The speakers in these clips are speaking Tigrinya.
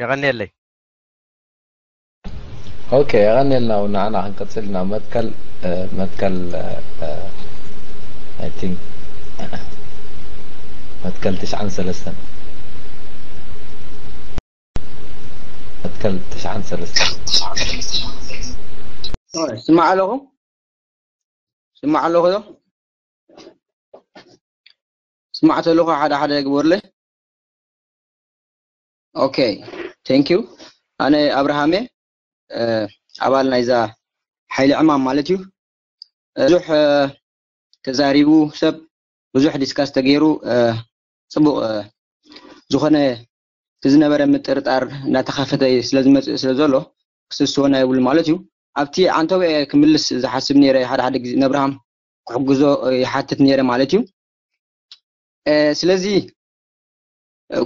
የቐንየለይ። ኦኬ፣ የቐንየልና። ንዓና ክንቀጽል ኢና። መትከል መትከል I think መትከል ትሽዓን ሰለስተን መትከል ትሽዓን ሰለስተን ስማዕ ኣለኹ ስማዕ ኣለኹ ዶ ስማዕ ተለኹ ሓደ ሓደ ግበርለይ። ኦኬ፣ thank you። ኣነ ኣብርሃም እየ፣ ኣባል ናይዛ ሓይሊ ዕማም ማለት እዩ። ብዙሕ ተዛሪቡ ሰብ፣ ብዙሕ ዲስካስ ተገይሩ፣ ጽቡቕ ዝኾነ እቲ ዝነበረ ምጥርጣር እናተኸፈተ ስለ ዝመፅእ ስለ ዘሎ ክስስወና የብሉ ማለት እዩ። ኣብቲ ዓንተው ክምልስ ዝሓስብ ነይረ፣ ሓደ ሓደ ግዜ ነብርሃም ክሕግዞ ይሓትት ነይረ ማለት እዩ። ስለዚ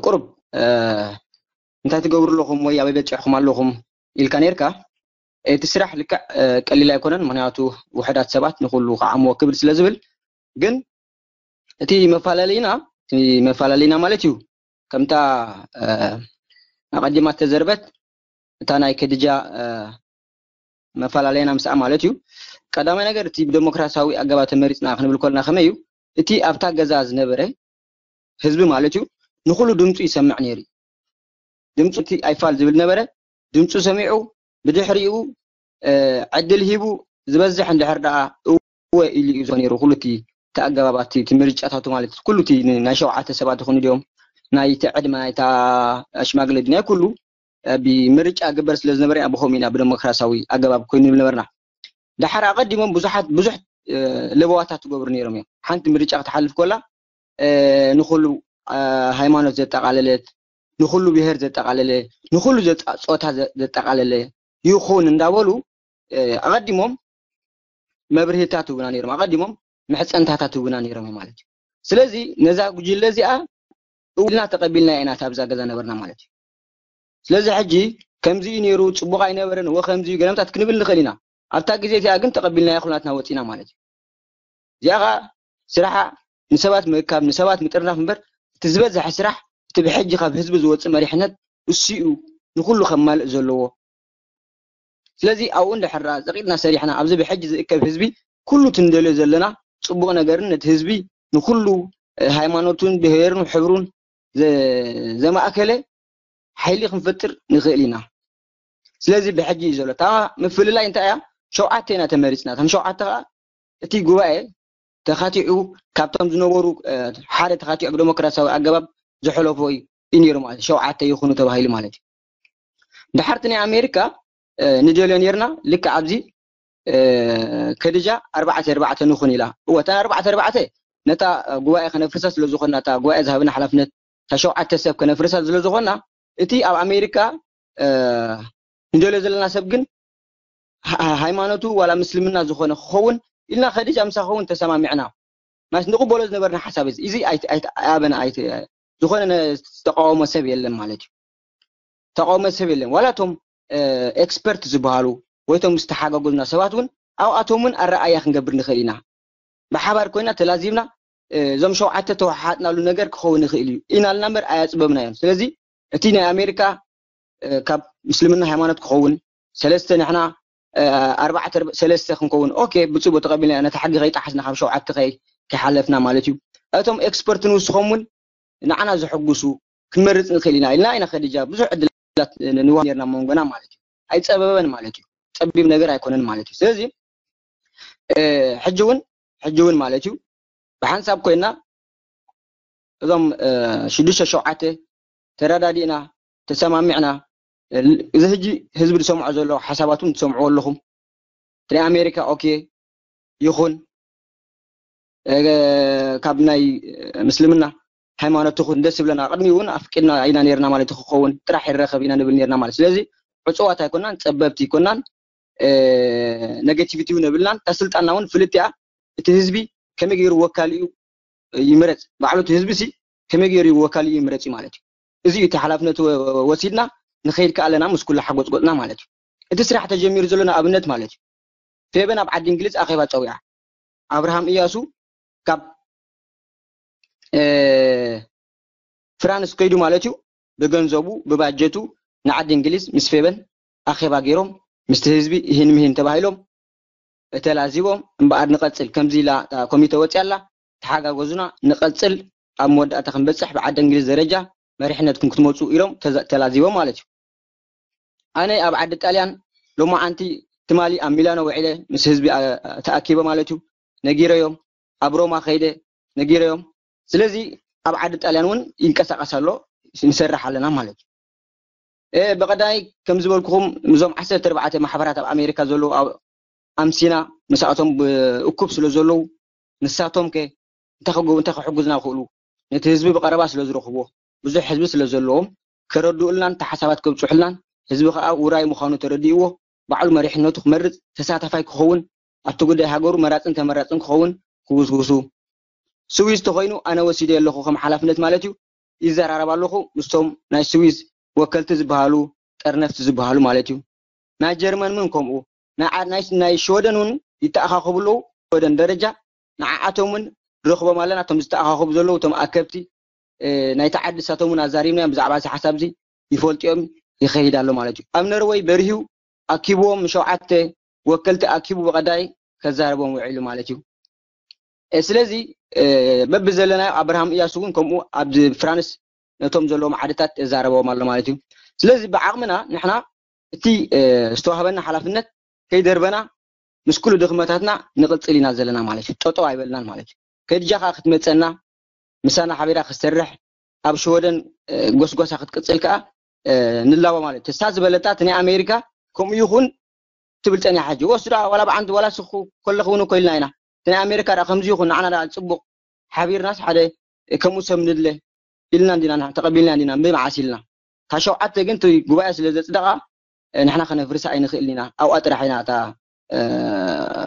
ቁሩብ እንታይ ትገብሩ ኣለኹም ወይ ኣበይ በፂሕኹም ኣለኹም ኢልካ ነርካ። እቲ ስራሕ ልክዕ ቀሊል ኣይኮነን፣ ምክንያቱ ውሕዳት ሰባት ንኩሉ ክዓምዎ ክብል ስለ ዝብል። ግን እቲ መፈላለይና እቲ መፈላለይና ማለት እዩ ከምታ ኣቐዲማ ተዘርበት እታ ናይ ከድጃ መፈላለይና ምስኣ ማለት እዩ። ቀዳማይ ነገር እቲ ብደሞክራሲያዊ ኣገባብ ተመሪፅና ክንብል ከለና ከመይ እዩ? እቲ ኣብታ ገዛ ዝነበረ ህዝቢ ማለት እዩ ንኩሉ ድምፁ ይሰምዕ ነይሩ። ድምፁ እቲ ኣይፋል ዝብል ነበረ፣ ድምፁ ሰሚዑ ብድሕሪኡ ዕድል ሂቡ ዝበዝሕ እንድሕር ደኣ እወ ኢሉ እዩ ነይሩ። ኩሉ እቲ ኣገባባት እቲ ምርጫታቱ ማለት ኩሉ እቲ ናይ ሸውዓተ ሰባት ይኹኑ ድዮም ናይ እቲ ዕድመ ናይታ ሽማግለ ናይ ኩሉ ብምርጫ ግበር ስለ ዝነበረ ኢና ብኸምኡ ኢና ብደሞክራሲያዊ ኣገባብ ኮይኑ ንብል ነበርና። ደሓር ኣቐዲሞም ብዙሓት ብዙሕ ለበዋታት ትገብሩ ነይሮም እዮም። ሓንቲ ምርጫ ክትሓልፍ ኮላ ንኩሉ ሃይማኖት ዘጠቓለለት ንኩሉ ብሄር ዘጠቓለለ ንኩሉ ጾታ ዘጠቓለለ ይኹን እንዳበሉ ኣቐዲሞም መብርሂታት ትህቡና ነይሮም፣ ኣቐዲሞም ምሕፀንታታት ትህቡና ነይሮም ማለት እዩ። ስለዚ ነዛ ጉጅለ እዚኣ እውልና ተቐቢልና ኢና ኣብዛ ገዛ ነበርና ማለት እዩ። ስለዚ ሕጂ ከምዚ እዩ ነይሩ፣ ፅቡቕ ኣይነበረን፣ ወ ከምዚ እዩ ገለምታት ክንብል ንኽእል ኢና። ኣብታ ግዜ እቲኣ ግን ተቐቢልናያ ኩላትና ወፂና ማለት እዩ። እዚኣ ከዓ ስራሓ ንሰባት ምእካብ፣ ንሰባት ምጥርናፍ እምበር እቲ ዝበዝሐ ስራሕ እቲ ብሕጂ ካብ ህዝቢ ዝወፅእ መሪሕነት እሱ እዩ ንኩሉ ከማልእ ዘለዎ። ስለዚ ኣብኡ እንድሕር ደኣ ዘቂጥና ሰሪሕና ኣብዚ ብሕጂ ዝእከብ ህዝቢ ኩሉ እቲ ንደልዮ ዘለና ፅቡቕ ነገርን ነቲ ህዝቢ ንኩሉ ሃይማኖቱን ብሄሩን ሕብሩን ዘማእከለ ሓይሊ ክንፈጥር ንኽእል ኢና። ስለዚ ብሕጂ እዩ ዘሎ እታ ምፍልላይ እንታይ እያ? ሸውዓተ ኢና ተመሪፅና። እቶም ሸውዓተ ከዓ እቲ ጉባኤ ተኻቲዑ ካብቶም ዝነበሩ ሓደ ተኻቲዑ ብደሞክራሲያዊ ኣገባብ ዝሐለፎ እዩ ነይሩ ማለት ሸውዓተ ይኹኑ ተባሂሉ ማለት እዩ። ድሓርቲ ናይ ኣሜሪካ ንደልዮ ነርና ልክዕ ኣብዚ ከድጃ ኣርባዕተ ኣርባዕተ ንኹን ኢላ። እወ እታ ኣርባዕተ ኣርባዕተ ነታ ጉባኤ ከነፍርሳ ስለ ዝኾንና እታ ጉባኤ ዝሃብና ሓላፍነት እታ ሸውዓተ ሰብ ከነፍርሳ ስለ ዝኾንና እቲ ኣብ ኣሜሪካ ንደልዮ ዘለና ሰብ ግን ሃይማኖቱ ዋላ ምስልምና ዝኾነ ክኸውን ኢልና ከድጃ ምሳ ክኸውን ተሰማሚዕና። ማለት ንቕበሎ ዝነበርና ሓሳብ እዚ እዚ ኣበና ዝኾነ ዝተቃወሞ ሰብ የለን ማለት እዩ። ተቃውሞ ሰብ የለን። ዋላ እቶም ኤክስፐርት ዝበሃሉ ወይ እቶም ዝተሓጋገዙና ሰባት እውን ኣብኣቶም እውን ኣረኣያ ክንገብር ንኽእል ኢና። ብሓባር ኮይና ተላዚብና እዞም ሸውዓተ ተወሓሓጥናሉ ነገር ክኸውን ይኽእል እዩ ኢናልና እምበር ኣያፅበብናዮም። ስለዚ እቲ ናይ ኣሜሪካ ካብ ምስልምና ሃይማኖት ክኸውን ሰለስተ ንሕና ኣርባዕተ ሰለስተ ክንከውን ኦኬ ብፅቡቅ ተቀቢልና ነቲ ሕጊ ከይጠሓስና ካብ ሸውዓተ ከይ ከይሓለፍና ማለት እዩ። እቶም ኤክስፐርት ንውስኾም እውን ንዓና ዘሐጉሱ ክንመርፅ ንኽእል ኢና ኢልና ኢና ከዲጃ ብዙሕ ዕድላት ንወሃብ ነርና መንጎና ማለት እዩ። ኣይፀበበን ማለት እዩ። ፀቢብ ነገር ኣይኮነን ማለት እዩ። ስለዚ ሕጂ እውን ሕጂ እውን ማለት እዩ ብሓንሳብ ኮይና እዞም ሽዱሽተ ሸውዓተ ተረዳዲእና ተሰማሚዕና እዚ ሕጂ ህዝቢ ዝሰምዖ ዘሎ ሓሳባት እውን ትሰምዕዎ ኣለኹም። ናይ ኣሜሪካ ኦኬ ይኹን ካብ ናይ ምስልምና ሃይማኖት ትኹን ደስ ዝብለና ቅድሚ እውን ኣፍቂድና ኢና ነርና ማለት ክኸውን ጥራሕ ይረኸብ ኢና ንብል ነርና ማለት ስለዚ ዕፅዋት ኣይኮናን ፀበብቲ ኣይኮናን ኔጌቲቪቲ እውን የብልናን እታ ስልጣንና እውን ፍልጥያ እቲ ህዝቢ ከመይ ገይሩ ወካሊኡ ይምረፅ ባዕሉ እቲ ህዝቢ ሲ ከመይ ገይሩ ወካሊኡ ይምረፅ እዩ ማለት እዩ እዚ እዩ እቲ ሓላፍነቱ ወሲድና ንኸይድ ከኣለና ምስ ኩሉ ሓጎፅጎፅና ማለት እዩ እቲ ስራሕ ተጀሚሩ ዘሎ ንኣብነት ማለት እዩ ፌበን ኣብ ዓዲ እንግሊዝ ኣኼባ ፀዊዓ ኣብርሃም እያሱ ካብ ፍራንስ ከይዱ ማለት እዩ ብገንዘቡ ብባጀቱ ንዓዲ እንግሊዝ ምስ ፌበን ኣኼባ ገይሮም ምስቲ ህዝቢ ይህን ምሂን ተባሂሎም ተላዚቦም እምበኣር ንቐጽል ከምዚ ኢላ እታ ኮሚተ ወፂኣላ ተሓጋገዙና ንቐጽል ኣብ መወዳእታ ክንበፅሕ ብዓዲ እንግሊዝ ደረጃ መሪሕነትኩም ክትመፁ ኢሎም ተላዚቦም ማለት እዩ። ኣነ ኣብ ዓዲ ጣልያን ሎማዓንቲ ትማሊ ኣብ ሚላኖ ውዒለ ምስ ህዝቢ ተኣኪበ ማለት እዩ። ነጊረዮም ኣብ ሮማ ከይደ ነጊረዮም። ስለዚ ኣብ ዓዲ ጣልያን እውን ይንቀሳቀስ ኣሎ ንሰርሕ ኣለና ማለት እዩ። ብቀዳይ ከም ዝበልኩኹም እዞም ዓሰርተ ኣርባዕተ ማሕበራት ኣብ ኣሜሪካ ዘለዉ ኣምሲና ምስኣቶም እኩብ ስለ ዘለዉ ንሳቶም ከ እንታይ ክሕጉዝና ክእሉ ነቲ ህዝቢ ብቀረባ ስለ ዝረኽብዎ ብዙሕ ህዝቢ ስለ ዘለዎም ከረድኡልናን ተሓሳባት ከብፅሑልናን ህዝቢ ከዓ ውራይ ምዃኑ ተረዲእዎ ባዕሉ መሪሕነቱ ክመርፅ ተሳታፋይ ክኸውን ኣብቲ ጉዳይ ሃገሩ መራፅን ተመራፅን ክኸውን ክውስውሱ ስዊዝ ተኮይኑ ኣነ ወሲደ ኣለኹ ከም ሓላፍነት ማለት እዩ። ይዘራረብ ኣለኹ ምስቶም ናይ ስዊዝ ወከልቲ ዝበሃሉ ጠርነፍቲ ዝበሃሉ ማለት እዩ። ናይ ጀርመን እውን ከምኡ ናይ ሽወደን እውን ይተኣኻኸቡ ኣለዉ። ሽወደን ደረጃ ንዓኣቶም እውን ንረኽቦም ኣለና እቶም ዝተኣኻኸቡ ዘለዉ እቶም ኣከብቲ ናይቲ ዓዲ እሳቶም እውን ኣዛሪብናዮም ብዛዕባ እዚ ሓሳብ እዚ ይፈልጥዮም ይኸይድ ኣሎ ማለት እዩ። ኣብ ነርወይ በሪሁ ኣኪብዎም ሸውዓተ ወከልቲ ኣኪቡ ብቐዳይ ከዛረቦም ውዒሉ ማለት እዩ። ስለዚ በብዘለናዮ ኣብርሃም እያሱ እውን ከምኡ ኣብ ፍራንስ ነቶም ዘለዎም ዓድታት የዛረበዎም ኣሎ ማለት እዩ። ስለዚ ብዓቕምና ንሕና እቲ ዝተዋህበና ሓላፍነት ከይደርበና ምስ ኩሉ ድኽመታትና ንቕፅል ኢና ዘለና ማለት እዩ። ጠጠው ኣይበልናን ማለት እዩ። ከድጃ ከዓ ክትመፀና ምሳና ሓቢራ ክትሰርሕ ኣብ ሽወደን ጎስጓሳ ክትቅፅል ከዓ ንላቦ ማለት እዩ። እሳ ዝበለታ እቲ ናይ ኣሜሪካ ከምኡ ይኹን ትብል ፀኒሓ ሕጂ ወስዳ ዋላ ብዓንዲ ዋላ ስኹ ከለኽውን እኮ ኢልና ኢና እቲ ናይ ኣሜሪካ ዳ ከምዚ ይኹን ንዓና ዳ ፅቡቕ ሓቢርናስ ሓደ ከምኡ ሰብ ንድለ ኢልና እንዲና ንሕና ተቐቢልና እንዲና ብመዓስ ኢልና እታ ሸውዓተ ግን እቲ ጉባኤ ስለ ዘፅደቓ ንሕና ከነፍርሳ ኣይንኽእልን ኢና ኣብኣ ጥራሕ ኢና እታ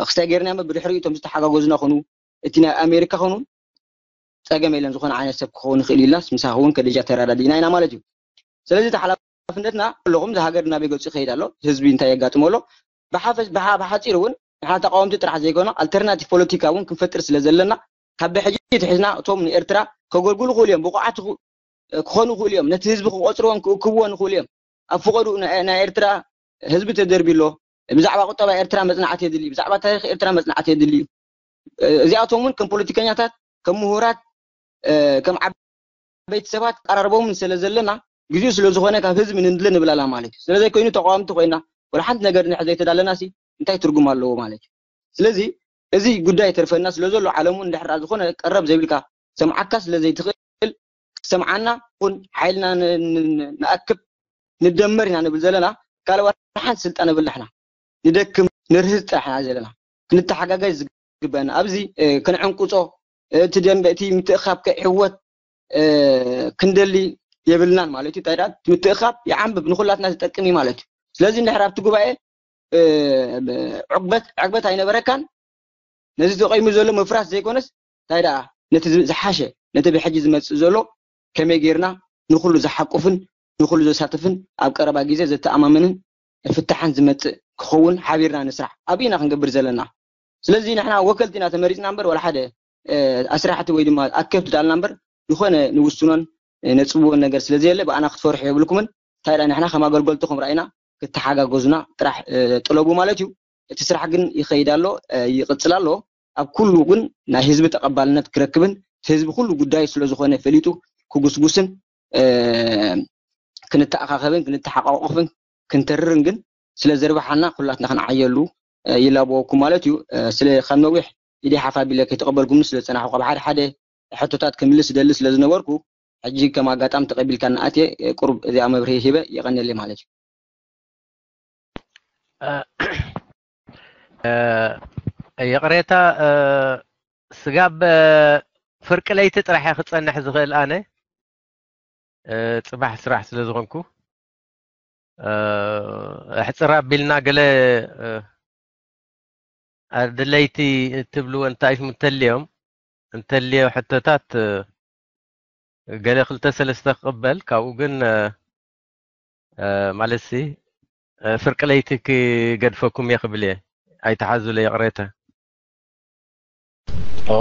ክስታይ ገይርና እሞ ብድሕሪኡ እቶም ዝተሓጋገዙና ኹኑ እቲ ናይ ኣሜሪካ ኹኑ ፀገም የለን ዝኾነ ዓይነት ሰብ ክኸውን ይኽእል ኢልናስ ምሳኺ እውን ከደጃ ተረዳዲእና ኢና ማለት እዩ። ስለዚ ተሓላፍነትና ኣለኹም እዚ ሃገር ናበይ ገፁ ይኸይድ ኣሎ ህዝቢ እንታይ የጋጥሞ ኣሎ ብሓፈሽ ብሓ- ብሓፂሩ እውን ንሕና ተቃወምቲ ጥራሕ ዘይኮነ ኣልተርናቲቭ ፖለቲካ እውን ክንፈጥር ስለ ዘለና ካብ ብሕጂ ትሒዝና እቶም ንኤርትራ ከገልግሉ ክእሉ እዮም ብቑዓት ክኾኑ ይኽእሉ እዮም ነቲ ህዝቢ ክቆፅርዎን ክእክብዎን ይኽእሉ እዮም ኣብ ፍቐዱ ናይ ኤርትራ ህዝቢ ተደርቢ ኣሎ ብዛዕባ ቁጠባ ኤርትራ መፅናዕቲ የድሊ ብዛዕባ ታሪክ ኤርትራ መፅናዕቲ የድሊ እዩ እዚኣቶም እውን ከም ፖለቲከኛታት ከም ምሁራት ከም ዓበይቲ ሰባት ቀራርቦምን ስለ ዘለና ግዜኡ ስለ ዝኾነ ካብ ህዝቢ ንድለ ንብላላ ማለት እዩ ስለዘይኮይኑ ተቃዋምቲ ኮይና ወላ ሓንቲ ነገር ንሕ ዘይተዳለና ሲ እንታይ ትርጉም ኣለዎ ማለት እዩ ስለዚ እዚ ጉዳይ ተርፈና ስለ ዘሎ ዓለሙ እንድሕር ዝኾነ ቀረብ ዘይብልካ ሰምዓካ ስለ ዘይትኽእል ክሰምዓና ኹን ሓይልና ንኣክብ ንደመር ኢና ንብል ዘለና ካልእ ሓንቲ ስልጣን ንብል ንሕና ንደክም ንርህዝ ጥራሕ ኢና ዘለና ክንተሓጋገዝ ዝግበና ኣብዚ ክንዕንቁፆ እቲ ደንበ እቲ ምትእኻብ ከይዕወት ክንደሊ የብልናን ማለት እዩ እንታይ ምትእኻብ ይዓንብብ ንኩላትና ዝጠቅም እዩ ማለት እዩ ስለዚ እንድሕር ኣብቲ ጉባኤ ዕግበት ዕግበት ኣይነበረካን ነዚ ተቆይሙ ዘሎ ምፍራስ ዘይኮነስ እንታይ ደኣ ነቲ ዝሓሸ ነቲ ብሕጂ ዝመፅእ ዘሎ ከመይ ጌርና ንኩሉ ዝሓቁፍን ንኩሉ ዘሳትፍን ኣብ ቀረባ ግዜ ዘተኣማምንን ፍታሕን ዝመፅእ ክኸውን ሓቢርና ንስራሕ ኣብይ ኢና ክንገብር ዘለና ስለዚ ንሕና ወከልቲ ኢና ተመሪፅና እምበር ወላ ሓደ ኣስራሕቲ ወይ ድማ ኣከብቲ ዳልና እምበር ዝኾነ ንውስኖን ነፅብዎን ነገር ስለዘየለ ብኣና ክትፈርሑ የብልኩምን እንታይ ደኣ ንሕና ከም ኣገልገልትኹም ራእይና ክተሓጋገዙና ጥራሕ ጥለቡ ማለት እዩ እቲ ስራሕ ግን ይኸይድ ኣሎ ይቕፅል ኣሎ ኣብ ኩሉ ግን ናይ ህዝቢ ተቐባልነት ክረክብን ህዝቢ ኩሉ ጉዳይ ስለዝኾነ ፈሊጡ ክጉስጉስን ክንተኣኻኸብን ክንተሓቋቆፍን ክንተርርን ግን ስለ ዘርብሓና ኩላትና ክንዓየሉ ይላበወኩም ማለት እዩ ስለ ካብ ነዊሕ ኢደይ ሓፍ ኣቢለ ከይተቐበልኩምኒ ስለ ዝፀናሕኩ ካብ ሓደ ሓደ ሕቶታት ክምልስ እደሊ ስለ ዝነበርኩ ሕጂ ከም ኣጋጣሚ ተቐቢልካኒ ኣትየ ቁሩብ እዚኣ መብርሂ ሂበ የቐንየለይ ማለት እዩ ይቕሬታ ስጋብ ፍርቂ ለይቲ ጥራሕ እየ ክፀንሕ ዝኽእል ኣነ ፅባሕ ስራሕ ስለ ዝኾንኩ ኣሕፅር ኣቢልና ገለ ኣድለይቲ እትብልዎ እንታይ እንተልዮም እንተልዮ ሕቶታት ገለ ክልተ ሰለስተ ክቕበል ካብኡ ግን ማለት ሲ ፍርቂ ለይቲ ክገድፈኩም እየ ክብል እየ ኣይተሓዙለ ይቕሬታ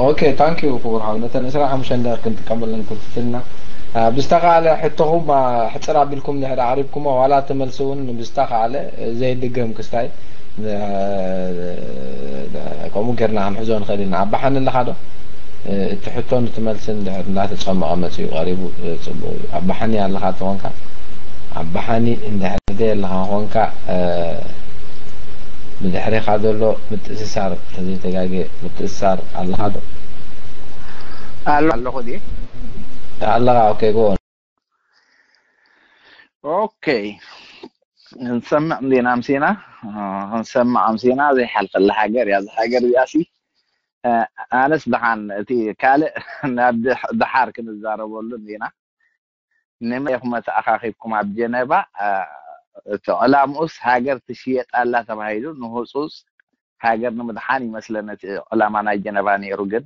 Okay thank you ክቡር ሓው ነተን ዕስራን ሓሙሽተን ደቂቕ ክንጥቀመለን ክንፍትና ብዝተኻለ ሕቶኹም ሕፅር ኣቢልኩም ድሕር ኣቕሪብኩሞ ዋላ ተመልሲ እውን ብዝተኻለ ዘይድገም ክስታይ ከምኡ ጌርና ክንሕዞ ንኽእል ኢና። ኣባሓኒ ኣለኻ ዶ? እቲ ሕቶን እቲ መልስን ድሕር እንዳተፀመቐ መፅኡ ቀሪቡ ፅቡቕ እዩ። ኣባሓኒ ኣለኻ ተኾንካ ኣባሓኒ እንድሕር ዘይ ኣለኻ ኮንካ ብድሕሬኻ ዘሎ ምትእስሳር ተዘይተጋገ ምትእስሳር ኣለኻ ዶ? ኣሎ ኣለኹ ድየ? ኣለኻ። ኦኬ ጎ ኦኬ። ክንሰምዕ እንዲና ኣምሲና ክንሰምዕ ኣምሲና ዘይሓልፈላ ሃገር እያ። እዛ ሃገር እዚኣ ሲ ኣነስ ደሓን እቲ ካልእ ናብ ደሓር ክንዛረበሉ እንዲና። ንመን ኢኹም ኣተኣኻኺብኩም ኣብ ጀነቫ? እቲ ዕላምኡስ ሃገር ትሽየጥ ኣላ ተባሂሉ ንህፁፅ ሃገር ንምድሓን ይመስለኒ እቲ ዕላማ ናይ ጀነቫ ነይሩ። ግን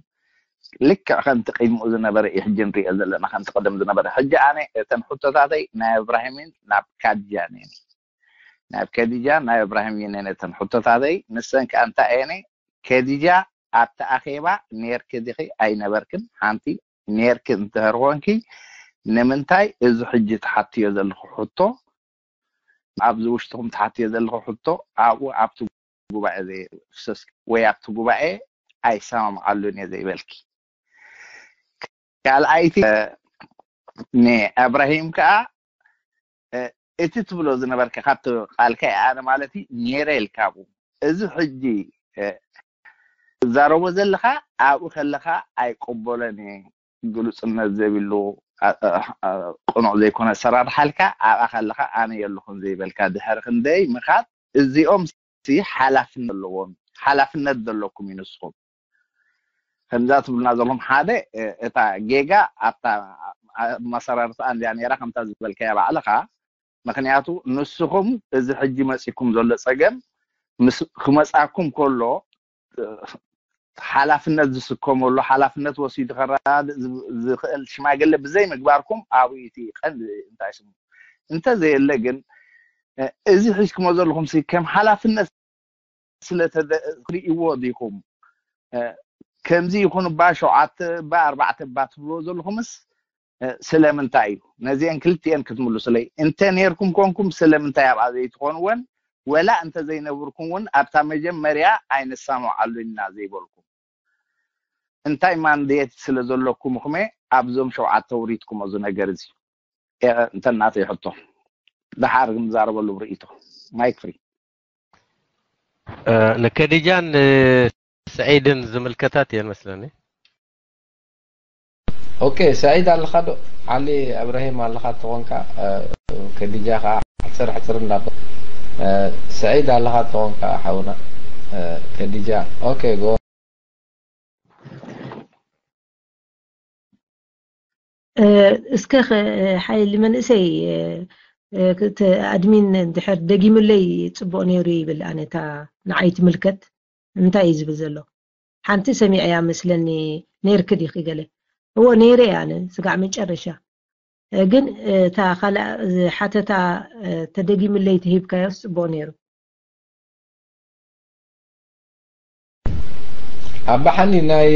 ልክዕ ከምቲ ቅድሚኡ ዝነበረ እዩ ሕጂ ንሪኦ ዘለና፣ ከምቲ ቅድም ዝነበረ። ሕጂ ኣነ እተን ሕቶታተይ ናይ እብራሂምን ናብ ካድጃን እየን። ናብ ከዲጃ ናይ እብራሂም እየን እተን ሕቶታተይ። ንሰን ከኣ እንታይ እየን? ከዲጃ ኣብቲ ኣኼባ ኔርኪ ዲኺ ኣይነበርክን? ሓንቲ ኔርኪ እንተህር ኮንኪ ንምንታይ እዚ ሕጂ ትሓትዮ ዘለኹ ሕቶ ኣብዚ ውሽጥኹም ትሓትዮ ዘለኹ ሕቶ ኣብኡ ኣብቲ ጉባኤ ዘይፍሰስ ወይ ኣብቲ ጉባኤ ኣይሰማምዓሉን እየ ዘይበልኪ። ካልኣይቲ ንእብራሂም ከዓ እቲ ትብሎ ዝነበርካ ካብቲ ቃልካ ኣነ ማለት እዩ ኔረ ኢልካ ኣብኡ እዚ ሕጂ ትዛረቦ ዘለኻ ኣብኡ ከለኻ ኣይቀበሎን እየ። ግሉፅነት ዘብሉ ቅኑዕ ዘይኮነ ኣሰራርሓ ኢልካ ኣብኣ ከለኻ ኣነ የለኹን ዘይበልካ ድሕሪ ክንደይ ምኻድ እዚኦም ሓላፍነት ኣለዎም። ሓላፍነት ዘለኩም እዩ ንስኹም ከምዛ ትብሉና ዘለኹም ሓደ እታ ጌጋ ኣብታ መሰራርታ እንዲያ ነራ ከምታ ዝበልካያ ባዕልኻ። ምክንያቱ ንስኹም እዚ ሕጂ መፂኩም ዘሎ ፀገም ክመፃኩም ከሎ ሓላፍነት ዝስከመሉ ሓላፍነት ወሲዱ ከረዳድእ ዝኽእል ሽማግለ ብዘይ ምግባርኩም ኣብኡ እቲ ቀንዲ እንታይ ስሙ እንተዘየለ ግን እዚ ሒዝኩሞ ዘለኹም ከም ሓላፍነት ስለትርእይዎ ዲኹም ከምዚ ይኹን እባ ሸውዓተ እባ ኣርባዕተ እባ ትብልዎ ዘለኹምስ ስለምንታይ እዩ ነዚአን ክልቲአን ክትምልሱለይ እንተ ኔርኩም ኮንኩም ስለምንታይ ኣብኣ ዘይትኾንወን ወላ እንተ ዘይነብርኩም እውን ኣብታ መጀመርያ ኣይንሳምዓሉ ኢና ዘይበልኩም እንታይ ማንዴት ስለ ዘለኩም እኹም ኣብዞም ሸውዓተ ውሪድኩም እዚ ነገር እዚ እንተ ናተይ ሕቶ ደሓር ክንዛረበሉ ብርእይቶ ማይክ ፍሪ ንከዲጃን ንስዒድን ዝምልከታት እየን መስለኒ ኦኬ ሰዒድ ኣለኻ ዶ ዓሊ እብራሂም ኣለኻ ተኾንካ ከዲጃ ከዓ ሕፅር ሕፅር እንዳበ ሰዒድ ኣለኻ ተኾንካ ሓውና ከዲጃ ኦኬ ጎ እስከ ሓይሊ መንእሰይ ኣድሚን ድሕር ደጊሙለይ ፅቡቅ ነይሩ ይብል ኣነታ ንዓይ ትምልከት እንታይ እዩ ዝብል ዘሎ ሓንቲ ሰሚዐያ መስለኒ ነይርክ ዲኺ ገለ እዎ ነይረ ኣነ ስጋዕ መጨረሻ ግን እታ ካልኣ ሓተታ ተደጊምለይ ተሂብካዮስ ፅቡቅ ነይሩ ኣባሓኒ ናይ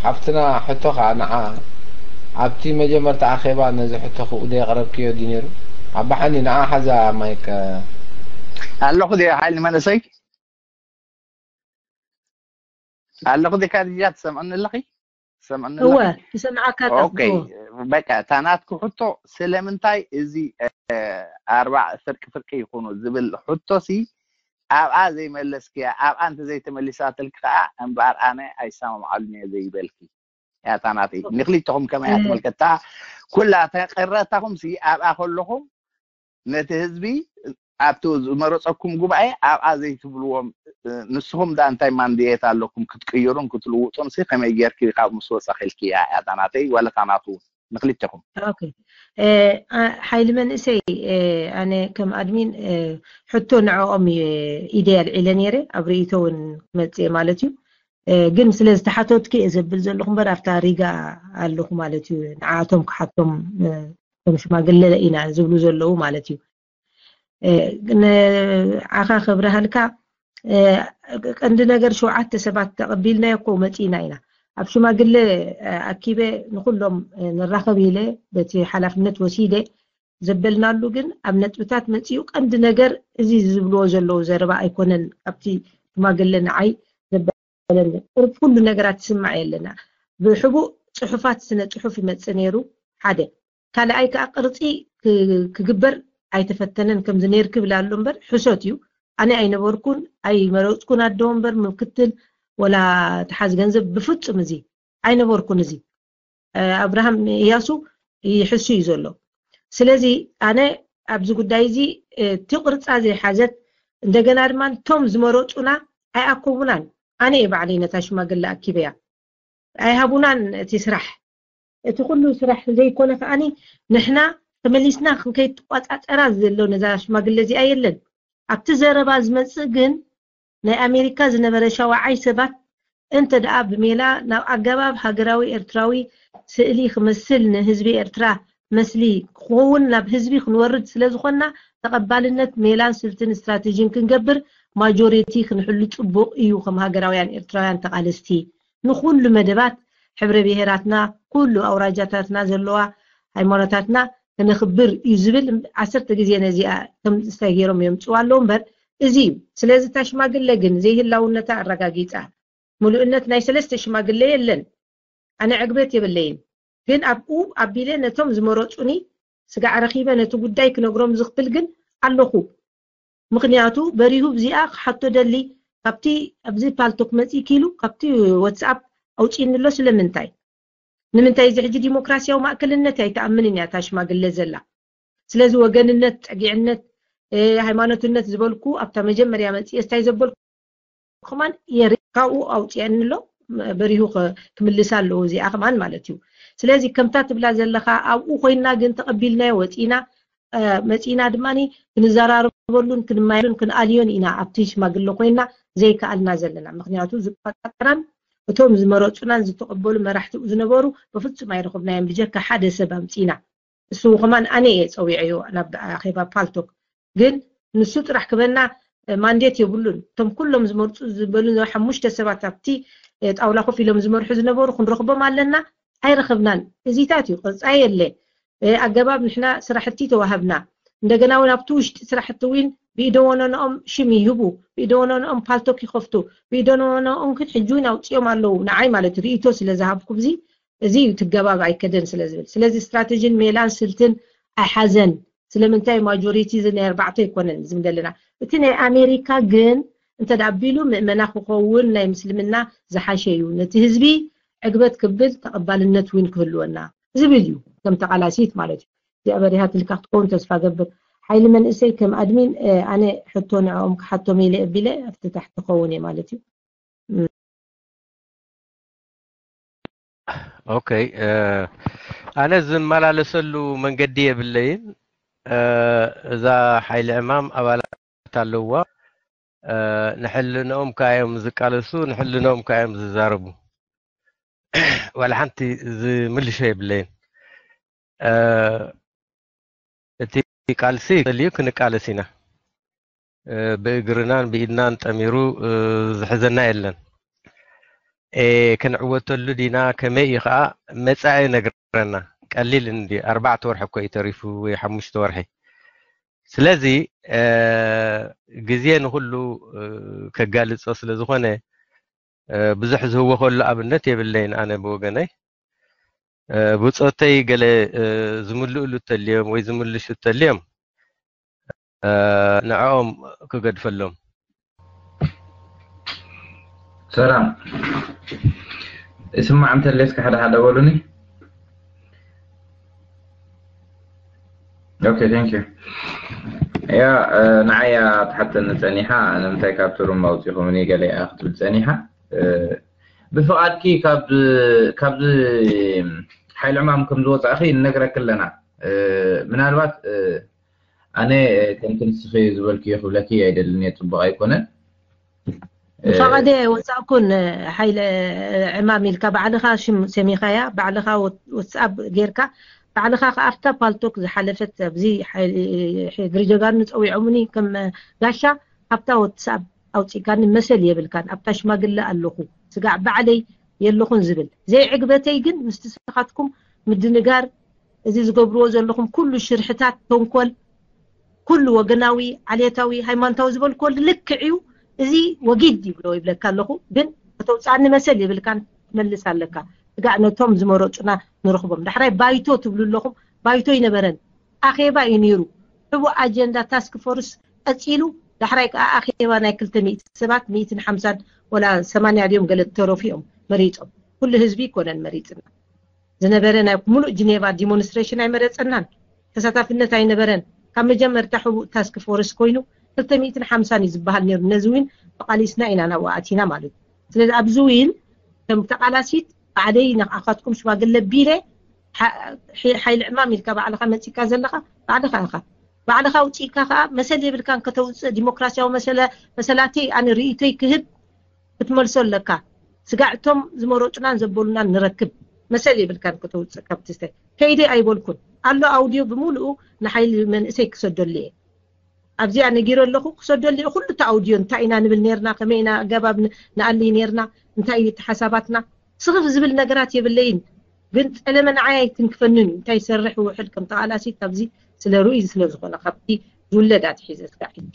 ሓፍትና ሕቶ ከዓ ንዓ ኣብቲ መጀመርታ ኣኼባ ነዚ ሕቶ ክኡ ደየቕረብክዮ ድዩ ነይሩ ኣባሓኒ ንዓ ሓዛ ማይክ ኣለኹ ዲ ሓይሊ መንእሰይ ኣለኹ ዲ ካድጃ ትሰምዕኒ ኣለኺ ትሰምዕኒ እወ ትሰምዓካ ኦኬ በቃ እታ ናትኩ ሕቶ ስለምንታይ እዚ ኣርባ ፍርቂ ፍርቂ ይኹኑ ዝብል ሕቶ ሲ ኣብኣ ዘይመለስክያ ኣብኣ እንተዘይተመሊሳትልኪ ከዓ እምበኣር ኣነ ኣይሰማምዓሉን እየ ዘይበልኪ ያታ ናተይ ንክልተኹም ከመይ እያ ትምልከታ ኩላ ተቅረታኹም ሲ ኣብኣ ከለኹም ነቲ ህዝቢ ኣብቲ ዝመረፀኩም ጉባኤ ኣብኣ ዘይትብልዎም ንስኹም ዳ እንታይ ማንድየት ኣለኩም ክትቅይሩን ክትልውጡን ሲ ከመይ ጌርኪ ካብ ምስ ወፃኺ ኢልኪ እያ ያታ ናተይ ዋላ እታ ናቱ ንክልተኹም ሓይሊ መንእሰይ ኣነ ከም ኣድሚን ሕቶ ንዕኦም ኢደ ኣልዒለ ነይረ ኣብ ርእይቶ እውን ክመፅእ ማለት እዩ ግን ስለ ዝተሓተትኪ እየ ዘብል ዘለኹ እምበር ኣብታ ሪጋ ኣለኹ ማለት እዩ ንዓቶም ክሓቶም ከም ሽማግለ ኢና ዝብሉ ዘለዉ ማለት እዩ ንዓኻ ከብረሃልካ ቀንዲ ነገር ሸውዓተ ሰባት ተቐቢልናዮ እኮ መፂና ኢና ኣብ ሽማግለ ኣኪበ ንኩሎም ንራኸብ ኢለ በቲ ሓላፍነት ወሲደ ዘበልናሉ፣ ግን ኣብ ነጥብታት መፂኡ ቀንዲ ነገር እዚ ዝብልዎ ዘለዉ ዘረባ ኣይኮነን። ካብቲ ሽማግለ ንዓይ ዘበለኒ ቁርብ ኩሉ ነገራት ትስማዕ የለና። ብሕቡእ ፅሑፋት ስነ ፅሑፍ ይመፅእ ነይሩ ሓደ። ካልኣይ ከዓ ቅርፂ ክግበር ኣይተፈተነን። ከምዚ ነይርክ ብላ ኣሎ እምበር ሕሶት እዩ። ኣነ ኣይነበርኩን፣ ኣይመረፅኩን ኣደ ወንበር ምክትል ወላ ተሓዝ ገንዘብ ብፍፁም እዚ ኣይነበርኩን። እዚ ኣብርሃም እያሱ ይሕሱ እዩ ዘሎ። ስለዚ ኣነ ኣብዚ ጉዳይ እዚ እቲ ቅርፃ ዘይሓዘት እንደገና ድማ እቶም ዝመረፁና ኣይኣከቡናን። ኣነ እየ ባዕለይ ነታ ሽማግለ ኣኪበያ። ኣይሃቡናን እቲ ስራሕ። እቲ ኩሉ ስራሕ ዘይኮነ ከዓኒ ንሕና ተመሊስና ክንከይድ ትቋፃፀራ ዘሎ ነዛ ሽማግለ እዚኣ የለን። ኣብቲ ዘረባ ዝመፅእ ግን ናይ ኣሜሪካ ዝነበረ ሸዋዓይ ሰባት እንተ ደኣ ብሜላ ናብ ኣገባብ ሃገራዊ ኤርትራዊ ስእሊ ክመስል ንህዝቢ ኤርትራ መስሊ ክኸውን ናብ ህዝቢ ክንወርድ ስለ ዝኾንና ተቐባልነት ሜላን ስልትን ስትራቴጂን ክንገብር ማጆሪቲ ክንሕሉ ጽቡቕ እዩ። ከም ሃገራውያን ኤርትራውያን ተቓለስቲ ንኹሉ መደባት ሕብረ ብሔራትና ኩሉ ኣውራጃታትና ዘለዋ ሃይማኖታትና ክነኽብር እዩ ዝብል ዓሰርተ ግዜ ነዚኣ ከም እንታይ ገይሮም የምፅዋ ኣለዉ እምበር እዚ እዩ። ስለዚ እታ ሽማግለ ግን ዘይህላውነታ ኣረጋጊፃ ምሉእነት ናይ ሰለስተ ሽማግለ የለን። ኣነ ዕግበት የብለይን፣ ግን ኣብኡ ኣቢለ ነቶም ዝመረፁኒ ስጋዕ ረኺበ ነቲ ጉዳይ ክነግሮም ዝኽእል ግን ኣለኹ። ምኽንያቱ በሪሁ ብዚኣ ክሓቶ ደሊ ካብቲ ኣብዚ ፓልቶክ መፂእ ኪሉ ካብቲ ወትስኣፕ ኣውፂእኒ ኣሎ። ስለምንታይ ንምንታይ እዚ ሕጂ ዲሞክራሲያዊ ማእከልነት ኣይትኣምንን እያ እታ ሽማግለ ዘላ። ስለዚ ወገንነት፣ ጸጊዕነት፣ ሃይማኖትነት ዝበልኩ ኣብታ መጀመርያ መፅየ ስታይ ዘበልኩ ከማን የሪ ካብኡ ኣውፅአኒ ኣሎ። በሪሁ ክምልሳ ኣለዎ እዚኣ ከማን ማለት እዩ። ስለዚ ከምታ ትብላ ዘለኻ ኣብኡ ኮይና ግን ተቐቢልናዮ ወፂና መፂና ድማ ክንዘራርበሉን ክንማየሉን ክንኣልዮን ኢና ኣብቲ ሽማግለ ኮይና ዘይከኣልና ዘለና። ምክንያቱ ዝቆጣጠራን እቶም ዝመረፁናን ዝተቐበሉ መራሕቲኡ ዝነበሩ በፍፁም ኣይረኸብናዮም ብጀካ ሓደ ሰብ ኣምፂና። እሱ ከማን ኣነ እየ ፀዊዐዮ ናብ ኣኼባ ፓልቶክ። ግን ንሱ ጥራሕ ክበና ማንዴት የብሉን። እቶም ኩሎም ዝመርፁ ዝበሉ ሓሙሽተ ሰባት ኣብቲ ጣውላ ኮፍ ኢሎም ዝመርሑ ዝነበሩ ክንረኽቦም ኣለና፣ ኣይረኸብናን። እዚታት እዩ ቅርፃ የለ ኣገባብ ንሕና ስራሕቲ ተዋሃብና። እንደገና እውን ኣብቲ ውሽጢ ስራሕቲ እውን ብኢደወነንኦም ሽም ይህቡ፣ ብኢደወነንኦም ፓልቶክ ይኸፍቱ፣ ብኢደወነንኦም ግን ሕጂ እውን ኣውፅኦም ኣለዉ። ንዓይ ማለት ርእይቶ ስለ ዝሃብኩ እዚ እዚ እዩ ትገባብ ኣይከደን ስለ ዝብል። ስለዚ ስትራቴጂን ሜላን ስልትን ኣይሓዘን። ስለምንታይ ማጆሪቲ እዚ ናይ ኣርባዕተ ኣይኮነን ዝም ዘለና። እቲ ናይ ኣሜሪካ ግን እንተ ደኣ ኣቢሉ ምእመና ክኸውን ናይ ምስልምና ዝሓሸ እዩ። ነቲ ህዝቢ ዕግበት ክብል ተቐባልነት እውን ክህልወና ዝብል እዩ። ከም ተቓላሲት ማለት እዩ። እዚኣ በሪሃትልካ ክትከውን ተስፋ ገብር። ሓይሊ መንእሰይ ከም ኣድሚን ኣነ ሕቶ ንዕኦም ክሓቶም ኢለ ኣቢለ ኣብቲ ታሕቲ ክኸውን እየ ማለት እዩ። ኦኬ ኣነ ዝመላለሰሉ መንገዲ የብለይን። እዛ ሓይሊ ዕማም ኣባላት ኣለዋ። ንሕልንኦም ከኣ እዮም ዝቃለሱ፣ ንሕልንኦም ከኣ እዮም ዝዛረቡ። ዋላ ሓንቲ ዝምልሾ የብለይን። እቲ ቃልሲ ተልዩ ክንቃለስ ኢና። ብእግርናን ብኢድናን ጠሚሩ ዝሕዘና የለን። ክንዕወተሉ ዲና ከመይ እዩ ከዓ መፃኢ ነግረና። ቀሊል እንዲ ኣርባዕተ ወርሒ እኮ እዩ ተሪፉ ወይ ሓሙሽተ ወርሒ። ስለዚ ግዜ ንኩሉ ከጋልፆ ስለ ዝኾነ ብዙሕ ዝህወኸሉ ኣብነት የብለይን። ኣነ ብወገነይ ብፆተይ ገለ ዝምልእሉ ተልዮም ወይ ዝምልሹ ተልዮም ንዕኦም ክገድፈሎም። ሰላም ይስማዕ እንተልየስካ ሓደ ሓደ በሉኒ። ኦኬ ቴንክ ዩ። ያ ንዓያ ትሓተኒ ፀኒሓ ንምንታይ ካብቲ ሩም ኣውፂኹምኒ ገለ እያ ክትብል ፀኒሓ። ብፍቓድኪ ካብዚ ሓይሊ ዕማም ከም ዝወፃእኺ ንነግረኪ ኣለና። ምናልባት ኣነ ከምቲ ንስኺ ዝበልክዮ ክብለኪ ኣይደልን እየ፣ ፅቡቕ ኣይኮነን። ብፈቐደ ወፃእኩን ሓይለ ዕማም ኢልካ ባዕልኻ ሽም ሰሚኻያ ባዕልኻ ወትስኣብ ጌርካ ባዕልኻ ከኣ ኣብታ ፓልቶክ ዝሓለፈት ኣብዚ ግሪጀጋር ንፀዊዖምኒ ከም ጋሻ ኣብታ ወትስኣብ ኣውፂእካኒ መሰል የብልካን። ኣብታ ሽማግለ ኣለኹ ስጋዕ ባዕለይ የለኹን ዝብል ዘይዕግበተይ ግን ምስቲ ስኻትኩም ምድንጋር፣ እዚ ዝገብርዎ ዘለኹም ኩሉ ሽርሕታት፣ ተንኮል፣ ኩሉ ወገናዊ፣ ዓሌታዊ፣ ሃይማኖታዊ ዝበልክዎ ልክዕ እዩ። እዚ ወጊድ ይብሎ ይብለካ ኣለኹ። ግን ከተውፅኣኒ መሰል የብልካን፣ ትመልስ ኣለካ። ስጋዕ ነቶም ዝመረፁና ንረኽቦም። ዳሕራይ ባይቶ ትብሉ ኣለኹም፣ ባይቶ ይነበረን፣ ኣኼባ እዩ ነይሩ። ሕቡእ ኣጀንዳ ታስክ ፎርስ ቀፂሉ፣ ዳሕራይ ከዓ ኣኼባ ናይ ክልተ ሚእቲ ሰባት፣ ሚእትን ሓምሳን ወላ ሰማንያ ድዮም ገለ ተረፉ እዮም መሪፆም። ኩሉ ህዝቢ ይኮነን መሪፅና። ዝነበረ ናይ ሙሉእ ጅኔቫ ዲሞንስትሬሽን ኣይመረፀናን፣ ተሳታፍነት ኣይነበረን። ካብ መጀመርታ ሕቡእ ታስክ ፎርስ ኮይኑ ክልተ ሚእትን ሓምሳን እዩ ዝበሃል ነይሩ። ነዚ ዊን ተቃሊስና ኢና ናብኡ ኣቲና ማለት እዩ። ስለዚ ኣብዚ ዊን ከም ተቃላሲት ባዕለይ ንኣኻትኩም ሽማግለ ቢለ ሓ- ሒ- ሓይሊ ዕማም ኢልካ ባዕልኻ መፂካ ዘለኻ ባዕልኻ ኢኻ። ባዕልኻ ውፅኢካ ከዓ መሰል የብልካን ከተውፅእ። ዲሞክራሲያዊ መሰለ መሰላተይ ኣነ ርእይቶይ ክህብ ክትመልሶ ኣለካ። ስጋዕ እቶም ዝመረፁናን ዘበሉናን ንረክብ። መሰል የብልካን ከተውፅእ ካብቲ ስተ ከይደ ኣይበልኩን ኣሎ። ኣውዲዮ ብምሉኡ ንሓይሊ መንእሰይ ክሰደሉ እየ። ኣብዚኣ ነጊሮ ኣለኹ፣ ክሰደሉ እየ። ኩሉ እቲ ኣውዲዮ እንታይ ኢና ንብል ነርና፣ ከመይ ኢና ኣገባብ ን- ንኣልይ ነርና፣ እንታይ እዩ እቲ ሓሳባትና፣ ስኽፍ ዝብል ነገራት የብለይን። ግን ጸለመ ንዓይ ኣይትንክፈንን እዩ። እንታይ ይሰርሕ ውሕድ ከም ተቓላሲት ካብዚ ስለ ርእዩ ስለ ዝኾነ ካብቲ ዝውለድ ኣትሒዘ ስጋዕ ሕጂ።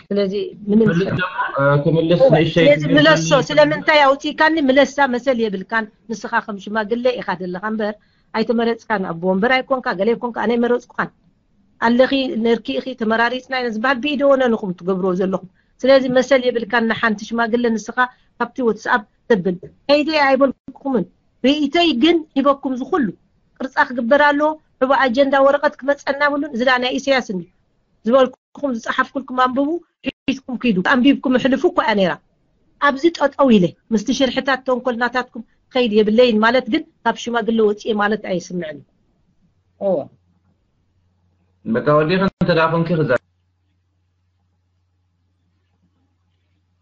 ስለዚ ምንም ክምልስ ንእሽተይ ስለዚ ምለሶ ስለምንታይ ኣውፂእካኒ ምለሳ መሰል የብልካን። ንስኻ ከም ሽማግለ ኢኻ ዘለኻ እምበር ኣይተመረፅካን። ኣቦ ወንበር ኣይኮንካ፣ ገለ ኣይኮንካ፣ ኣነ ኣይመረፅኩኻን። ኣለኺ ነርኪ ኢኺ ተመራሪፅና ኢና ዝበሃል ብኢደ ወነንኹም ትገብርዎ ዘለኹም። ስለዚ መሰል የብልካን ንሓንቲ ሽማግለ ንስኻ ካብቲ ወትስኣፕ ተብል ከይደ ኣይበልኩምን። ርእይቶይ ግን ሂበኩም ዝኹሉ ቅርፃ ክግበር ኣለዎ። ሕቡእ ኣጀንዳ ወረቐት ክመፀና ብሉን። እዚ ደኣ ናይ ኢሳያስ እንዲ ዝበልኩኹም ዝፀሓፍኩልኩም ኣንብቡ፣ ሒዝኩም ኪዱ። ኣንቢብኩም ሕልፉ እኮ እያ ነይራ። ኣብዚ ጠጠው ኢለ ምስቲ ሽርሕታት ተንኮልናታትኩም ከይድ የብለይን ማለት ግን ካብ ሽማግለ ወፅኤ ማለት ኣይስምዕን። እወ። በቃ ወዲኺ እንተ ደኣ ኮንኪ ክዛ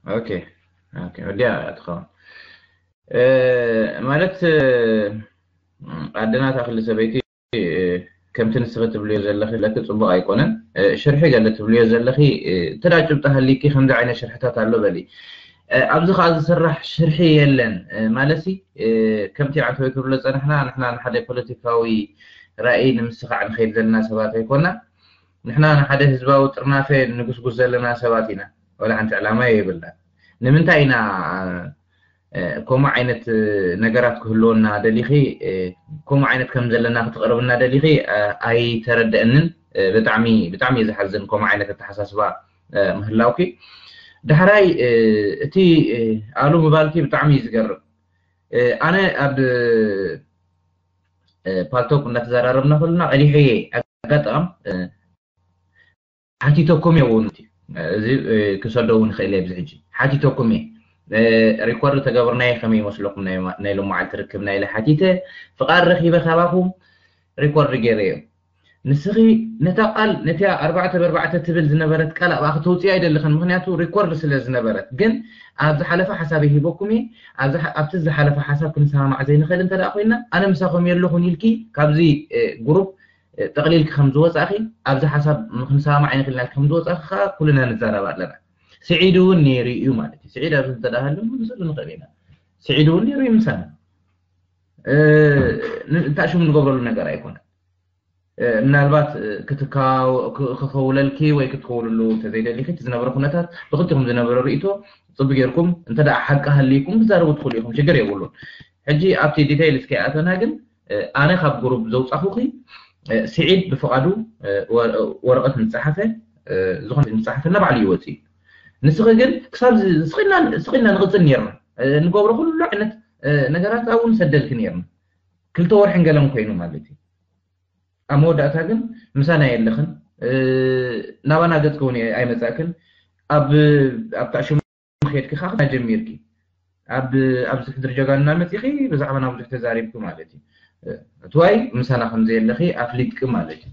ኦኬ ኦኬ ወዲያ ትኸውን ማለት ኣደናት ኣክሊ ሰበይቲ ከምቲ ንስኺ ትብልዮ ዘለኺ ለኪ ፅቡቅ ኣይኮነን። ሽርሒ ገለ ትብልዮ ዘለኺ እንተ ደኣ ጭብጢ ሃልይኪ ከምዚ ዓይነት ሽርሕታት ኣሎ በሊ። ኣብዚ ከዓ ዝስራሕ ሽርሒ የለን ማለት ከምቲ ዓንተወይ ክብሎ ዝፀናሕና ንሕና ንሓደ ፖለቲካዊ ራእይ ንምስኻዕ ንኸይድ ዘለና ሰባት ኣይኮና። ንሕና ንሓደ ህዝባዊ ጥርናፈ ንጉስጉስ ዘለና ሰባት ኢና። ዋላ ሓንቲ ዕላማ የብልና። ንምንታይ ኢና ከምኡ ዓይነት ነገራት ክህልወና ደሊኺ ከምኡ ዓይነት ከም ዘለና ክትቕርብና ደሊኺ ኣይተረደአንን። ብጣዕሚ ብጣዕሚ እዩ ዝሓዝን ከምኡ ዓይነት ኣተሓሳስባ ምህላውኪ። ዳሕራይ እቲ ኣሉ ምባልኪ ብጣዕሚ እዩ ዝገርም። ኣነ ኣብ ፓልቶክ እናተዘራረብና ከለና ቀዲሐየ ኣጋጣም ሓቲተኩም የውን እዚ ክሰዶ እውን ይኽእል እየ ብዚ ሕጂ ሓቲተኩም እየ። ሪኮርድ ተገብርናየ ከመይ ይመስለኩም ናይ ሎማዓልቲ ርክብና ኢለ ሓቲተ ፍቃድ ረኪበ ካባኹም ሪኮርድ ገይረዮ። ንስኺ ነታ ቃል ነቲያ ኣርባዕተ ብኣርባዕተ ትብል ዝነበረት ቃል ኣብኣ ክተውፅያ ኣይደለኽን ምክንያቱ ሪኮርድ ስለ ዝነበረት። ግን ኣብ ዝሓለፈ ሓሳብ ሂበኩም እየ። ኣብቲ ዝሓለፈ ሓሳብ ክንሰማማዕ ዘይንኽእል እንተ ኮይና ኣነ ምሳኹም የለኹን ኢልኪ ካብዚ ጉሩፕ ጠቕሊልኪ ከም ዝወፃእኺ ኣብዚ ሓሳብ ክንሰማማዕ ይንኽእል ኢልኪ ከም ዝወፃእኺ ከዓ ኩልና ንዛረብ ኣለና። ስዒድ እውን ነይሩ እዩ ማለት እዩ። ስዒድ ኣብዚ እንተደሃሉ ንስሉ ንኽእል ኢና። ስዒድ እውን ነይሩ እዩ ምሳና። እንታይ ሽሙ ንገብረሉ ነገር ኣይኮነን። ምናልባት ክኸውለልኪ ወይ ክትከውልሉ እንተዘይደሊኺ እቲ ዝነበረ ኩነታት ብክልቲኹም ዝነበረ ርእይቶ ፅቡ ጌርኩም እንተ ደኣ ሓቂ ሃልይኩም ክትዛረቡ ትኽእሉ ኢኹም፣ ሽግር የብሉን። ሕጂ ኣብቲ ዲቴይል እስከ ኣተና ግን ኣነ ካብ ግሩፕ ዘውፃኹኺ ስዒድ ብፍቓዱ ወረቐት ምፅሓፈ ዝኾነ ምፅሓፈ እና ባዕሉ ይወፅእ። ንስኺ ግን ክሳብ ስኺልና ንቕፅል ነርና ንገብሮ ኩሉ ዓይነት ነገራት ኣብኡ ንሰደልኪ ነርና ክልተ ወርሕን ገለን ኮይኑ ማለት እዩ። ኣብ መወዳእታ ግን ምሳና የለኽን፣ ናባና ገጽኪ እውን ኣይመጻእክን። ኣብ ኣብታ ሽሙ ከድኪ ከዓ ጀሚርኪ ኣብ ኣብዚ ሕድሪ ጀጋኑና መጺኺ ብዛዕባና ብዙሕ ተዛሪብኪ ማለት እዩ። እትዋይ ምሳና ከም ዘየለኺ ኣፍሊጥኪ ማለት እዩ።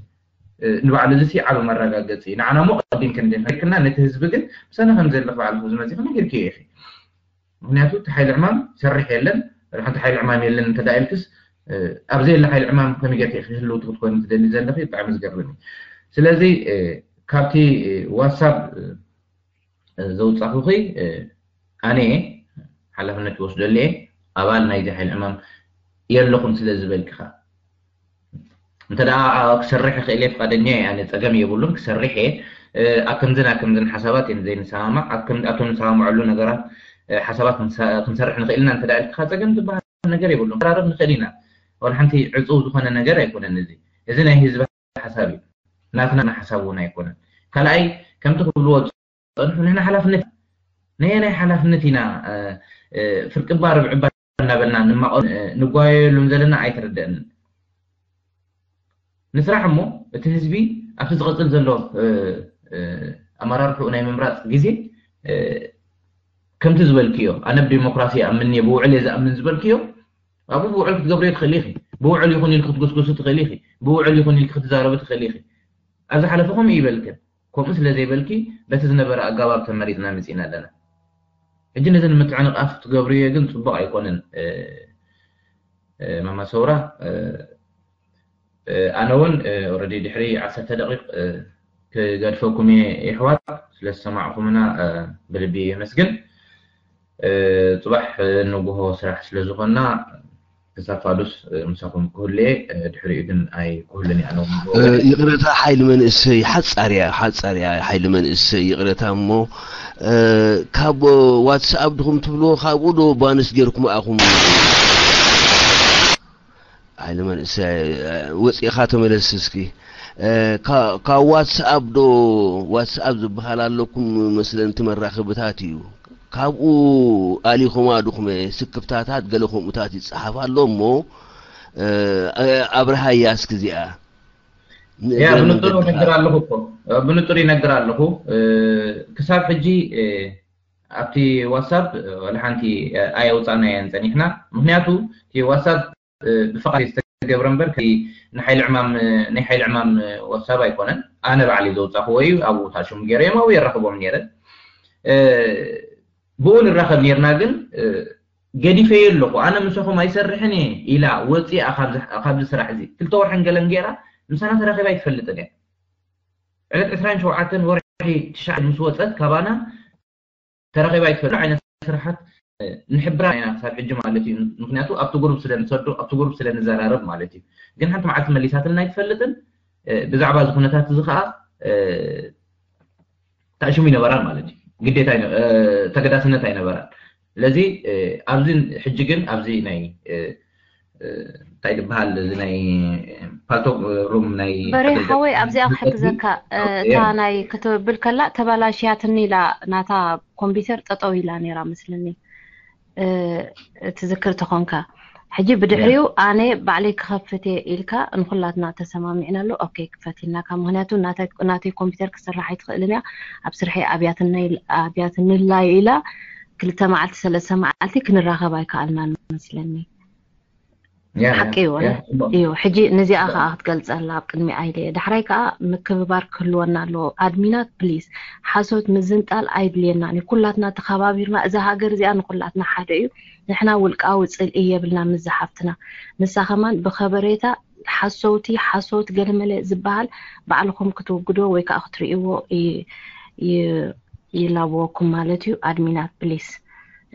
ንባዕሉ እዚ ዓቢ መረጋገጺ እዩ። ንዓና እሞ ቀዲምኪ እንዲኺ ነቲ ህዝቢ ግን ምሳና ከም ዘየለኺ ባዕልኺ ኣብዚ መጺኺ ነጊርኪዮ ኢኺ። ምክንያቱ እቲ ሓይሊ ዕማም ይሰርሕ የለን። ሓንቲ ሓይሊ ዕማም የለን እንተ ኢልክስ ኣብ ዘየለ ሓይሊ ዕማም ከመይ ጌርኪ ኢኺ ህልውቲ ክትኮይኒ ትደሊ ዘለኺ ብጣዕሚ ዝገርም እዩ። ስለዚ ካብቲ ዋትሳፕ ዘውፃኹኺ ኣነ ሓላፍነት ይወስደሉ እየ። ኣባል ናይዚ ሓይሊ ዕማም የለኹም ስለ ዝበልክኻ። እንተ ደኣ ክሰርሕ ይኽእል እየ፣ ፍቓደኛ እየ፣ ኣነ ጸገም የብሉን፣ ክሰርሕ እየ። ኣብ ከምዝን ኣብ ከምዝን ሓሳባት እዮም ዘይንሰማማዕ። ኣብቶም ንሰማምዐሉ ነገራት ሓሳባት ክንሰርሕ ንኽእል ኢና እንተ ደኣ ኢልካ ጸገም ዝበሃል ነገር የብሉን። ክራረብ ንኽእል ኢና። ዋላ ሓንቲ ዕጹው ዝኾነ ነገር ኣይኮነን። እዚ እዚ ናይ ህዝቢ ሓሳብ እዩ። ናትና ሓሳብ እውን ኣይኮነን። ካልኣይ ከምቲ ክብልዎ ጸንሑ፣ ንሕና ሓላፍነት ነየናይ ሓላፍነት ኢና ፍርቅባ ርብዕባ እናበልና ንማቐ ንጓየሉን ዘለና ኣይተረደአንን። ንስራሕ እሞ እቲ ህዝቢ ኣብቲ ዝቐጽል ዘሎ ኣመራርሕኡ ናይ ምምራጽ ግዜ ከምቲ ዝበልክዮ፣ ኣነ ብዲሞክራሲ ይኣምን እየ፣ ብውዕል እየ ዝኣምን ዝበልክዮ፣ ኣብኡ ብውዕል ክትገብርዮ ትኽእል ኢኺ። ብውዕል ይኹን ኢልኪ ክትጉስጉሱ ትኽእል ኢኺ። ብውዕል ይኹን ኢልኪ ክትዛረቢ ትኽእል ኢኺ። ኣብ ዝሓለፈ ከምኡ ይበልክን። ከምኡ ስለ ዘይበልኪ በቲ ዝነበረ ኣገባብ ተመሪጽና መጺእና ኣለና። ሕጂ ነዚ ንምትዕንቓፍ ትገብርዮ ግን ጽቡቕ ኣይኮነን። ማማ ሰውራ፣ ኣነ እውን ኦረዲ ድሕሪ ዓሰርተ ደቂቕ ክገድፈኩም እየ ይሕዋት፣ ስለ ዝሰማዕኩምና ብልቢ የመስግን። ጽባሕ ንጉሆ ስራሕ ስለ ዝኾንና ክሳብ ፋዱስ ምሳኹም ክህሉ እየ፣ ድሕሪኡ ግን ኣይክህሉን እየ። ኣነ እውን ይቕረታ ሓይሊ መንእሰይ ሓጻር እያ፣ ሓጻር እያ ሓይሊ መንእሰይ ይቕረታ። እሞ ካብ ዋትስኣፕ ድኹም ትብልዎ ካብኡ ዶ ባንስ ጌርኩም ኣኹም? ሓይሊ መንእሰይ ወፂእኻ ተመለስ እስኪ። ካብ ዋትስኣፕ ዶ ዋትስኣፕ ዝበሃል ኣለኩም መስለኒ፣ እቲ መራኸብታት እዩ። ካብኡ ኣሊኹማ ድኹመ ስክፍታታት ገለ ከምኡታት ይፀሓፍ ኣሎ እሞ ኣብርሃያ እስኪ እዚኣ። ያ ብንጹር ይነግር ኣለኹ እኮ፣ ብንጹር ይነግር ኣለኹ። ክሳብ ሕጂ ኣብቲ ዋትሳፕ ወላ ሓንቲ ኣየውጻእናዮን ጸኒሕና። ምኽንያቱ እቲ ዋትሳፕ ብፍቓድ ዝተገብረ እምበር፣ ከ-፣ ንሓይሊ ዕማም፣ ናይ ሓይሊ ዕማም ዋትሳፕ ኣይኮነን። ኣነ ባዕለይ ዘውጻእክዎ እዩ። ኣብኡ ታሽሙ ገይረ እዮም ኣብኡ የራኽቦም ነይረ። ብኡ ንራኸብ ነይርና፣ ግን ገዲፈዮ ኣለኹ። ኣነ ምሳኹም ኣይሰርሕን እየ ኢላ ወፂኣ ካብዚ፣ ካብዚ ስራሕ እዚ ክልተ ወርሕን ገለን ገይራ ምሳና ተራኺባ ኣይትፈልጥን እያ። ዕለት ዕስራን ሸውዓተን ወርሒ ትሽዓተ ምስ ወፀት ካባና ተራኺባ ኣይትፈልጥ ዓይነት ስራሓት ንሕብራ ኢና ክሳብ ሕጂ ማለት እዩ። ምኽንያቱ ኣብቲ ግሩፕ ስለ ንሰዶ፣ ኣብቲ ግሩፕ ስለ ንዘራረብ ማለት እዩ። ግን ሓንቲ መዓልቲ መሊሳትልና ኣይትፈልጥን። ብዛዕባ እዚ ኩነታት እዚ ከዓ ታሽሙ ይነበራን ማለት እዩ። ግዴታ ይነ-፣ ተገዳስነት ኣይነበራን። ስለዚ ኣብዚ ሕጂ ግን ኣብዚ ናይ እንታይ ዝበሃል፣ እዚ ናይ ፓልቶክ ሩም ናይ በሬ ሓገዝ ሓወይ፣ ኣብዚኣ ክሕግዘካ፣ እታ ናይ ክትብል ከላ ተባላሽያትኒ ኢላ ናታ ኮምፒውተር ጠጠው ኢላ ነይራ መስለኒ። ትዝክር ተኾንካ። ሕጂ ብድሕሪኡ ኣነ ባዕለይ ክኸፍት እየ ኢልካ ንኹላትና ተሰማሚዕናሉ። ኦኬ፣ ክፈት ኢልናካ። ምኽንያቱ ናተይ፣ ናተይ ኮምፒውተር ክሰርሕ ኣይትኽእልን እያ። ኣብ ስርሐይ ኣብያትነይ-፣ ኣብያትንላ ኢላ ክልተ መዓልቲ ሰለስተ መዓልቲ ክንራኸብ ኣይከኣልናን መስለኒ። ያ፣ ያ፣ ሓቂ እዩ፣ ያ፣ ጽቡቕ። እዩ። ሕጂ ነዚኣ ያ። ከኣ ክትገልጸላ ኣብ ቅድሚ ኣይደ። ዳሕራይ ከኣ ምክብባር ክህልወና ኣለዎ። ኣድሚናት ፕሊስ፣ ሓሶት ምዝንጣል ኣይድልየናን እዩ። ኩላትና ተኸባቢርና፣ እዛ ሃገር እዚኣ ንኩላትና ሓደ እዩ። ንሕና ውልቃዊ ጽልኢ የብልና ምስ ዝሓፍትና። ንሳ ከማን ብኸበሬታ ሓሰውቲ፣ ሓሶት ገለመለ ዝበሃል ባዕልኹም ክትውግዶ ወይ ከኣ ክትርእይዎ ይ-፣ ይ-፣ ይላበወኩም ማለት እዩ። ኣድሚናት ፕሊስ።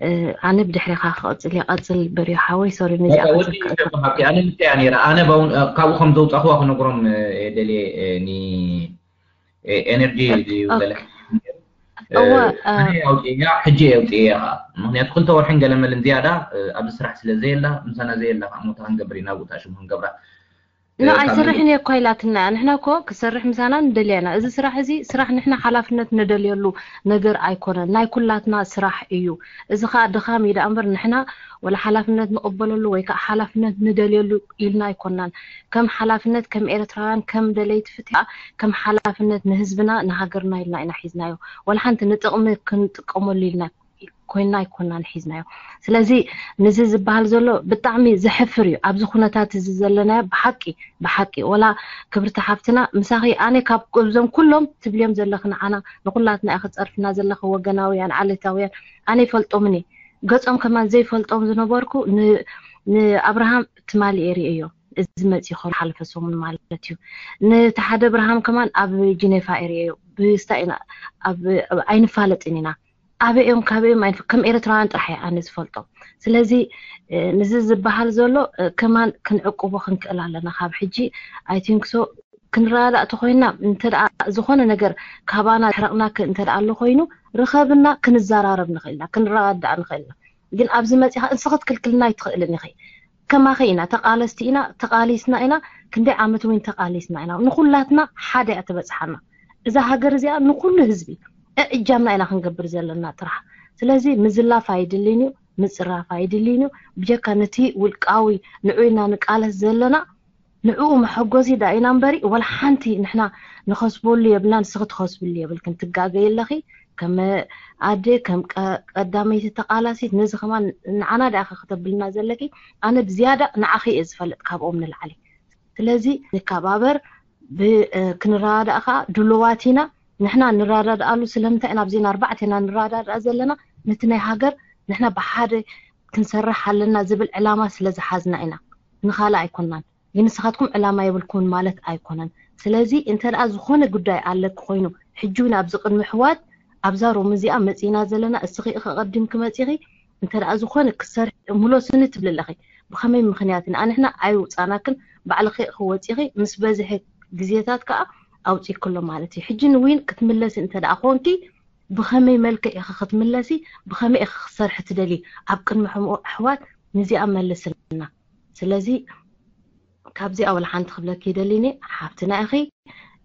እ፣ ኣነ ብድሕሪኻ ክቐጽል እየ። ቀጽል በርዮ ሓወይ፣ ሶሪ ነዚኣ በቃ ወዲ ክዝክር ይሸጡ ሓቂ፣ ኣነ ምስተያ ነይረ። ኣነ ባውን-፣ እ፣ ካብኡ ከም ዘውጻኽዋ ክነግሮም፣ እ፣ እየ ደልየ፣ እ፣ ኒ-፣ እ፣ ኤነርጂ ድዩ ኦኬ። ገለ? እ፣ እወ፣ እ፣ ኣነ ኣውጽእያ፣ ሕጂ እየ ኣውጽእያ ኸኣ። ምኽንያቱ ክልተ ወርሕን ገለ መልን ዝያዳ፣ እ፣ ኣብዚ ስራሕ ስለ ዘየላ፣ ምሳና ዘየላ ኸኣ ሞታ ክንገብር ኢና፣ ኣብኡ ተኣሽሙ ክንገብራ። ኖ፣ እ፣ ካብ ኣይሰርሕን እየ እኳ ኢላትና እያ። ንሕና እኮ ክሰርሕ ምሳና ንደልያ ኢና። እዚ ስራሕ እዚ ስራሕ ንሕና ሓላፍነት ንደልየሉ ነገር ኣይኮነን። ናይ ኩላትና ስራሕ እዩ። እዚ ኸኣ ድኻም እዩ ደኣ እምበር ንሕና ወላ ሓላፍነት ንቕበለሉ ወይ ከኣ ሓላፍነት ንደልየሉ ኢልና ኣይኮናን። ከም ሓላፍነት ከም ኤርትራውያን፣ ከም ደለይቲ ፍትሒ፣ ከም ሓላፍነት ንህዝብና ንሃገርና ኢልና ኢና ሒዝናዮ። ወላ ሓንቲ ንጥቕሚ ክንጥቀመሉ ኢልና ኮይና ኣይኮናን ሒዝናዮ። ስለዚ ንዚ ዝበሃል ዘሎ ብጣዕሚ ዘሕፍር እዩ። ኣብዚ ኩነታት እዚ ዘለናዮ ብሓቂ፣ ብሓቂ፣ ወላ ክብርቲ ሓፍትና ምሳኺ ኣነ ካብ እዞም ኩሎም ትብልዮም ዘለኺ ንዓና ንኹላትና ኢኺ ጸርፍና ዘለኺ ወገናውያን፣ ዓሌታውያን፣ ኣነ ይፈልጦምን እየ። ገጾም ከማን ዘይፈልጦም ዝነበርኩ ን-፣ ንኣብርሃም ትማሊ እየ ርእየዮ። እዚ መጺኡ ከሎ ሓለፈ ሰሙን ማለት እዩ። ንተሓደ ኣብርሃም ከማን ኣብ ጂኔፋ እየ ርእየዮ። ብስታ ኢና፣ ኣብ፣ ኣብ፣ ኣይንፋለጥን ኢና። ኣበዮም ካበዮም ኣይንፍ ከም ኤርትራውያን ጥራሕ እየ ኣነ ዝፈልጦም። ስለዚ ንዚ ዝበሃል ዘሎ ከማን ክንዕቅቦ ክንክእል ኣለና። ካብ ሕጂ ኣይቲንክሶ ክንረዳእ ተኮይና እንተ ዝኾነ ነገር ካባና ሕረቕና እንተ ኣሎ ኮይኑ ርኸብና ክንዘራረብ ንኽእልና ክንረዳእ ንኽእልና። ግን ኣብዚ መፂኻ እንስኺ ትክልክልና ኣይትኽእልን ኢኺ። ከማኸ ኢና ተቃለስቲ ኢና ተቃሊስና ኢና። ክንደይ ዓመት እውን ተቃሊስና ኢና። ንኩላትና ሓደ እያ ትበፅሓና እዛ ሃገር እዚኣ ንኩሉ ህዝቢ እእጃምና ኢና ክንገብር ዘለና ጥራሕ። ስለዚ ምዝላፍ ኣይድልን እዩ፣ ምፅራፍ ኣይድልን እዩ። ብጀካ ነቲ ውልቃዊ ንዑ ኢልና ንቃለስ ዘለና ንዕኡ መሐጎሲ ዳ ኢና እምበሪ ወላ ሓንቲ ንሕና ንኸስበሉ የብልና። ንስኺ ትኸስብሉ የብልክን። ትጋገይ ኣለኺ ከም ኣደ ከም ቀዳመይቲ ተቃላሲት። ነዚ ከማን ንዓና ዳ ከተብልና ዘለኪ። ኣነ ብዝያዳ ንዓኺ እየ ዝፈልጥ ካብኦም ንላዕሊ። ስለዚ ንከባበር ክንረዳዳእ ከዓ ድሉዋት ኢና። ንሕና ንረዳድኣሉ ስለምንታይ ኢና ኣብዚና ኣርባዕቴና ንረዳድኣ ዘለና? ነቲ ናይ ሃገር ንሕና ብሓደ ክንሰርሕ ኣለና ዝብል ዕላማ ስለ ዝሓዝና ኢና። ንኻልእ ኣይኮናን። ግን ንስኻትኩም ዕላማ የብልኩምን ማለት ኣይኮነን። ስለዚ እንተ ደኣ ዝኾነ ጉዳይ ኣለኪ ኮይኑ ሕጂ እውን ኣብዚ ቅድሚ ኣሕዋት ኣብዛ ሮም እዚኣ መጺእና ዘለና እስኺ ኢኺ ኣቐዲምኪ መጺኺ እንተ ደኣ ዝኾነ ክትሰርሒ ምሎስኒ ትብሊ ኣለኺ። ብኸመይ ምኽንያት ኢና ንሕና ኣይውጻናክን ባዕልኺ ኢኺ ወጺኺ ምስ በዝሒ ግዜታት ከኣ ኣውጺእኪ ኣሎ ማለት እዩ። ሕጂ ንዊን ክትምለሲ እንተ ደኣ ኮንኪ ብኸመይ መልክዕ ኢኺ ክትምለሲ ብኸመይ ኢኺ ክትሰርሒ ትደሊ ኣብ ቅድሚ ኣሕዋት ንዚኣ መልስልና። ስለዚ ካብዚኣ ወላ ሓንቲ ክብለኪ ይደሊኒ ሓፍትና ኢኺ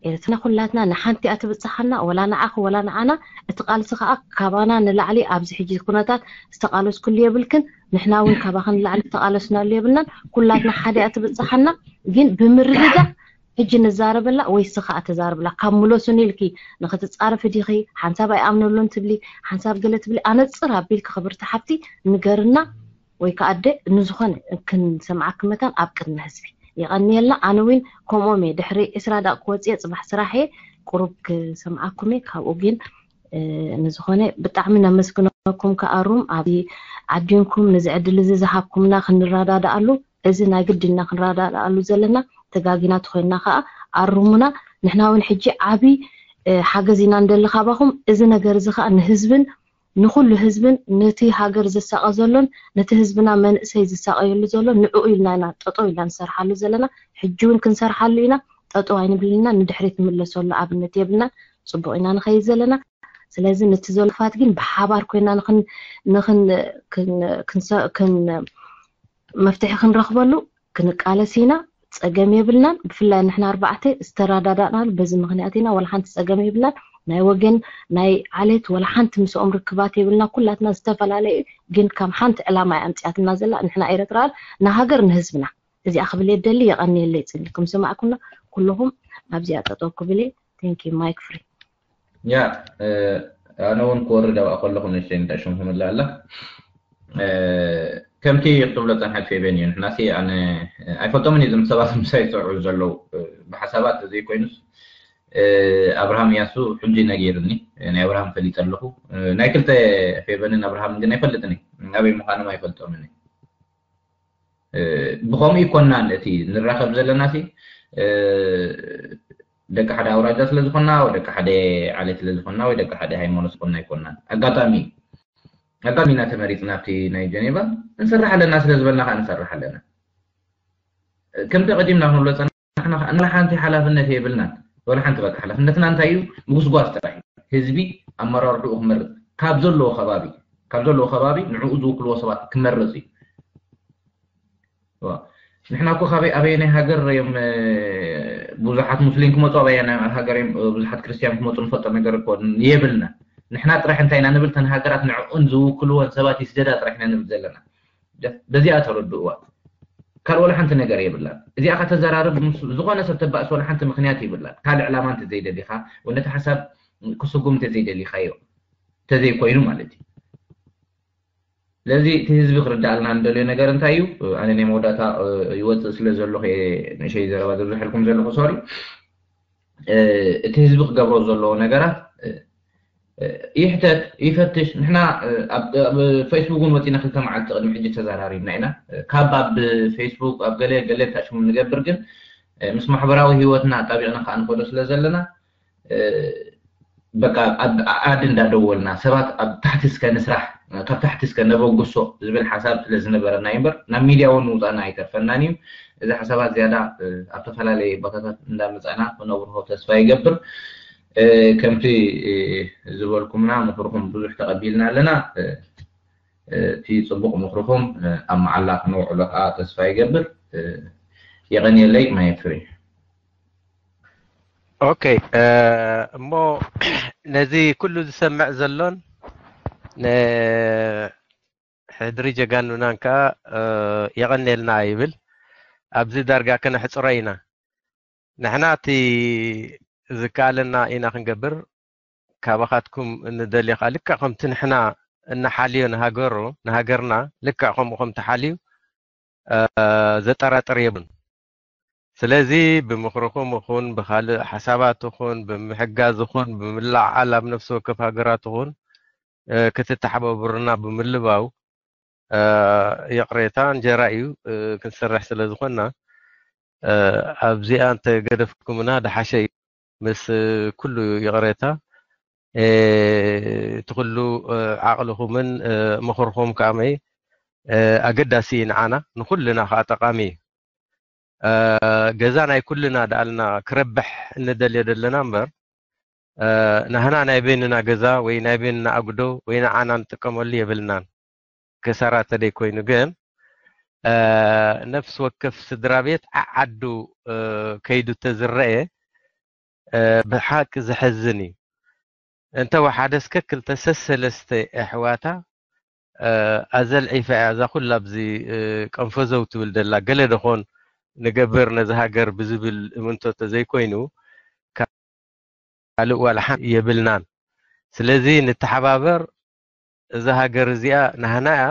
ኤርትራ ኩላትና ንሓንቲ እያ ትብጽሓና ወላ ንዓኺ ወላ ንዓና። እቲ ቃልሲ ከዓ ካባና ንላዕሊ ኣብዚ ሕጂ ኩነታት ዝተቃለስኩሉ የብልክን። ንሕና እውን ካባኺ ንላዕሊ ዝተቃለስናሉ የብልናን። ኩላትና ሓደ እያ ትብጽሓና። ግን ብምርድዳእ ሕጂ ንዛረበላ ወይ ስኻ ተዛርብላ ካብ ምለሱን ኢልኪ ንኽትጻረፊ ዲኺ ሓንሳብ ኣይኣምነሉን ትብሊ ሓንሳብ ገለ ትብሊ ኣነጽር ኣቢልኪ ክብርቲ ሓፍቲ ንገርና ወይ ከዓ ኣደ ንዝኾነ ክንሰምዓኪ መታን ኣብ ቅድሚ ህዝቢ የቐንየልና። ኣነ እውን ከምኦም እየ ድሕሪ ዕስራ ደቂ ወፅየ ፅባሕ ስራሕ እየ ቁሩብ ክሰምዓኩም እየ። ካብኡ ግን ንዝኾነ ብጣዕሚ ነመስግነኩም ከኣሩም ኣብዚ ዓዲንኩም ንዚ ዕድል እዚ ዝሃብኩምና ክንረዳዳኣሉ እዚ ናይ ግድና ክንረዳዳኣሉ ዘለና ተጋጊና ተኮይንና ከዓ ኣርሙና። ንሕና እውን ሕጂ ዓብይ ሓገዝ ኢና ንደሊ ካባኹም። እዚ ነገር እዚ ከዓ ንህዝብን ንኩሉ ህዝብን ነቲ ሃገር ዝሳቐ ዘሎን ነቲ ህዝብና መንእሰይ ዝሳቐየሉ ዘሎ ንዕኡ ኢልና ኢና ጠጠው ኢልና ንሰርሓሉ ዘለና። ሕጂ እውን ክንሰርሓሉ ኢና። ጠጠው ኣይንብልና ንድሕሪት ንምለሰሉ ኣብነት የብልና። ፅቡቅ ኢና ንኸይድ ዘለና። ስለዚ ነቲ ዘሎ ክፋት ግን ብሓባር ኮይና ንክን ንክን መፍትሒ ክንረኽበሉ ክንቃለስ ኢና። ፀገም የብልናን። ብፍላይ ንሕና ኣርባዕተ ዝተረዳዳእናሉ በዚ ምክንያት ኢና። ወላ ሓንቲ ፀገም የብልናን። ናይ ወገን ናይ ዓሌት ወላ ሓንቲ ምስኦም ርክባት የብልና። ኩላትና ዝተፈላለየ ግን ከም ሓንቲ ዕላማ እያ ኣምፅኣትና ዘላ። ንሕና ኤረትራውያን ንሃገር ንህዝብና እዚኣ ክብል የደሊ። የቐንየለይ ፅሊ ክምስማዕኩና ኩልኹም ኣብዚኣ ጠጠው ክብል እየ። Thank you. Mic free. ያ ኣነ እውን ክወርድ ኣብኣ ከለኹ ንእሽተይ ንታሽም ክምላ ኣላ። ከምቲ ክትብሎ ፀንሐት ፌበን እዩ። ንሕናሲ ኣነ ኣይፈልጦምን እዩ እዞም ሰባት ምሳይ ዝሰርዑ ዘለዉ ብሓሳባት ዘይኮይኑስ ኣብርሃም ያሱ ሕጂ ነጊርኒ ናይ ኣብርሃም ፈሊጠ ኣለኹ። ናይ ክልተ ፌበንን ኣብርሃምን ግን ኣይፈልጥን ኣበይ ምዃኖም ኣይፈልጦምን። ብኸምኡ ይኮናን እቲ ንራኸብ ዘለና ሲ ደቂ ሓደ ኣውራጃ ስለ ዝኾና ወይ ደቂ ሓደ ዓሌት ስለ ዝኾና ወይ ደቂ ሓደ ሃይማኖት ዝኾና ኣይኮናን። ኣጋጣሚ ኣጋጣሚ ኢና ተመሪፅና ኣብቲ ናይ ጀኔቫ። እንሰርሕ ኣለና ስለ ዝበልና ከዓ ንሰርሕ ኣለና። ከምቲ ቀዲምና ክንብሎ ፀናሕና ከዓ ንላ ሓንቲ ሓላፍነት የብልናን። ወላ ሓንቲ በቃ ሓላፍነትና እንታይ እዩ? ምጉስጓስ ጥራሕ እዩ። ህዝቢ ኣመራርሕኡ ክመርፅ ካብ ዘለዎ ከባቢ ካብ ዘለዎ ከባቢ ንዕኡ ዝውክልዎ ሰባት ክመርፅ እዩ። ንሕና እኮ ካበይ ኣበየናይ ሃገር እዮም ብዙሓት ሙስሊም ክመፁ ኣበየናይ ሃገር እዮም ብዙሓት ክርስትያን ክመፁ ንፈልጦ ነገር እኮ የብልና። ንሕና ጥራሕ እንታይ ኢና ንብል? ተን ሃገራት ንዕኡን ዝውክልዎን ሰባት ይስደዳ ጥራሕ ኢና ንብል ዘለና። በዚኣ ተረድእዋ። ካልእ ወላ ሓንቲ ነገር የብላን። እዚኣ ከተዘራርብ ምስ ዝኾነ ሰብ ተባእስ ወላ ሓንቲ ምክንያት የብላን። ካልእ ዕላማ እንተዘይደሊኻ ወይ ነቲ ሓሳብ ክስጉም እንተዘይደሊኻዮ እንተዘይኮይኑ ማለት እዩ። ስለዚ እቲ ህዝቢ ክርዳኣልና ንደልዮ ነገር እንታይ እዩ? ኣነ ናይ መወዳእታ ይወፅእ ስለ ዘለኹ እየ ንእሸይ ዘረባ ዘብዝሐልኩም ዘለኹ ሶሪ። እቲ ህዝቢ ክገብሮ ዘለዎ ነገራት ይሕተት ይፈትሽ። ንሕና ኣብ ፌስቡክ እውን ወፂና ክልተ መዓልቲ ቅድሚ ሕጂ ተዘራሪብና ኢና። ካብ ኣብ ፌስቡክ ኣብ ገለ ገለ ታሽሙ ንገብር ግን ምስ ማሕበራዊ ህይወትና ኣጣቢቕና ከዓ ንኸዶ ስለ ዘለና በቃ ኣብ ኣድ እንዳደወልና ሰባት ኣብ ታሕቲ እስከ ንስራሕ፣ ካብ ታሕቲ እስከ ነበግሶ ዝብል ሓሳብ ስለ ዝነበረና እዩ እምበር ናብ ሚድያ እውን ምውፃእና ኣይተርፈናን እዩ። እዚ ሓሳባት ዝያዳ ኣብ ዝተፈላለየ ቦታታት እንዳመፃእና ክነብርሆ ተስፋ ይገብር። ከምቲ ዝበልኩምና ምክርኩም ብዙሕ ተቐቢልና ኣለና። እቲ ፅቡቕ ምክርኩም ኣብ መዓላ ክነውዕሎ ከዓ ተስፋ ይገብር። የቐንየለይ ማየት ፍሬ። ኦኬ፣ እሞ ነዚ ኩሉ ዝሰምዕ ዘሎን ንሕድሪ ጀጋኑናን ከዓ የቐንየልና ይብል። ኣብዚ ዳርጋ ከነሕፅሮ ኢና። ንሕና እቲ ዝከኣለና ኢና ክንገብር። ካባኻትኩም እንደልዮ ከዓ ልክዕ ከምቲ ንሕና እናሓልዮ ንሃገሩ ንሃገርና ልክዕ ከምኡ ከም ተሓልዩ ዘጠራጥር የብሉን። ስለዚ ብምኽርኹም ይኹን ብኻልእ ሓሳባት ይኹን ብምሕጋዝ ይኹን ብምልዓዓል ኣብ ነፍሲ ወከፍ ሃገራት ይኹን ክትተሓባበሩና ብምልባው ይቕሬታ እንጀራ እዩ ክንሰርሕ ስለ ዝኾንና ኣብዚኣ እንተገደፍኩምና ደሓሸ እዩ። ምስ ኩሉ ይቕሬታ እቲ ኩሉ ዓቕልኹምን ምኽርኹም ከኣመይ ኣገዳሲ እዩ ንዓና ንኩልና ከዓ ጠቓሚ እዩ። ገዛ ናይ ኩልና ደኣልና ክረብሕ እንደልዮ ዘለና እምበር ናህና ናይ በይንና ገዛ ወይ ናይ በይንና ኣጉዶ ወይ ንዓና ንጥቀመሉ የብልናን። ከሳራ ተደይ ኮይኑ ግን ነፍሲ ወከፍ ስድራ ቤት ዓዓዱ ከይዱ ተዝረአ ብሓቂ ዘሐዝን እዩ። እንተ ወሓደ እስከ ክልተ ሰሰለስተ ኣሕዋታ ኣዘልዒፋ እያ እዛ ኩላ ኣብዚ ቀንፈዘው ትብል ደላ ገለ ደኾን ንገብር ነዚ ሃገር ብዝብል እምንቶ ተዘይኮይኑ ካልእ ዋላ ሓንቲ የብልናን። ስለዚ ንተሓባበር። እዛ ሃገር እዚኣ ናህና እያ።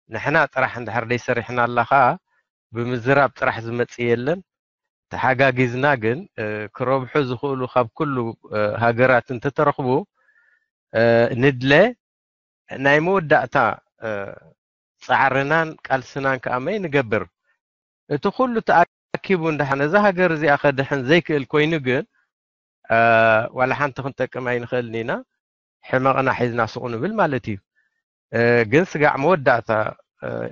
ንሕና ጥራሕ እንድሕር ደይሰሪሕናላ ከዓ ብምዝራብ ጥራሕ ዝመፅእ የለን። ተሓጋጊዝና ግን ክረብሑ ዝኽእሉ ካብ ኩሉ ሃገራት እንተተረኽቡ ንድለ ናይ መወዳእታ ፃዕርናን ቃልስናን ከዓ መይ ንገብር። እቲ ኩሉ ተኣኪቡ እንዳሓ ነዛ ሃገር እዚኣ ከድሕን ዘይክእል ኮይኑ ግን ዋላ ሓንቲ ክንጠቅም ኣይንኽእልን ኢና። ሕመቕና ሒዝና ስቑ ንብል ማለት እዩ። ግን ስጋዕ መወዳእታ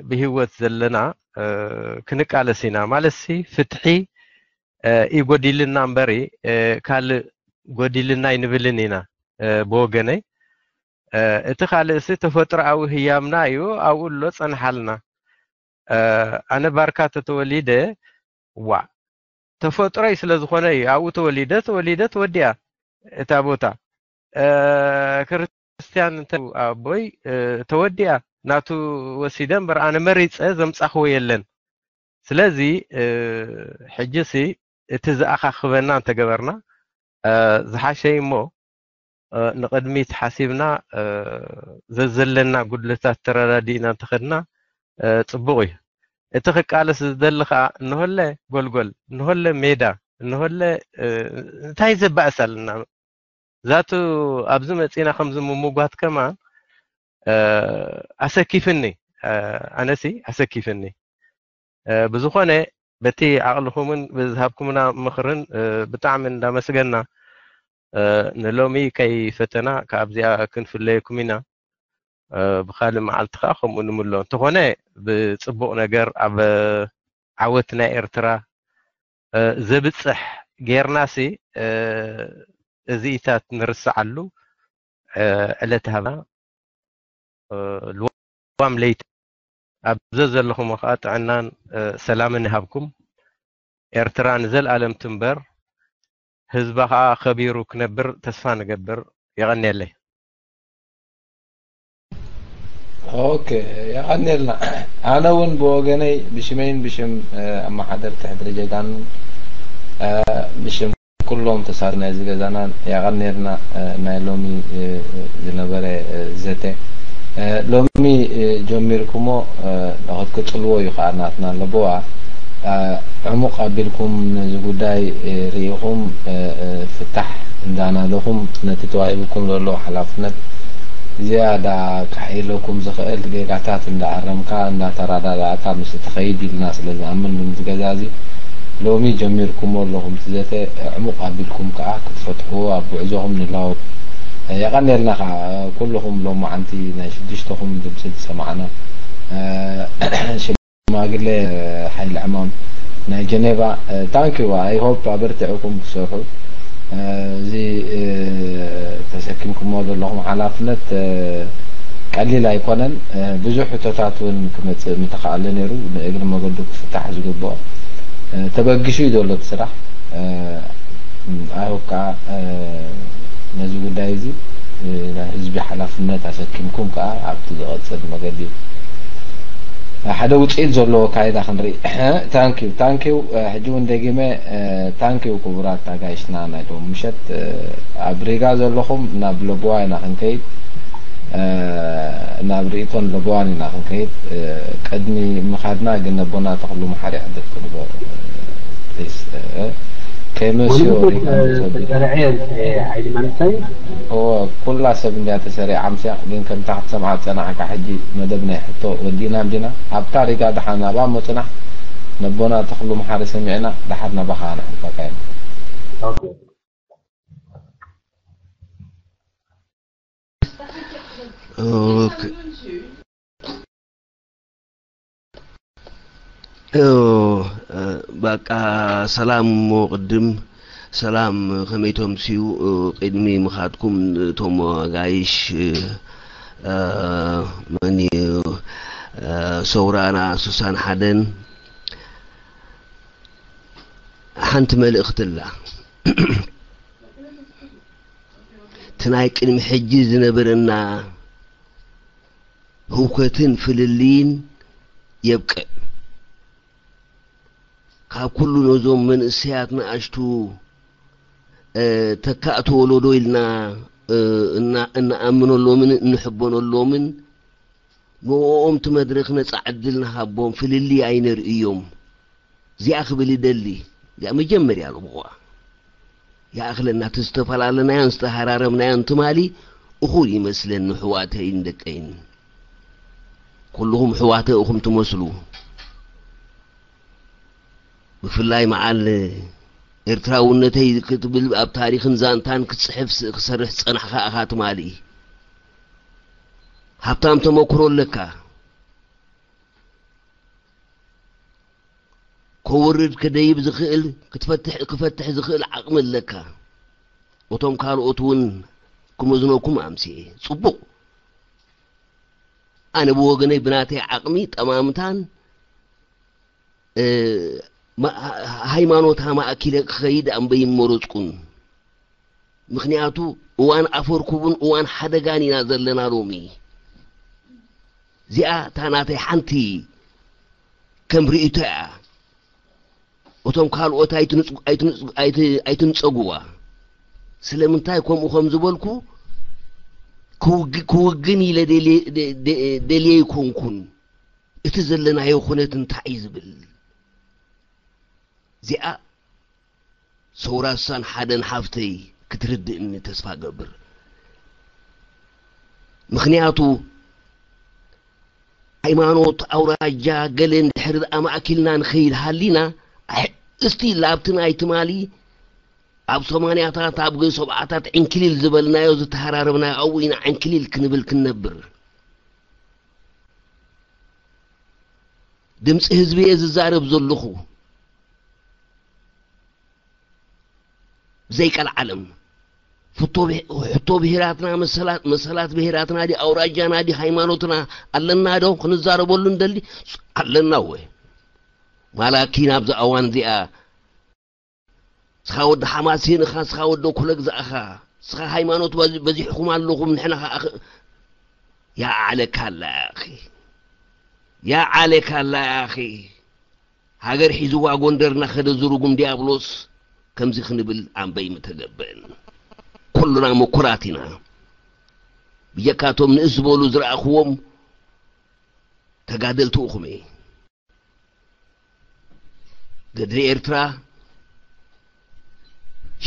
ብህይወት ዘለና ክንቃለስ ኢና ማለት ሲ ፍትሒ ይጎዲልና እምበሪ ካልእ ጎዲልና ኣይንብልን ኢና ብወገነይ። እቲ ካልእሲ ተፈጥሮኣዊ ህያብና እዩ ኣብኡ ኣሎ ጸንሓልና። ኣነ ባርካ ተተወሊደ ዋእ ተፈጥሮይ ስለ ዝኾነ እዩ ኣብኡ ተወሊደ ተወሊደ ተወዲኣ እታ ቦታ። ክርስትያን እንተ ኣቦይ ተወዲኣ ናቱ ወሲደ እምበር ኣነ መሪፀ ዘምፃኽዎ የለን። ስለዚ ሕጂሲ እቲ ዝኣኻኽበና እንተገበርና ዝሓሸ እዩ እሞ ንቕድሚት ሓሲብና ዘዘለና ጉድለታት ተረዳዲእና እንተኸድና ፅቡቕ እዩ። እቲ ክቃለስ ዝደሊ ከዓ እንሆለ ጎልጎል፣ እንሆለ ሜዳ፣ እንሆለ እንታይ ዘባእስ ኣለና? ዛቱ ኣብዚ መፂና ከምዚ ምምጓት ከማን ኣሰኪፍኒ፣ ኣነሲ ኣሰኪፍኒ። ብዝኾነ በቲ ዓቕልኹምን ብዝሃብኩምና ምኽርን ብጣዕሚ እንዳመስገና ንሎሚ ከይፈተና ካብዚኣ ክንፍለየኩም ኢና። ብካልእ መዓልቲ ከዓ ከምኡ ንምሎ እንተኾነ ብፅቡቕ ነገር ኣብ ዓወት ናይ ኤርትራ ዘብፅሕ ጌርናሲ እዚኢታት ንርስዓሉ ዕለት ሃብና። ልዋም ለይቲ ኣብ ዘዘለኹም ከዓ ጥዕናን ሰላምን ይሃብኩም። ኤርትራ ንዘልኣለም ትንበር። ህዝባ ከዓ ከቢሩ ክነብር ተስፋ ንገብር። የቐንየለይ። ኦኬ፣ የቐንየልና። ኣነ እውን ብወገነይ ብሽመይን ብሽም ኣመሓደርቲ ሕድሪ ጀጋኑን ብሽም ኩሎም ተሳተፍቲ ናይዚ ገዛናን የቐንየልና። ናይ ሎሚ ዝነበረ ዘተ ሎሚ ጀሚርኩሞ ክትቅፅልዎ እዩ ከዓ ናትና ለበዋ። ዕሙቕ ኣቢልኩም ነዚ ጉዳይ ርኢኹም ፍታሕ እንዳናለኹም ነቲ ተዋሂብኩም ዘሎ ሓላፍነት ዝያዳ ካሕኢለኩም ዝኽእል ጌጋታት እንዳኣረምካ እንዳተረዳዳእካ ምስ ትኸይድ ኢልና ስለ ዝኣምን ብምዚ ገዛ እዚ ሎሚ ጀሚርኩሞ ኣለኹም እቲ ዘተ ዕሙቕ ኣቢልኩም ከኣ ክትፈትሕዎ ኣብ ጉዕዞኹም ንላወጥ። የቐንየልና ከኣ ኩልኹም ሎማዓንቲ ናይ ሽዱሽተኹም ድምጺ ዝሰማዕና። ሽማግለ ሓይለ ዕማም ናይ ጀኔቫ፣ thank you, I hope ኣበርቲዕኩም ክትሰርሑ። እዚ ተሰኪምኩሞ ዘለኹም ሓላፍነት ቀሊል ኣይኮነን። ብዙሕ ሕቶታት እውን ክመጽእ ምተኻእለ ነይሩ፣ ንእግሪ መገዱ ክፍታሕ ዝግብኦ። ተበጊሱ እዩ ዘሎ እቲ ስራሕ። I hope ከዓ ነዚ ጉዳይ እዚ ናይ ህዝቢ ሓላፍነት ኣሰኪምኩም ከዓ ኣብቲ ዝቐጽል መገዲ ሓደ ውፅኢት ዘለዎ ኣካይዳ ክንርኢ። Thank you, thank you። ሕጂ እውን ደጊመ thank you ክቡራት ኣጋይሽና ናይ ሎም ምሸት። ኣብ ሪጋ ዘለኹም ናብ ለቦዋ ኢና ክንከይድ፣ ናብ ርእይቶን ለቦዋን ኢና ክንከይድ። ቅድሚ ምኻድና ግን ነቦና ተኽሉ መሓሪ ዕድል ክንቦ ፕሊስ። ከይመስዮ ሪጋ እንተሰቢሉ። ተሰርዐ ሓይሊ መንሰይ እዎ፣ ኩላ ሰብ እንድያ ተሰሪዓ ምስያ፣ ግን ከምታ ክትሰምዓ ዝጸናሕካ ሕጂ መደብ ናይ ሕቶ ወዲእና እንዲና። ኣብታ ሪጋ ደሓን ናብኣ ሞ ጽናሕ፣ ነቦና ተኽሉ መሓሪ ሰሚዕና ደሓር ናባኻ ነሕልፈካ ኢና። ኦኬ። ኦኬ። ባቃ ሰላም እሞ ቅድም ሰላም ከመይ ተምስዩ? ቅድሚ ምኻድኩም እቶም ኣጋይሽ መን እዩ ሰውራና ስሳን ሓደን ሓንቲ መልእኽቲ ኣላ። እቲ ናይ ቅድሚ ሕጂ ዝነበረና ህውከትን ፍልልይን የብቅዕ። ካብ ኩሉ ነዞም መንእሰያት ንኣሽቱ ተካእቲ ወለዶ ኢልና እንኣምነሎምን እንሕበነሎምን ንእኦም እቲ መድረኽ ነፃ ዕድል ንሃቦም፣ ፍልልይ ኣይነርእዮም። እዚኣ ክብል ይደሊ። እዚኣ መጀመርያ ልብቑዋ ይኣኽለና። እቲ ዝተፈላለናዮን ዝተሃራረብናዮን ትማሊ እኹል ይመስለኒ፣ ኣሕዋተይን ደቀይን። ኩልኹም ኣሕዋተ ኢኹም ትመስሉ። ብፍላይ መዓል ኤርትራውነተይ ክትብል ኣብ ታሪኽን ዛንታን ክትጽሕፍ ክሰርሕ ዝጸናሕካ ኢኻ ትማሊ። ሃብታም ተመክሮ ኣለካ። ከውርድ ክደይብ ዝኽእል ክትፈትሕ ክፈትሕ ዝኽእል ዓቕሚ ኣለካ። እቶም ካልኦት እውን ክመዝነኩም ኣምስየ። ጽቡቕ። ኣነ ብወገነይ ብናተይ ዓቕሚ ጠማምታን ሃይማኖታ ማእኪለ ክኸይድ ኣምበይ መረጽኩን። ምኽንያቱ እዋን ኣፈርኩብን እዋን ሓደጋን ኢና ዘለና ሎሚ። እዚኣ እታ ናተይ ሓንቲ ከም ርእይቶ እያ። እቶም ካልኦት ኣይትንጸጉዋ። ስለምንታይ ከምኡ ከም ዝበልኩ ክውግን ኢለ ደልየ ኣይኮንኩን። እቲ ዘለናዮ ኩነት እንታይ እዩ ዝብል እዚኣ ሰውራ ስሳን ሓደን ሓፍተይ ክትርድእኒ ተስፋ ገብር። ምኽንያቱ ሃይማኖት፣ ኣውራጃ፣ ገለ እንድሕር ኣማእኪልና ንኸይድ ሃሊና እስቲ ላብቲ ናይ ትማሊ ኣብ ሰማንያታት ኣብ ሰብዓታት ዕንክሊል ዝበልናዮ ዝተሃራረብናዮ ኣብኡ ኢና ዕንክሊል ክንብል ክንነብር። ድምፂ ህዝቢ እየ ዝዛረብ ዘለኹ። ብዘይቀልዓለም ሕቶ ብሄራትና መሰላት ብሄራትና ዲ ኣውራጃና ዲ ሃይማኖትና ኣለና ዶ ክንዛረበሉ እንደሊ ኣለና። ወ ማላኪ ናብዚ ኣዋን እዚኣ ስኻ ወዲ ሓማሴን እኻ፣ ስኻ ወዲ ኩለ ግዛእኻ፣ ስኻ ሃይማኖት በዚሕኩም ኣለኹም ንሕና ኸዓ ያ ዓለካላ ያኺ ያ ዓለካላ ያኺ። ሃገር ሒዝዋ ጎንደር እናኸደ ዝርጉም ዲያብሎስ ከምዚ ክንብል ኣንበይ ምተገብእን። ኩሉና ምኩራት ኢና። ብጀካቶም ንእስ ዝበሉ ዝረኣኽዎም ተጋደልቲ እኹም እየ። ገድሊ ኤርትራ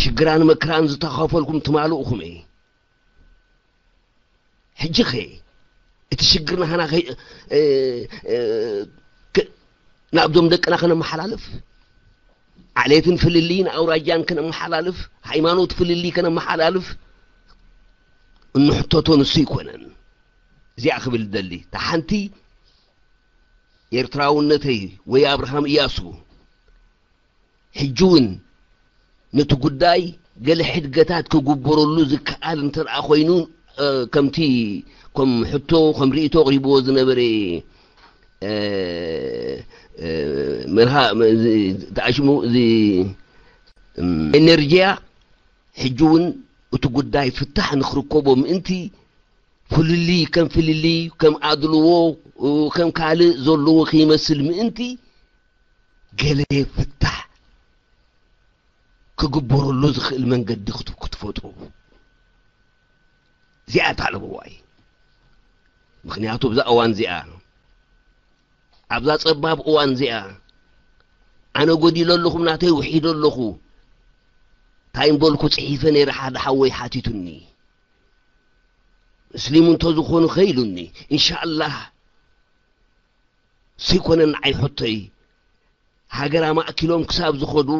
ሽግራን መከራን ዝተኻፈልኩም ትማሊ እኹም እየ። ሕጂ ኸ እቲ ሽግር ናህና ናብዞም ደቅና ከነመሓላልፍ ዓሌትን ፍልልይን ኣውራጃን ከነመሓላልፍ፣ ሃይማኖት ፍልልይ ከነመሓላልፍ እንሕተቶ ንሱ ኣይኮነን። እዚኣ ክብል ዝደሊ፣ እታ ሓንቲ ኤርትራውነተይ ወይ ኣብርሃም እያሱ፣ ሕጂ እውን ነቲ ጉዳይ ገለ ሕድገታት ክግበረሉ ዝከኣል እንተ ደኣ ኮይኑ፣ እ፣ ከምቲ፣ ከም ሕቶ፣ ከም ርእይቶ ኣቕሪብዎ ዝነበረ፣ እ፣ እ፣ መርሃ፣ መ-፣ እዚ፣ ተኣሽሙ፣ እዚ፣ እም፣ ኤነርጂያ፣ ሕጂ እውን እቲ ጉዳይ ፍታሕ ንክርከቦ ምእንቲ፣ ፍልልይ ከም ፍልልይ፣ ከም ኣድልዎ፣ እ፣ ከም ካልእ ዘለዎ ከይመስል ምእንቲ፣ ገለ ፍታሕ ክግበረሉ ዝኽእል መንገዲ ክት-፣ ክትፈጥሩ። እዚኣ እታ ለበዋ እዩ። ምኽንያቱ ኣብዛ እዋን እዚኣ፣ ኣብዛ ጸባብ እዋን እዚኣ፣ ኣነ ጎዲለ ኣለኹ፣ ናተይ ውሒደ ኣለኹ፣ እንታይ እምበልኩ ጽሒፈ ነይረ፣ ሓደ ሓወይ ሓቲቱኒ። ምስሊም እንተዝኾኑ ከኢሉኒ፣ ኢንሻኣላህ፣ ዘይኮነ ንዓይ ሕቶይ፣ ሃገር ኣማእኪሎም ክሳብ ዝኸዱ፣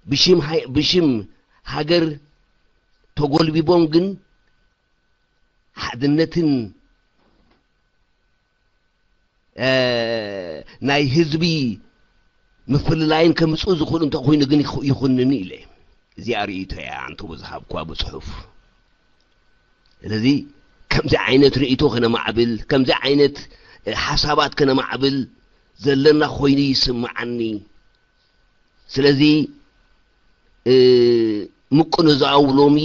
ብሽም ሃይ-፣ ብሽም ሃገር ተጎልቢቦም ግን ሓድነትን፣ እ፣ ናይ ህዝቢ ምፍልላይን ከምጽኡ ዝኽእሉ እንተኾይኑ ግን ይኹ-፣ ይኹንኒ ኢለ። እዚኣ ርእይቶ እያ ኣንተ ዝሃብኩዋ ብጽሑፍ። ስለዚ ከምዚ ዓይነት ርእይቶ ከነማዕብል፣ ከምዚ ዓይነት፣ እ፣ ሓሳባት ከነማዕብል ዘለና ኮይኑ ይስምዓኒ። ስለዚ፣ እ፣ ምቅንዛው ሎሚ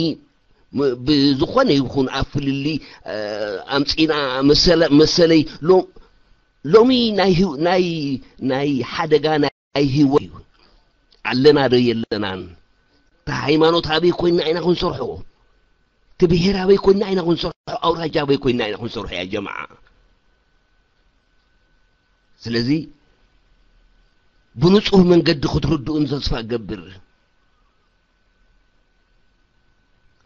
ም-፣ ብዝኾነ ይኹን ኣብ ፍልልይ፣ እ፣ ኣምጺና መሰለ-፣ መሰለይ ሎ-፣ ሎሚ ናይ ህው-፣ ናይ፣ ናይ ሓደጋ ናይ ህይወት እዩ። ኣለና ዶ የለናን? እቲ ሃይማኖት ኣበይ ኮይንና ኢና ክንሰርሖ? እቲ ብሄር ኣበይ ኮይንና ኢና ክንሰርሖ? ኣውራጃ ኣበይ ኮይንና ኢና ክንሰርሖ? ያ ጀማዓ። ስለዚ ብንጹህ መንገዲ ክትርድኡን ተስፋ እገብር።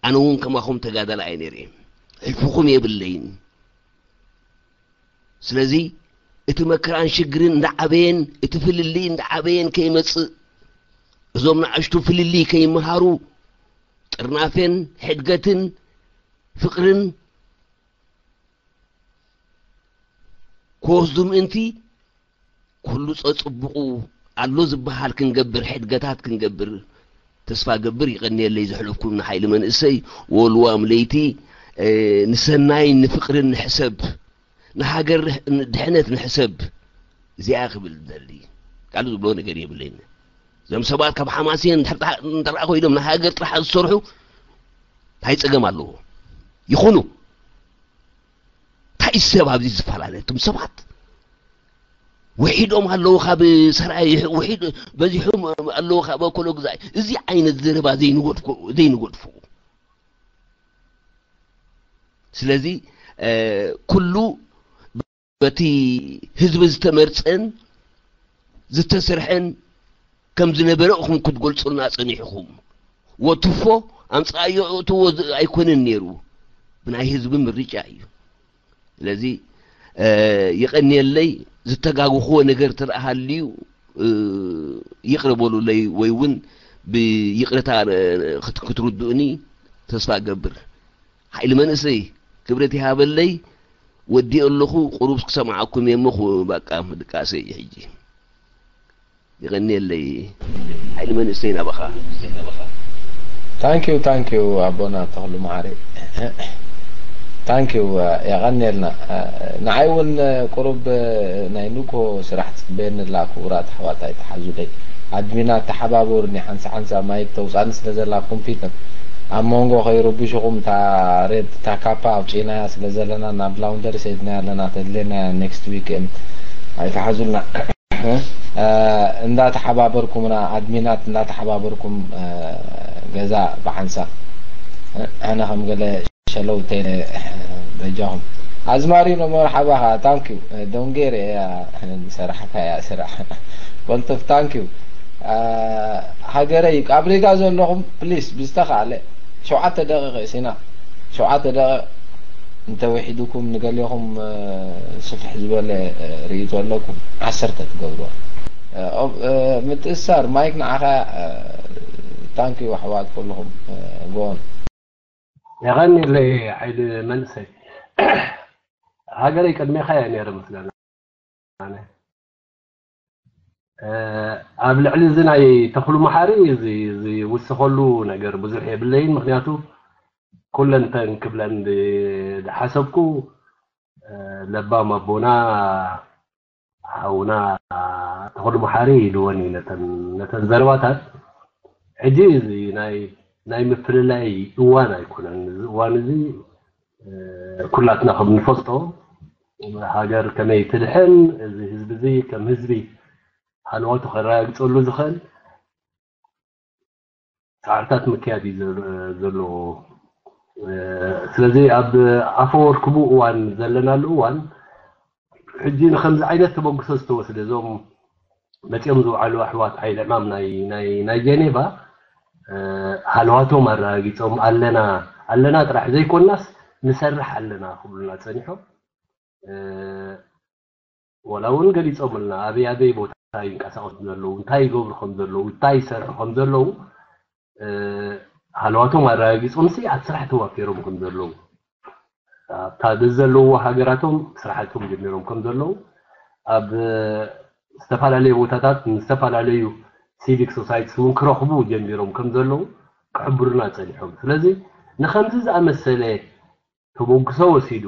ኣነ እውን ከማኹም ተጋዳላይ እየ ነይረ። ሕልፍኹም የብለይን። ስለዚ እቲ መከራን ሽግርን እንዳዓበየን፣ እቲ ፍልልይ እንዳዓበየን ከይመጽእ፣ እዞም ንኣሽቱ ፍልልይ ከይመሃሩ፣ ጥርናፌን ሕድገትን ፍቕርን ክወስዱ ምእንቲ፣ ኩሉ ጸጽብቑ ኣሎ ዝበሃል ክንገብር፣ ሕድገታት ክንገብር ተስፋ ገብር። ይቐንየለይ ዘሕለፍኩም ንሓይሊ መንእሰይ፣ ወልዋም ለይቲ፣ እ፣ ንሰናይን ንፍቕርን ንሕሰብ፣ ንሃገር ንሕ-፣ ድሕነት ንሕሰብ። እዚኣ ክብል ዝደሊ፣ ካልእ ዝብሎ ነገር የብለይን። እዞም ሰባት ካብ ሓማሴን እንድሕር ጥራሕ፣ እንተ ደኣ ኮይኖም ንሃገር ጥራሕ ዝሰርሑ፣ እንታይ ጸገም ኣለዎ? ይኹኑ። እንታይ ሰብ ኣብዚ ዝፈላለ? እቶም ሰባት ውሒዶም ኣለዉ ካብ ሰራይ፣ ውሒድ በዚሖም ኣለዉ ካብ ኣኮሎ ግዛይ። እዚ ዓይነት ዘረባ ዘይንገድፎ፣ ዘይንገድፎ። ስለዚ፣ እ፣ ኩሉ በቲ ህዝቢ ዝተመርጸን ዝተሰርሐን ከም ዝነበረ ኢኹም ክትገልጹልና ጸኒሕኹም። ወትፎ ኣምጻዮ እእትዎ ዝ-፣ ኣይኮነን ነይሩ። ብናይ ህዝቢ ምርጫ እዩ። ስለዚ፣ እ፣ የቐንየለይ። ዝተጋግኹዎ ነገር ተደኣ ሃልዩ፣ እ፣ ይቕረ በሉለይ ወይ እውን ብይቕረታ፣ እ፣ ክት-፣ ክትርድኡኒ ተስፋ እገብር። ሓይሊ መንእሰይ ክብረት ይሃበለይ። ወዲኦ ኣለኹ፣ ቁሩብ ክሰምዓኩም እየ እሞ፣ ኹ-፣ በቃ ምድቃሰይ እዩ ሕጂ። የቐንየለይ። ሓይሊ መንእሰይ ናባኻ። ታንኪዩ፣ ታንኪዩ ኣቦና ተኽሉ መዓሪ። ታንኪዩ፣ የቐንየልና። ንዓይ እውን ቁሩብ ናይ ንግሆ ስራሕ ትጽበየኒ ኣላ፣ ክቡራት ኣሕዋት ኣይትሓዙለይ። ኣድሚናት ተሓባበሩኒ፣ ሓንሳ ሓንሳ ማይክ ተውጻኒ ስለ ዘላ ኮምፒተር ኣብ መንጎ ከይረብሽኹም እታ ሬድ፣ እታ ካፓ ኣውጺእናያ ስለ ዘለና ናብ ላውንደሪ ሰዲድናያ ኣለና፣ ተድልየና ኔክስት ዊክ እም ኣይትሓዙልና። እ፣ እንዳተሓባበርኩምና፣ ኣድሚናት እንዳተሓባበርኩም፣ እ፣ ገዛ ብሓንሳ፣ እ፣ ኣነ ከም ገለ ሸለውተይ በጃኹም። ኣዝማሪኖ መርሓባ ኸዓ፣ ታንኪዩ። ዶንጌር እያ ዝሰራሕካያ ስራሕ። ቆልጥፍ፣ ታንኪዩ። አ፣ ሃገረይ፣ ኣብ ሪጋ ዘለኹም ፕሊስ ብዝተኻእለ ሸውዓተ ደቂቕ ሲና፣ ሸውዓተ ደቂቕ እንተወሒዱኩም፣ ንገሊኹም፣ እ፣ ስፍሕ ዝበለ፣ እ፣ ርእይቶ ኣለኩም፣ ዓሰርተ ትገብርዋ። ምትእሳር ማይክ ንዓኻ። ታንኪ ኣሕዋት ኩልኹም ጎን። የቐንየለይ ሓይሊ መንእሰይ። ሃገረይ ቅድሜኻ እየ ነይረ ምስጋና። ኣብ ልዕሊ እዚ ናይ ተኽሉ መሓሪ እዚ ዝውስኸሉ ነገር ብዙሕ የብለይን። ምክንያቱ ኩለን ተን ክብለን ዝሓሰብኩ ለባም ኣቦና ሓውና ተኽሉ መሓሪ ኢልወን እዩ ነተን ዘረባታት። ሕጂ እዚ ናይ ናይ ምፍልላይ እዋን ኣይኮነን። እዚ እዋን እዚ ኩላትና ከም ንፈልጦ ሃገር ከመይ ትድሕን፣ እዚ ህዝቢ እዚ ከም ህዝቢ ሃለዋቱ ከረጋግፀሉ ዝኽእል ፃዕርታት ምክያድ እዩ ዘሎ። ስለዚ ኣብ ኣፈወርክቡ እዋን ዘለናሉ እዋን ሕጂ ንከምዚ ዓይነት ተበግሶ ዝተወስደ እዞም መፂኦም ዝውዓሉ ኣሕዋት ሓይሊ ዕማም ናይ ጀኔቫ ሃለዋቶም ኣረጋጊፆም ኣለና ኣለና ጥራሕ ዘይኮናስ ንሰርሕ ኣለና ክብሉና ፀኒሖም። ወላ እውን ገሊፆምልና ኣበይ ኣበይ ቦታ ይንቀሳቀሱ ዘለዉ፣ እንታይ ይገብሩ ከም ዘለዉ፣ እንታይ ይሰርሑ ከም ዘለዉ ሃለዋቶም ኣረጋጊፆምሲ ኣብ ስራሕ ተዋፊሮም ከም ዘለዉ ኣብታ ዘለዎ ሃገራቶም ስራሕቶም ጀሚሮም ከም ዘለዉ ኣብ ዝተፈላለየ ቦታታት ዝተፈላለዩ ሲቪክ ሶሳይቲስ እውን ክረኽቡ ጀሚሮም ከም ዘለዉ ክሕብሩና ፀኒሖም። ስለዚ ንከምዚ ዝኣመሰለ ተበግሶ ወሲዱ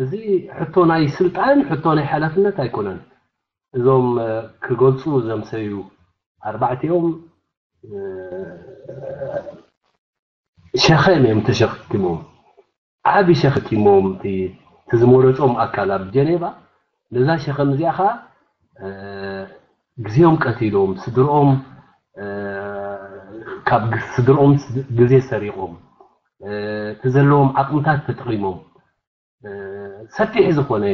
እዚ ሕቶ ናይ ስልጣን ሕቶ ናይ ሓላፍነት ኣይኮነን። እዞም ክገልፁ ዘምሰዩ ኣርባዕቲኦም ሸኸም እዮም ተሸኪሞም፣ ዓቢ ሸኸም ተሸኪሞም እቲ ዝመረፆም ኣካል ኣብ ጀኔቫ ነዛ ሸኸም እዚኣ ከዓ ግዜኦም ቀቲሎም ስድርኦም ካብ ስድርኦም ግዜ ሰሪቖም እቲ ዘለዎም ዓቕምታት ተጠቒሞም ሰፊሕ ዝኾነ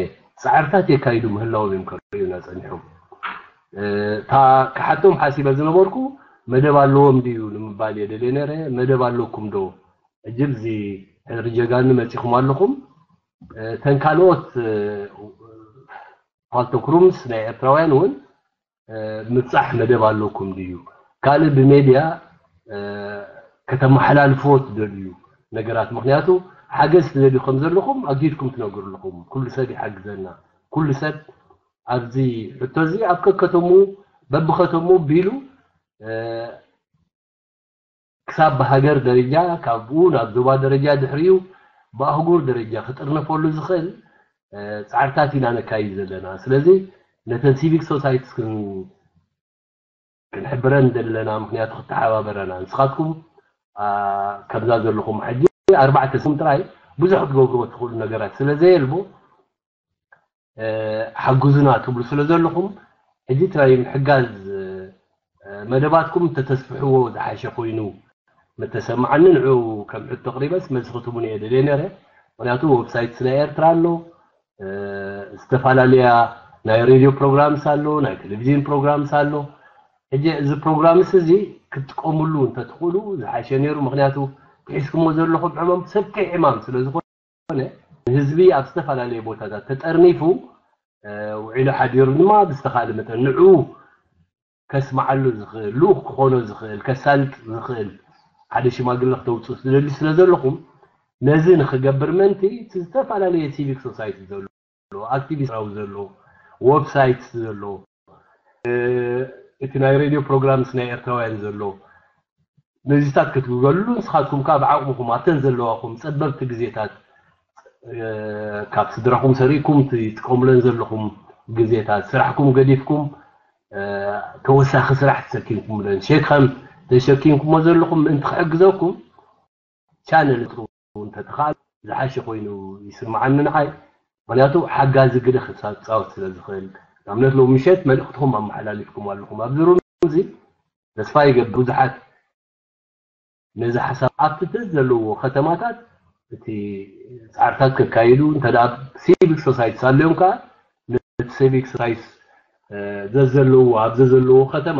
ፃዕርታት የካይዱ ምህላዎም እዮም ከርእዩና ፀኒሖም። እታ ክሓቶም ሓሲበ ዝነበርኩ መደብ ኣለዎም ድዩ ንምባል እየ ደልየ ነረ። መደብ ኣለኩም ዶ? ሕጂ ብዚ ሕድሪ ጀጋኑ መፂኹም ኣለኹም። እተን ካልኦት ፓልቶክ ሩምስ ናይ ኤርትራውያን እውን ምብፃሕ መደብ ኣለኩም ድዩ? ካልእ ብሜድያ ከተመሓላልፍዎ ትደልዩ ነገራት፣ ምክንያቱ ሓገዝ ትደልዩ ከም ዘለኹም ኣጊድኩም ትነግሩ ኣለኹም። ኩሉ ሰብ ይሓግዘና። ኩሉ ሰብ ኣብዚ ሕቶ እዚ ኣብ ከከተሙ በብከተሙ ቢሉ ክሳብ ብሃገር ደረጃ ካብኡ ናብ ዞባ ደረጃ ድሕሪኡ ብኣህጉር ደረጃ ክጥርነፈሉ ዝኽእል ፃዕርታት ኢና ነካይድ ዘለና። ስለዚ ነተን ሲቪክ ሶሳይቲስ ክንሕብረን ዘለና ምክንያቱ ክተሓባበረና ንስኻትኩም ከምዛ ዘለኹም ሕጂ ኣርባዕተ ስም ጥራይ ብዙሕ ክትገብርዎ ትኽእሉ ነገራት ስለ ዘየልቦ ሓግዙና ትብሉ ስለ ዘለኹም ሕጂ እቲ ናይ ምሕጋዝ መደባትኩም እንተተስፍሕዎ ዝሓሸ ኮይኑ ምተሰማዓኒ ንዑ ከም ሕቶ ኣቕሪበስ መልሲ ክትህቡኒ እየ ደልየ ነረ። ምክንያቱ ዌብሳይትስ ናይ ኤርትራ ኣሎ፣ ዝተፈላለያ ናይ ሬድዮ ፕሮግራምስ ኣሎ፣ ናይ ቴሌቪዥን ፕሮግራምስ ኣሎ። ሕጂ እዚ ፕሮግራምስ እዚ ክትጥቀምሉ እንተትኽእሉ ዝሓሸ ነይሩ። ምክንያቱ ትሒዝኩሞ ዘለኹም ዕማም ሰፊሕ ዕማም ስለ ዝኾነ ንህዝቢ ኣብ ዝተፈላለየ ቦታታት ተጠርኒፉ ውዒሉ ሓዲሩ ድማ ብዝተኻእለ መጠን ንዑ ከስምዓሉ ዝኽእል፣ ልኡኽ ክኾኖ ዝኽእል፣ ከሳልጥ ዝኽእል ሓደ ሽማግለ ክተውፅኡ ትደልዩ ስለ ዘለኹም ነዚ ንኽገብር ምእንቲ እቲ ዝተፈላለየ ሲቪክ ሶሳይቲ ዘሎ ኣክቲቪስት ኤርትራዊ ዘሎ ዌብሳይት ዘሎ እቲ ናይ ሬድዮ ፕሮግራምስ ናይ ኤርትራውያን ዘሎ ነዚታት ክትግበሉ ንስኻትኩም ከዓ ብዓቕምኹም ኣብተን ዘለዋኹም ጸበብቲ ግዜታት ካብ ስድራኹም ሰሪእኩም ትጥቀሙለን ዘለኹም ግዜታት ስራሕኩም ገዲፍኩም ተወሳኺ ስራሕ ተሰኪምኩምለን ሸከም ተሸኪምኩሞ ዘለኹም ምእንቲ ክሕግዘኩም ቻነል ጥሩ እንተተኻል ዝሓሸ ኮይኑ ይስምዓኒ ንዓይ። ምክንያቱ ሓጋዚ ግደ ክፃወት ስለ ዝኽእል ንኣብነት ሎ ምሸት መልእክትኩም ኣመሓላሊፍኩም ኣለኹም ኣብዚ ሩም እዚ ተስፋ ይገብር ብዙሓት ነዚ ሓሳብ ኣብቲ ዘለዎ ከተማታት እቲ ፃዕርታት ከካይዱ እንተ ሲቪክ ሶሳይትስ ኣለዮም ከዓ ነቲ ሲቪክ ሶሳይትስ ዘዘለዎ ኣብ ዘዘለዎ ከተማ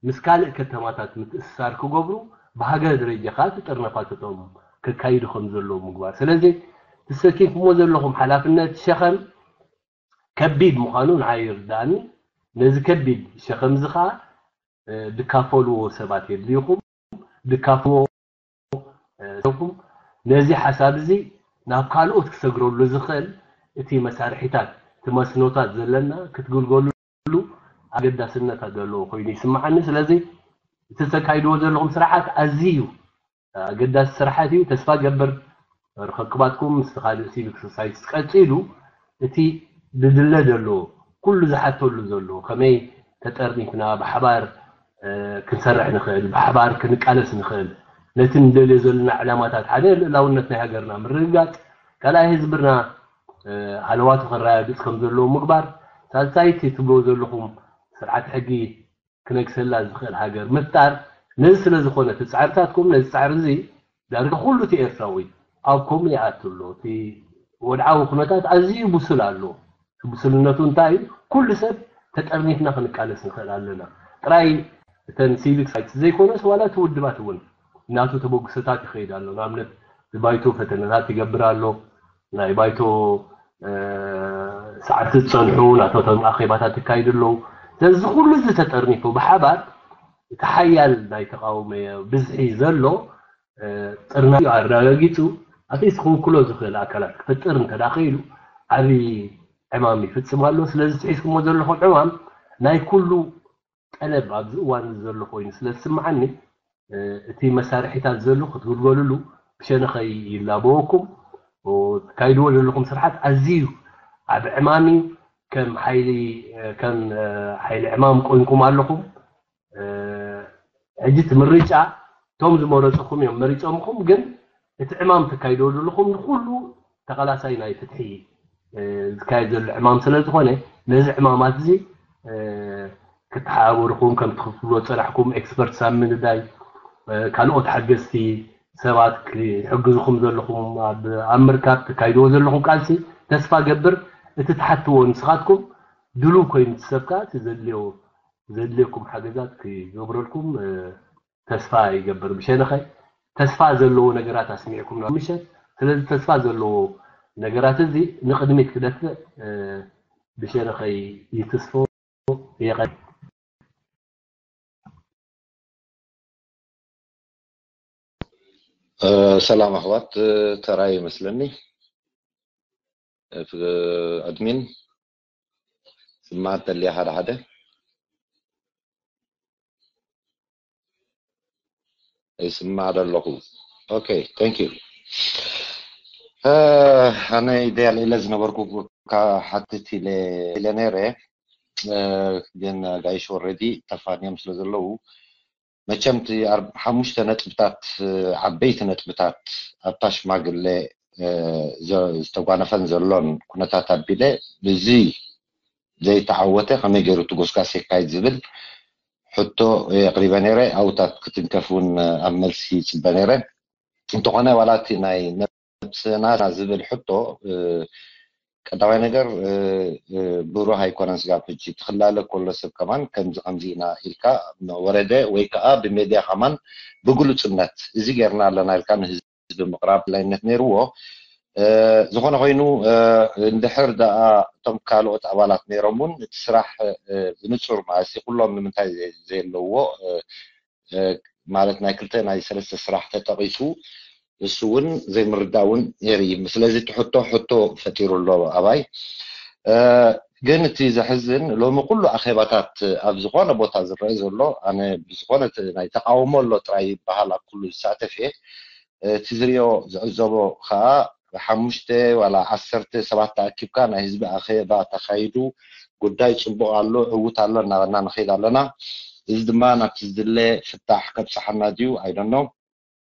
ምስ ካልእ ከተማታት ምትእስሳር ክገብሩ ብሃገር ደረጃ ከዓ እቲ ጥርነፋትቶም ከካይዱ ከም ዘለዎ ምግባር ስለዚ ትሰኪምኩሞ ዘለኹም ሓላፍነት ሸኸም ከቢድ ምዃኑ ንዓይ ይርዳእኒ ነዚ ከቢድ ሸኸም እዚ ኸዓ ድካፈልዎ ሰባት የድልዩኹም። ድካፍዎ ኹም ነዚ ሓሳብ እዚ ናብ ካልኦት ክሰግረሉ ዝኽእል እቲ መሳርሒታት እቲ መስኖታት ዘለና ክትግልገሉሉ ኣገዳስነት ዘለዎ ኮይኑ ይስምዓኒ። ስለዚ እቲ ተካይድዎ ዘለኹም ስራሓት ኣዝዩ ኣገዳሲ ስራሓት እዩ። ተስፋ ገብር ርኽክባትኩም ምስ ካልእ ሲቪክ ሶሳይቲ ቀፂሉ እቲ ድድለ ዘሎ ኩሉ ዝሓተሉ ዘሎ ከመይ ተጠርኒፍና ብሓባር ክንሰርሕ ንኽእል፣ ብሓባር ክንቃለስ ንኽእል፣ ነቲ ንደልዮ ዘለና ዕላማታት ሓደ ልእላውነት ናይ ሃገርና ምርግጋፅ፣ ካልኣይ ህዝብና ሃለዋቱ ከረጋግፅ ከም ዘለዎ ምግባር፣ ሳልሳይቲ ትብልዎ ዘለኹም ስርዓት ሕጊ ክነግሰላ ዝኽእል ሃገር ምፍጣር። ነዚ ስለ ዝኾነ እቲ ፃዕርታትኩም ነዚ ፃዕሪ እዚ ዳርጋ ኩሉ እቲ ኤርትራዊ ኣብ ከምኡ ይኣቱ ኣሎ። እቲ ወድዓዊ ኩነታት ኣዝዩ ብሱል ኣሎ። እቲ ብሱልነቱ እንታይ እዩ? ኩሉ ሰብ ተጠርኒፍና ክንቃለስ ንኽእል ኣለና። ጥራይ እተን ሲቪክ ሶሳይቲ ዘይኮነስ ዋላ እቲ ውድባት እውን ናቱ ተበግሶታት ይኸይድ ኣሎ። ንኣብነት እቲ ባይቶ ፈተነታት ይገብር ኣሎ። ናይ ባይቶ ሰዓብቲ ዝፀንሑ ናቶቶም ኣኼባታት ይካይዱ ኣለዉ። ስለዚ ኩሉ እዚ ተጠርኒፉ ብሓባር እቲ ሓያል ናይ ተቃውሞ ብዝሒ ዘሎ ጥርናፊ ኣረጋጊፁ ኣትሊስት ክውክሎ ዝኽእል ኣካላት ክፈጥር እንተ ደኣ ኽኢሉ ዓብዪ ዕማም ይፍፅም ኣሎ። ስለዚ ትሒዝኩሞ ዘለኹም ዕማም ናይ ኩሉ ጠለብ ኣብዚ እዋን እዚ ዘሎ ኮይኑ ስለ ዝስምዓኒ እቲ መሳርሒታት ዘሎ ክትግልገሉሉ ብሸነኸይ ይላበወኩም። ትካይድዎ ዘለኹም ስርሓት ኣዝዩ ዓብ ዕማም እዩ። ከም ሓይሊ ከም ሓይሊ ዕማም ቆንኩም ኣለኹም። ሕጂ እቲ ምርጫ እቶም ዝመረፅኹም እዮም መሪፆምኹም፣ ግን እቲ ዕማም ትካይድዎ ዘለኹም ንኩሉ ተቓላሳይ ናይ ፍትሒ ዝካየድ ዘሎ ዕማም ስለ ዝኾነ ነዚ ዕማማት እዚ ክተሓባበርኹም ከም ትኽፍልዎ ዝፀናሕኩም ኤክስፐርትስ ኣብ ምንዳይ ካልኦት ሓገዝቲ ሰባት ክሕግዝኹም ዘለኹም ኣብ ምርካብ ትካይድዎ ዘለኹም ቃልሲ ተስፋ ገብር። እቲ ትሓትዎ ንስኻትኩም ድሉው ኮይኑ እቲ ሰብ ከዓ እቲ ዘድልዮ ዘድልየኩም ሓገዛት ክገብረልኩም ተስፋ ይገብር። ብሸነኸይ ተስፋ ዘለዎ ነገራት ኣስሚዕኩምና ምሸት። ስለዚ ተስፋ ዘለዎ ነገራት እዚ ንቕድሚት ክደፍእ ብሸነኸይ ይትስፎ። የቐ ሰላም ኣሕዋት፣ ተራይ ይመስለኒ። ኣድሚን ስማዕ እንተልያ ሓደ ሓደ ይስማዕ ዶ ኣለኹ? ኦኬ፣ thank you። ኣነ ኢደያ ልኢለ ዝነበርኩ ሓትት ኢለ ኢለ ነይረ፣ ግን ጋይሽ ወረዲ ተፋንዮም ስለ ዘለዉ መቸም እቲ ሓሙሽተ ነጥብታት ዓበይቲ ነጥብታት ኣብታ ሽማግለ ዝተጓነፈን ዘሎን ኩነታት ኣቢለ ብዚ ዘይተዓወተ ከመይ ገይሩ እቲ ጎስጋስ የካይድ ዝብል ሕቶ የቕሪበ ነይረ። ኣብታት ክትንከፍ እውን ኣብ መልሲ ይፅበ ነይረ። እንተኾነ ዋላ እቲ ናይ ነብስና ዝብል ሕቶ ቀዳማይ ነገር ብሩህ ኣይኮነን። ስጋብ ሕጂ ትኽላለ ከሎ ሰብ ከማን ከምዚ ከምዚ ኢና ኢልካ ወረደ ወይ ከዓ ብሜድያ ከማን ብግሉፅነት እዚ ጌርና ኣለና ኢልካ ንህዝቢ ምቕራብ ድላይነት ነይርዎ። ዝኾነ ኮይኑ እንድሕር ደኣ እቶም ካልኦት ኣባላት ነይሮም እውን እቲ ስራሕ ብንፁር ማለት ኩሎም ንምንታይ ዘየለዎ ማለት ናይ ክልተ ናይ ሰለስተ ስራሕ ተጠቒሱ እሱ እውን ዘይምርዳእ እውን ነይሩ እዩ። ስለዚ እቲ ሕቶ ሕቶ ፈጢሩ ኣሎ ኣባይ። ግን እቲ ዘሕዝን ሎሚ ኩሉ ኣኼባታት ኣብ ዝኾነ ቦታ ዝረአ ዘሎ ኣነ ብዝኾነ ናይ ተቃውሞ ኣሎ ጥራይ ይበሃል ኣብ ኩሉ ዝሳተፍ እየ። እቲ ዝሪኦ ዝዕዘቦ ከዓ ሓሙሽተ ዋላ ዓሰርተ ሰባት ተኣኪብካ ናይ ህዝቢ ኣኼባ ተኻይዱ ጉዳይ ፅቡቕ ኣሎ ዕውት ኣሎ እናበልና ንኸይድ ኣለና። እዚ ድማ ናብቲ ዝድለ ፍታሕ ከብፅሓና ድዩ ኣይደኖ።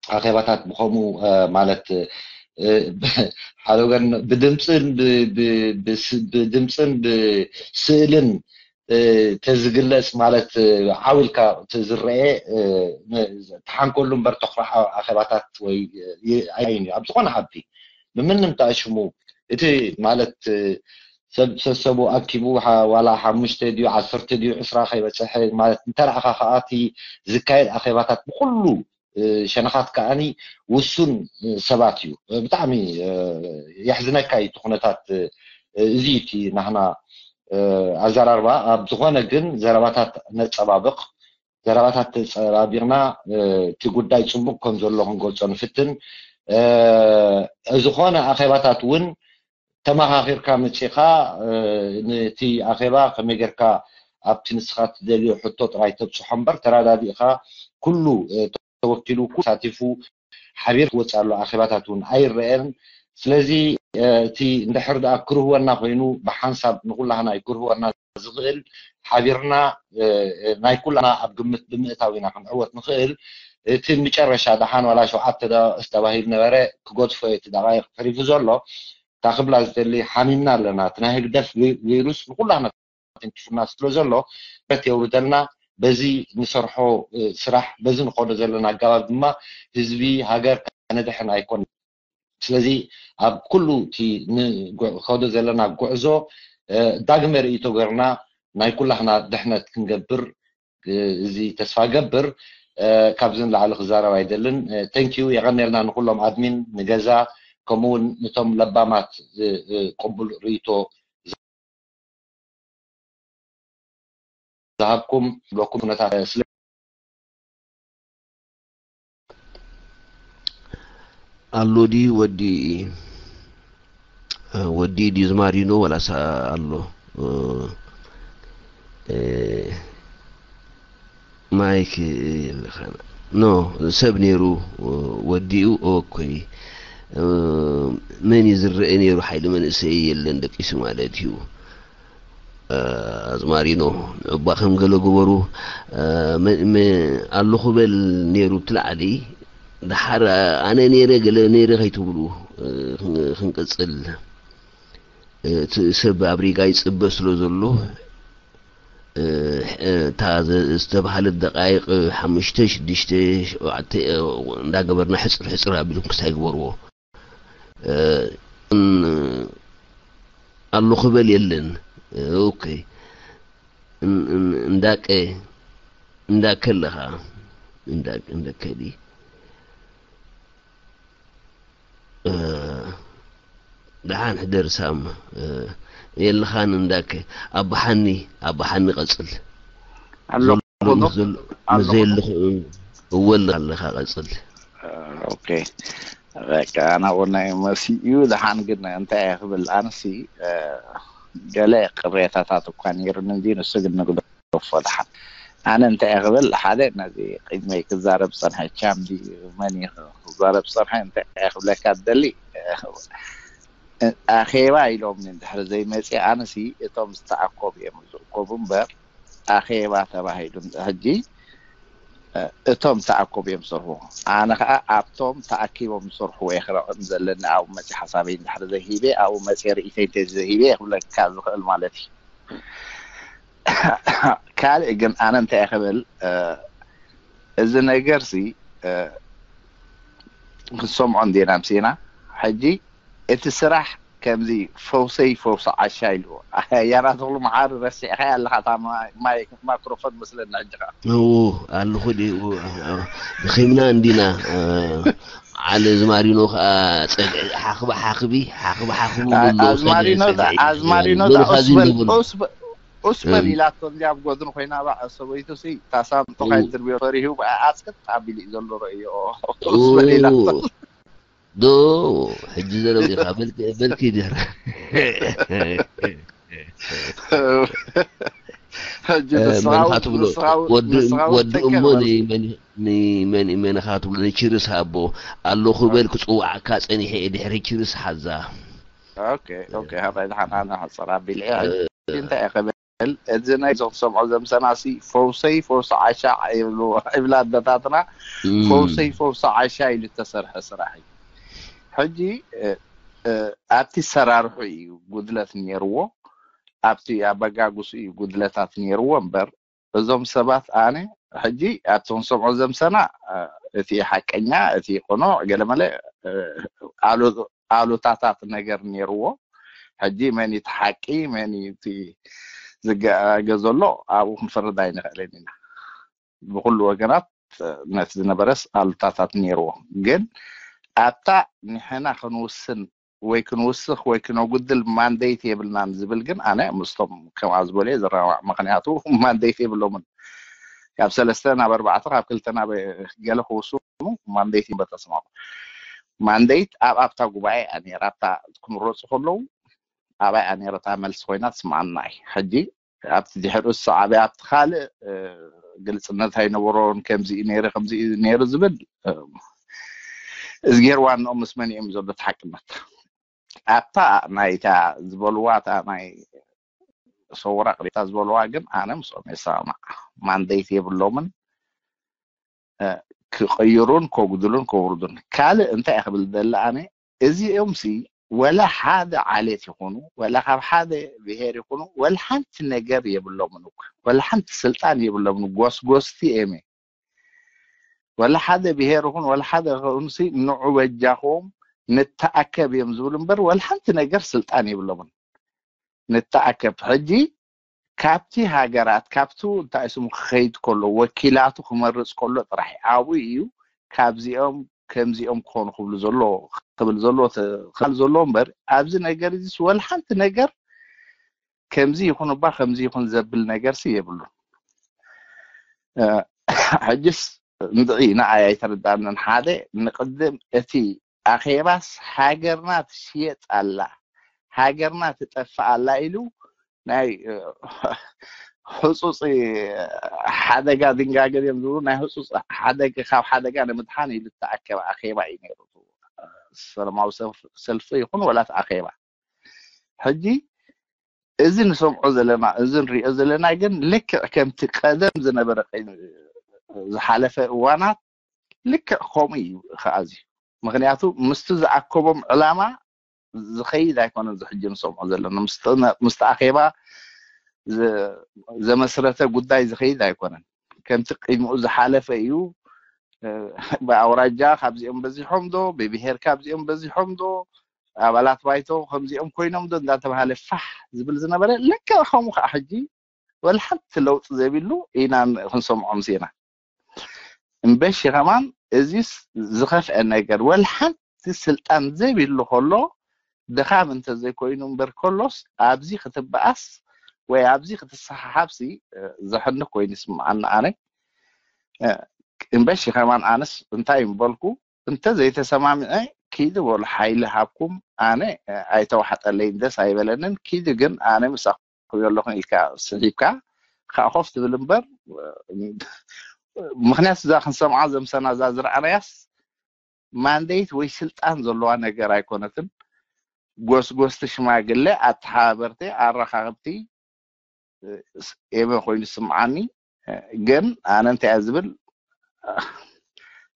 ኣኼባታት ብኸምኡ ማለት ሓደ ወገን ብድምፅን ብድምፅን ብስእልን ተዝግለፅ ማለት ዓው ኢልካ ዝረአ ተሓንከሉ እምበር ተኩራዕ ኣኼባታት ወይ ኣይን እዩ ኣብ ዝኾነ ዓዲ ብምንም ተኣሽሙ እቲ ማለት ሰብ ሰሰቡ ኣኪቡ ዋላ ሓሙሽተ ድዩ ዓሰርተ ድዩ ዕስራ ከይበፀሐ ማለት እንተረኣኻ ከዓ እቲ ዝካየድ ኣኼባታት ብኩሉ ሸነኻት ከዓኒ ውሱን ሰባት እዩ። ብጣዕሚ የሕዝነካ እዩ እቲ ኩነታት። እዚ እቲ ናህና ኣዘራርባ ኣብ ዝኾነ ግን ዘረባታት ነጸባብቕ። ዘረባታት ተጸባቢቕና እቲ ጉዳይ ጽቡቕ ከም ዘሎ ክንገልጾ ንፍትን። ዝኾነ ኣኼባታት እውን ተመኻኺርካ መጺኻ፣ ነቲ ኣኼባ ከመይ ጌርካ ኣብቲ ንስኻ ትደልዮ ሕቶ ጥራይ ተብጽሖ እምበር፣ ተረዳዲእኻ ኩሉ ተወኪሉ ኩሉ ተሳቲፉ ሓቢር ክወጽእ ኣሎ ኣኼባታት እውን ኣይረአን። ስለዚ እቲ እንድሕር ደኣ ክርህወና ኮይኑ ብሓንሳብ ንኩላህና እዩ ክርህወና ዝኽእል። ሓቢርና ናይ ኩላና ኣብ ግምት ብምእታው ኢና ክንዕወት ንኽእል። እቲ መጨረሻ ደሓን ዋላ ሸውዓተ ደቂቕ ተባሂሉ ነበረ፣ ክገድፎ እቲ ደቃይቕ ተሪፉ ዘሎ። እታ ክብላ ዝደሊ ሓሚምና ኣለና። እቲ ናይ ህግደፍ ቪሩስ ንኩላህና ተንኪፉና ስለ ዘሎ ረት የውርደልና። በዚ ንሰርሖ ስራሕ በዚ ንኸዶ ዘለና ኣገባብ ድማ ህዝቢ ሃገር ከነድሕን ኣይኮን። ስለዚ ኣብ ኩሉ እቲ ንኸዶ ዘለና ጉዕዞ ዳግመ ርእይቶ ገርና ናይ ኩላህና ድሕነት ክንገብር እዚ ተስፋ ገብር። ካብዚ ንላዕሊ ክዛረብ ኣይደልን። ተንኪዩ የቐኔልና ንኩሎም ኣድሚን ንገዛ ከምኡውን ንቶም ለባማት ቅቡል ርእይቶ ዝሃብኩም ብለኩም ኩነታት ስለ ኣሎ ድዩ ወዲ ወዲ ድዩ ዝማሪኖ ወላስ ኣሎ? ማይክ ኖ ሰብ ነይሩ ወዲኡ። ኦኮይ መን እዩ ዝረአ ነይሩ? ሓይሊ መንእሰይ የለን ደቂሱ ማለት እዩ። ኣዝማሪኖ ንዕባ ከም ገለ ግበሩ ኣለኹ በል ነይሩ ትላዕሊ። ድሓር ኣነ ነይረ ገለ ነይረ ከይትብሉ ክንቅፅል። እቲ ሰብ ኣብ ሪጋ ይፅበ ስለ ዘሎ እታ ዝተባሃለት ደቃይቅ ሓሙሽተ ሽዱሽተ ሸውዓተ እንዳገበርና ሕፅር ሕፅር ኣቢልኩም ክሳይ ግበርዎ። ኣሎ ክበል የለን። ኦኬ እንዳቀ እንዳከ ኣለኻ እንዳቀ እንዳከዲ ደሓን ሕደር ሳም የልኻን እንዳከ ኣባሓኒ ኣባሓኒ ቀፅል ኣለኹ ዘለኹ እወልኻ ኣለኻ ቀፅል ኦኬ በቃ ናብኡ ናይ መሲኡ ደሓን ግን እንታይ እየ ክብል ኣነሲ ገለ ቅሬታታት እኳ ነይሩኒ እንጂ ንሱ ግን ንግደፎ ደሓን ኣነ እንታይ እየ ክብል ሓደ ነዚ ቅድመይ ክዛረብ ዝፀንሐ ቻምዲ መን እዩ ክዛረብ ዝፀንሐ እንታይ እየ ክብለካ ዝደሊ ኣኼባ ኢሎም እንድሕር ዘይመፅእ ኣነሲ እቶም ዝተኣከቡ እዮም ዝእከቡ እምበር ኣኼባ ተባሂሉ ሕጂ እቶም ተኣከቡ እዮም ዝሰርሑ ኣነ ከዓ ኣብቶም ተኣኪቦም ዝሰርሑ እየ ክረቕም ዘለኒ ኣብኡ መፂ ሓሳበይ እንድሕር ዘይሂበ ኣብኡ መፂ ርእይተይ እንተዘይሂበ እየ ክብለካ ዝኽእል ማለት እዩ ካልእ ግን ኣነ እንታይ እየ ክብል እዚ ነገርሲ ክንሰምዖ እንዴና ምሲና ሕጂ እቲ ስራሕ ከምዚ ፈውሰይ ፈውሲ ዓሻ ኢሉ ያና ተኽሉ መዓሪ ረሲዕካ ኣለካ እታ ማይ ማክሮፎን መስለኒ ሕጂ ከዓ እው ኣለኹ ድዩ ደኺምና እንዲና ዓለ ዝማሪኖ ከዓ ፀግዒ ሓኽቢ ሓኽቢ ሓኽቢ ሓኽቢ ኣሎ ኣዝማሪኖ ኣዝማሪኖ ኡስበል ኢላቶ እንዲ ኣብ ጎድኑ ኮይና ባዕ ሰበይቱ ሲ ታሳምጦ ካይትርብዮ ፈሪሁ ኣፅቅጥ ኣቢሉ እዩ ዘሎ ረእዮ ኡስበል ኢላቶ ዶ ሕጂ ዘረብ ኢኻ በልኪ ድሕር ሕጂ መንኻ ትብሎ ወዲ እሞ ንመን መንኻ ትብሎ ንችርስ ኣቦ ኣለኹ በል ክፅዋዕካ ፀኒሐ ድሕሪ ችርስ ሓዛ ኦኬ ኦኬ ሃባይ ዝሓናና ሓፀር ኣቢለ እንታይ እየ ክብል እዚ ናይ ዞም ሰምዖ ዘምሰናሲ ፈውሰይ ፈውሲ ዓሻ ይብላ ኣደታትና ፈውሰይ ፈውሲ ዓሻ ኢሉ ዝተሰርሐ ስራሕ እዩ ሕጂ ኣብቲ ሰራርሑ እዩ ጉድለት ነይርዎ ኣብቲ ኣበጋግሱ እዩ ጉድለታት ነይርዎ እምበር እዞም ሰባት ኣነ ሕጂ ኣብቶም ሰምዖ ዘምሰና እቲ ሓቀኛ እቲ ቆኖዕ ገለመለ ኣሉታታት ነገር ነይርዎ ሕጂ መን እቲ ሓቂ መን እቲ ዝገገ ዘሎ ኣብኡ ክንፈርድ ኣይንኽእልን ኢና ብኩሉ ወገናት ነቲ ዝነበረስ ኣሉታታት ነይርዎ ግን ኣብታ ንሕና ክንውስን ወይ ክንውስኽ ወይ ክነጉድል ማንዴት የብልናን ዝብል ግን ኣነ ምስቶም ከምኣ ዝበሉ እየ ዝረባዕ። ምክንያቱ ማንዴት የብሎምን። ካብ ሰለስተ ናብ ኣርባዕተ ካብ ክልተ ናብ ገለ ክውስኑ ማንዴት እምበር ተስማሙ። ማንዴት ኣብ ኣብታ ጉባኤ እያ ነይራ፣ ኣብታ ክምረፁ ከለዉ ኣብኣ እያ ነይራ፣ እታ መልሲ ኮይና ትስምዓና እያ። ሕጂ ኣብቲ ድሕሪኡ ዝሰዓበ ኣብቲ ካልእ ግልፅነት ኣይነበሮን፣ ከምዚ እዩ ነይሩ ከምዚ እዩ ነይሩ ዝብል እዝጌር ዋንኦም ምስ መን እዮም ዘሎ ተሓቅነት ኣብታ ናይታ ዝበልዋ እታ ናይ ሰውራ ቅሪታ ዝበልዋ ግን ኣነ ምስኦም የሰማማዕ። ማንዴት የብሎምን ክቕይሩን ከጉድሉን ከውርዱን። ካልእ እንታይ ክብል ደለ ኣነ እዚኦም ሲ ወላ ሓደ ዓሌት ይኹኑ ወላ ካብ ሓደ ብሄር ይኹኑ ወላ ሓንቲ ነገር የብሎምን እኮ ወላ ሓንቲ ስልጣን የብሎምን። ጎስጎስቲ እዮም ወላ ሓደ ብሄር ይኹን ወላ ሓደ ይኹንሲ ንዑ በጃኹም ንተኣከብ እዮም ዝብሉ እምበር ወላ ሓንቲ ነገር ስልጣን የብሎምን። ንተኣከብ ሕጂ ካብቲ ሃገራት ካብቱ እንታይ ስሙ ክኸይድ ከሎ ወኪላቱ ክመርፅ ከሎ ጥራሕ ኣብኡ እዩ ካብዚኦም ከምዚኦም ክኾኑ ክብሉ ዘሎ ክብል ዘሎ ክል ዘሎ እምበር ኣብዚ ነገር እዚ ወላ ሓንቲ ነገር ከምዚ ይኹን እባ ከምዚ ይኹን ዘብል ነገርሲ የብሉን። ሕጅስ እንድዒ ንዓይ ኣይተረዳንን። ሓደ ንቅድም እቲ ኣኼባስ ሃገርና ትሽየጥ ኣላ፣ ሃገርና ትጠፍእ ኣላ ኢሉ ናይ ህፁፅ ሓደጋ ድንጋገ እዮም ዝብሉ ናይ ህፁፅ ሓደጋ ካብ ሓደጋ ንምድሓን ኢሉ ዝተኣከበ ኣኼባ እዩ ነይሩ። ሰላማዊ ሰልፊ ይኹን ወላት ኣኼባ ሕጂ እዚ ንሰምዖ ዘለና እዚ ንሪኦ ዘለና ግን ልክዕ ከምቲ ቀደም ዝነበረ ዝሓለፈ እዋናት ልክዕ ከምኡ እዩ ከዓዚ ምክንያቱ ምስቲ ዝኣከቦም ዕላማ ዝኸይድ ኣይኮነን ዝሕጂ ንሰምዖ ዘለና ምስቲ ኣኼባ ዘመስረተ ጉዳይ ዝኸይድ ኣይኮነን ከምቲ ቅድሚኡ ዝሓለፈ እዩ ብኣውራጃ ካብዚኦም በዚሖም ዶ ብብሄር ካብዚኦም በዚሖም ዶ ኣባላት ባይቶ ከምዚኦም ኮይኖም ዶ እንዳተባሃለ ፋሕ ዝብል ዝነበረ ልክዕ ከምኡ ከዓ ሕጂ ወላ ሓንቲ ለውጢ ዘቢሉ ኢና ክንሰምዖ ምሴና እምበሺ ከማን እዚስ ዝኸፍአ ነገር ወላ ሓንቲ ስልጣን ዘቢሉ ከሎ ድኻም እንተዘይኮይኑ እምበር ከሎስ ኣብዚ ክትበኣስ ወይ ኣብዚ ክትሰሓሓብሲ ዘሕንኽ ኮይኑ ይስምዓኒ ኣነ እምበሺ ከማን ኣነስ እንታይ ምበልኩ እንተ ዘይተሰማምዐ ኪዲ በሉ ሓይሊ ሃብኩም ኣነ ኣይተዋሕጠለይን ደስ ኣይበለንን ኪዲ ግን ኣነ ምሳኹ ዘለኹን ኢልካ ስሒብካ ከዓ ኮፍ ትብል እምበር ምክንያቱ እዛ ክንሰምዓ ዘምሰና እዛ ዝረኣናያስ ማንዴት ወይ ስልጣን ዘለዋ ነገር ኣይኮነትን ጎስጎስቲ ሽማግለ ኣተሓባበርቲ ኣረካክብቲ ኤመ ኮይኑ ዝስምዓኒ ግን ኣነ እንታይ እያ ዝብል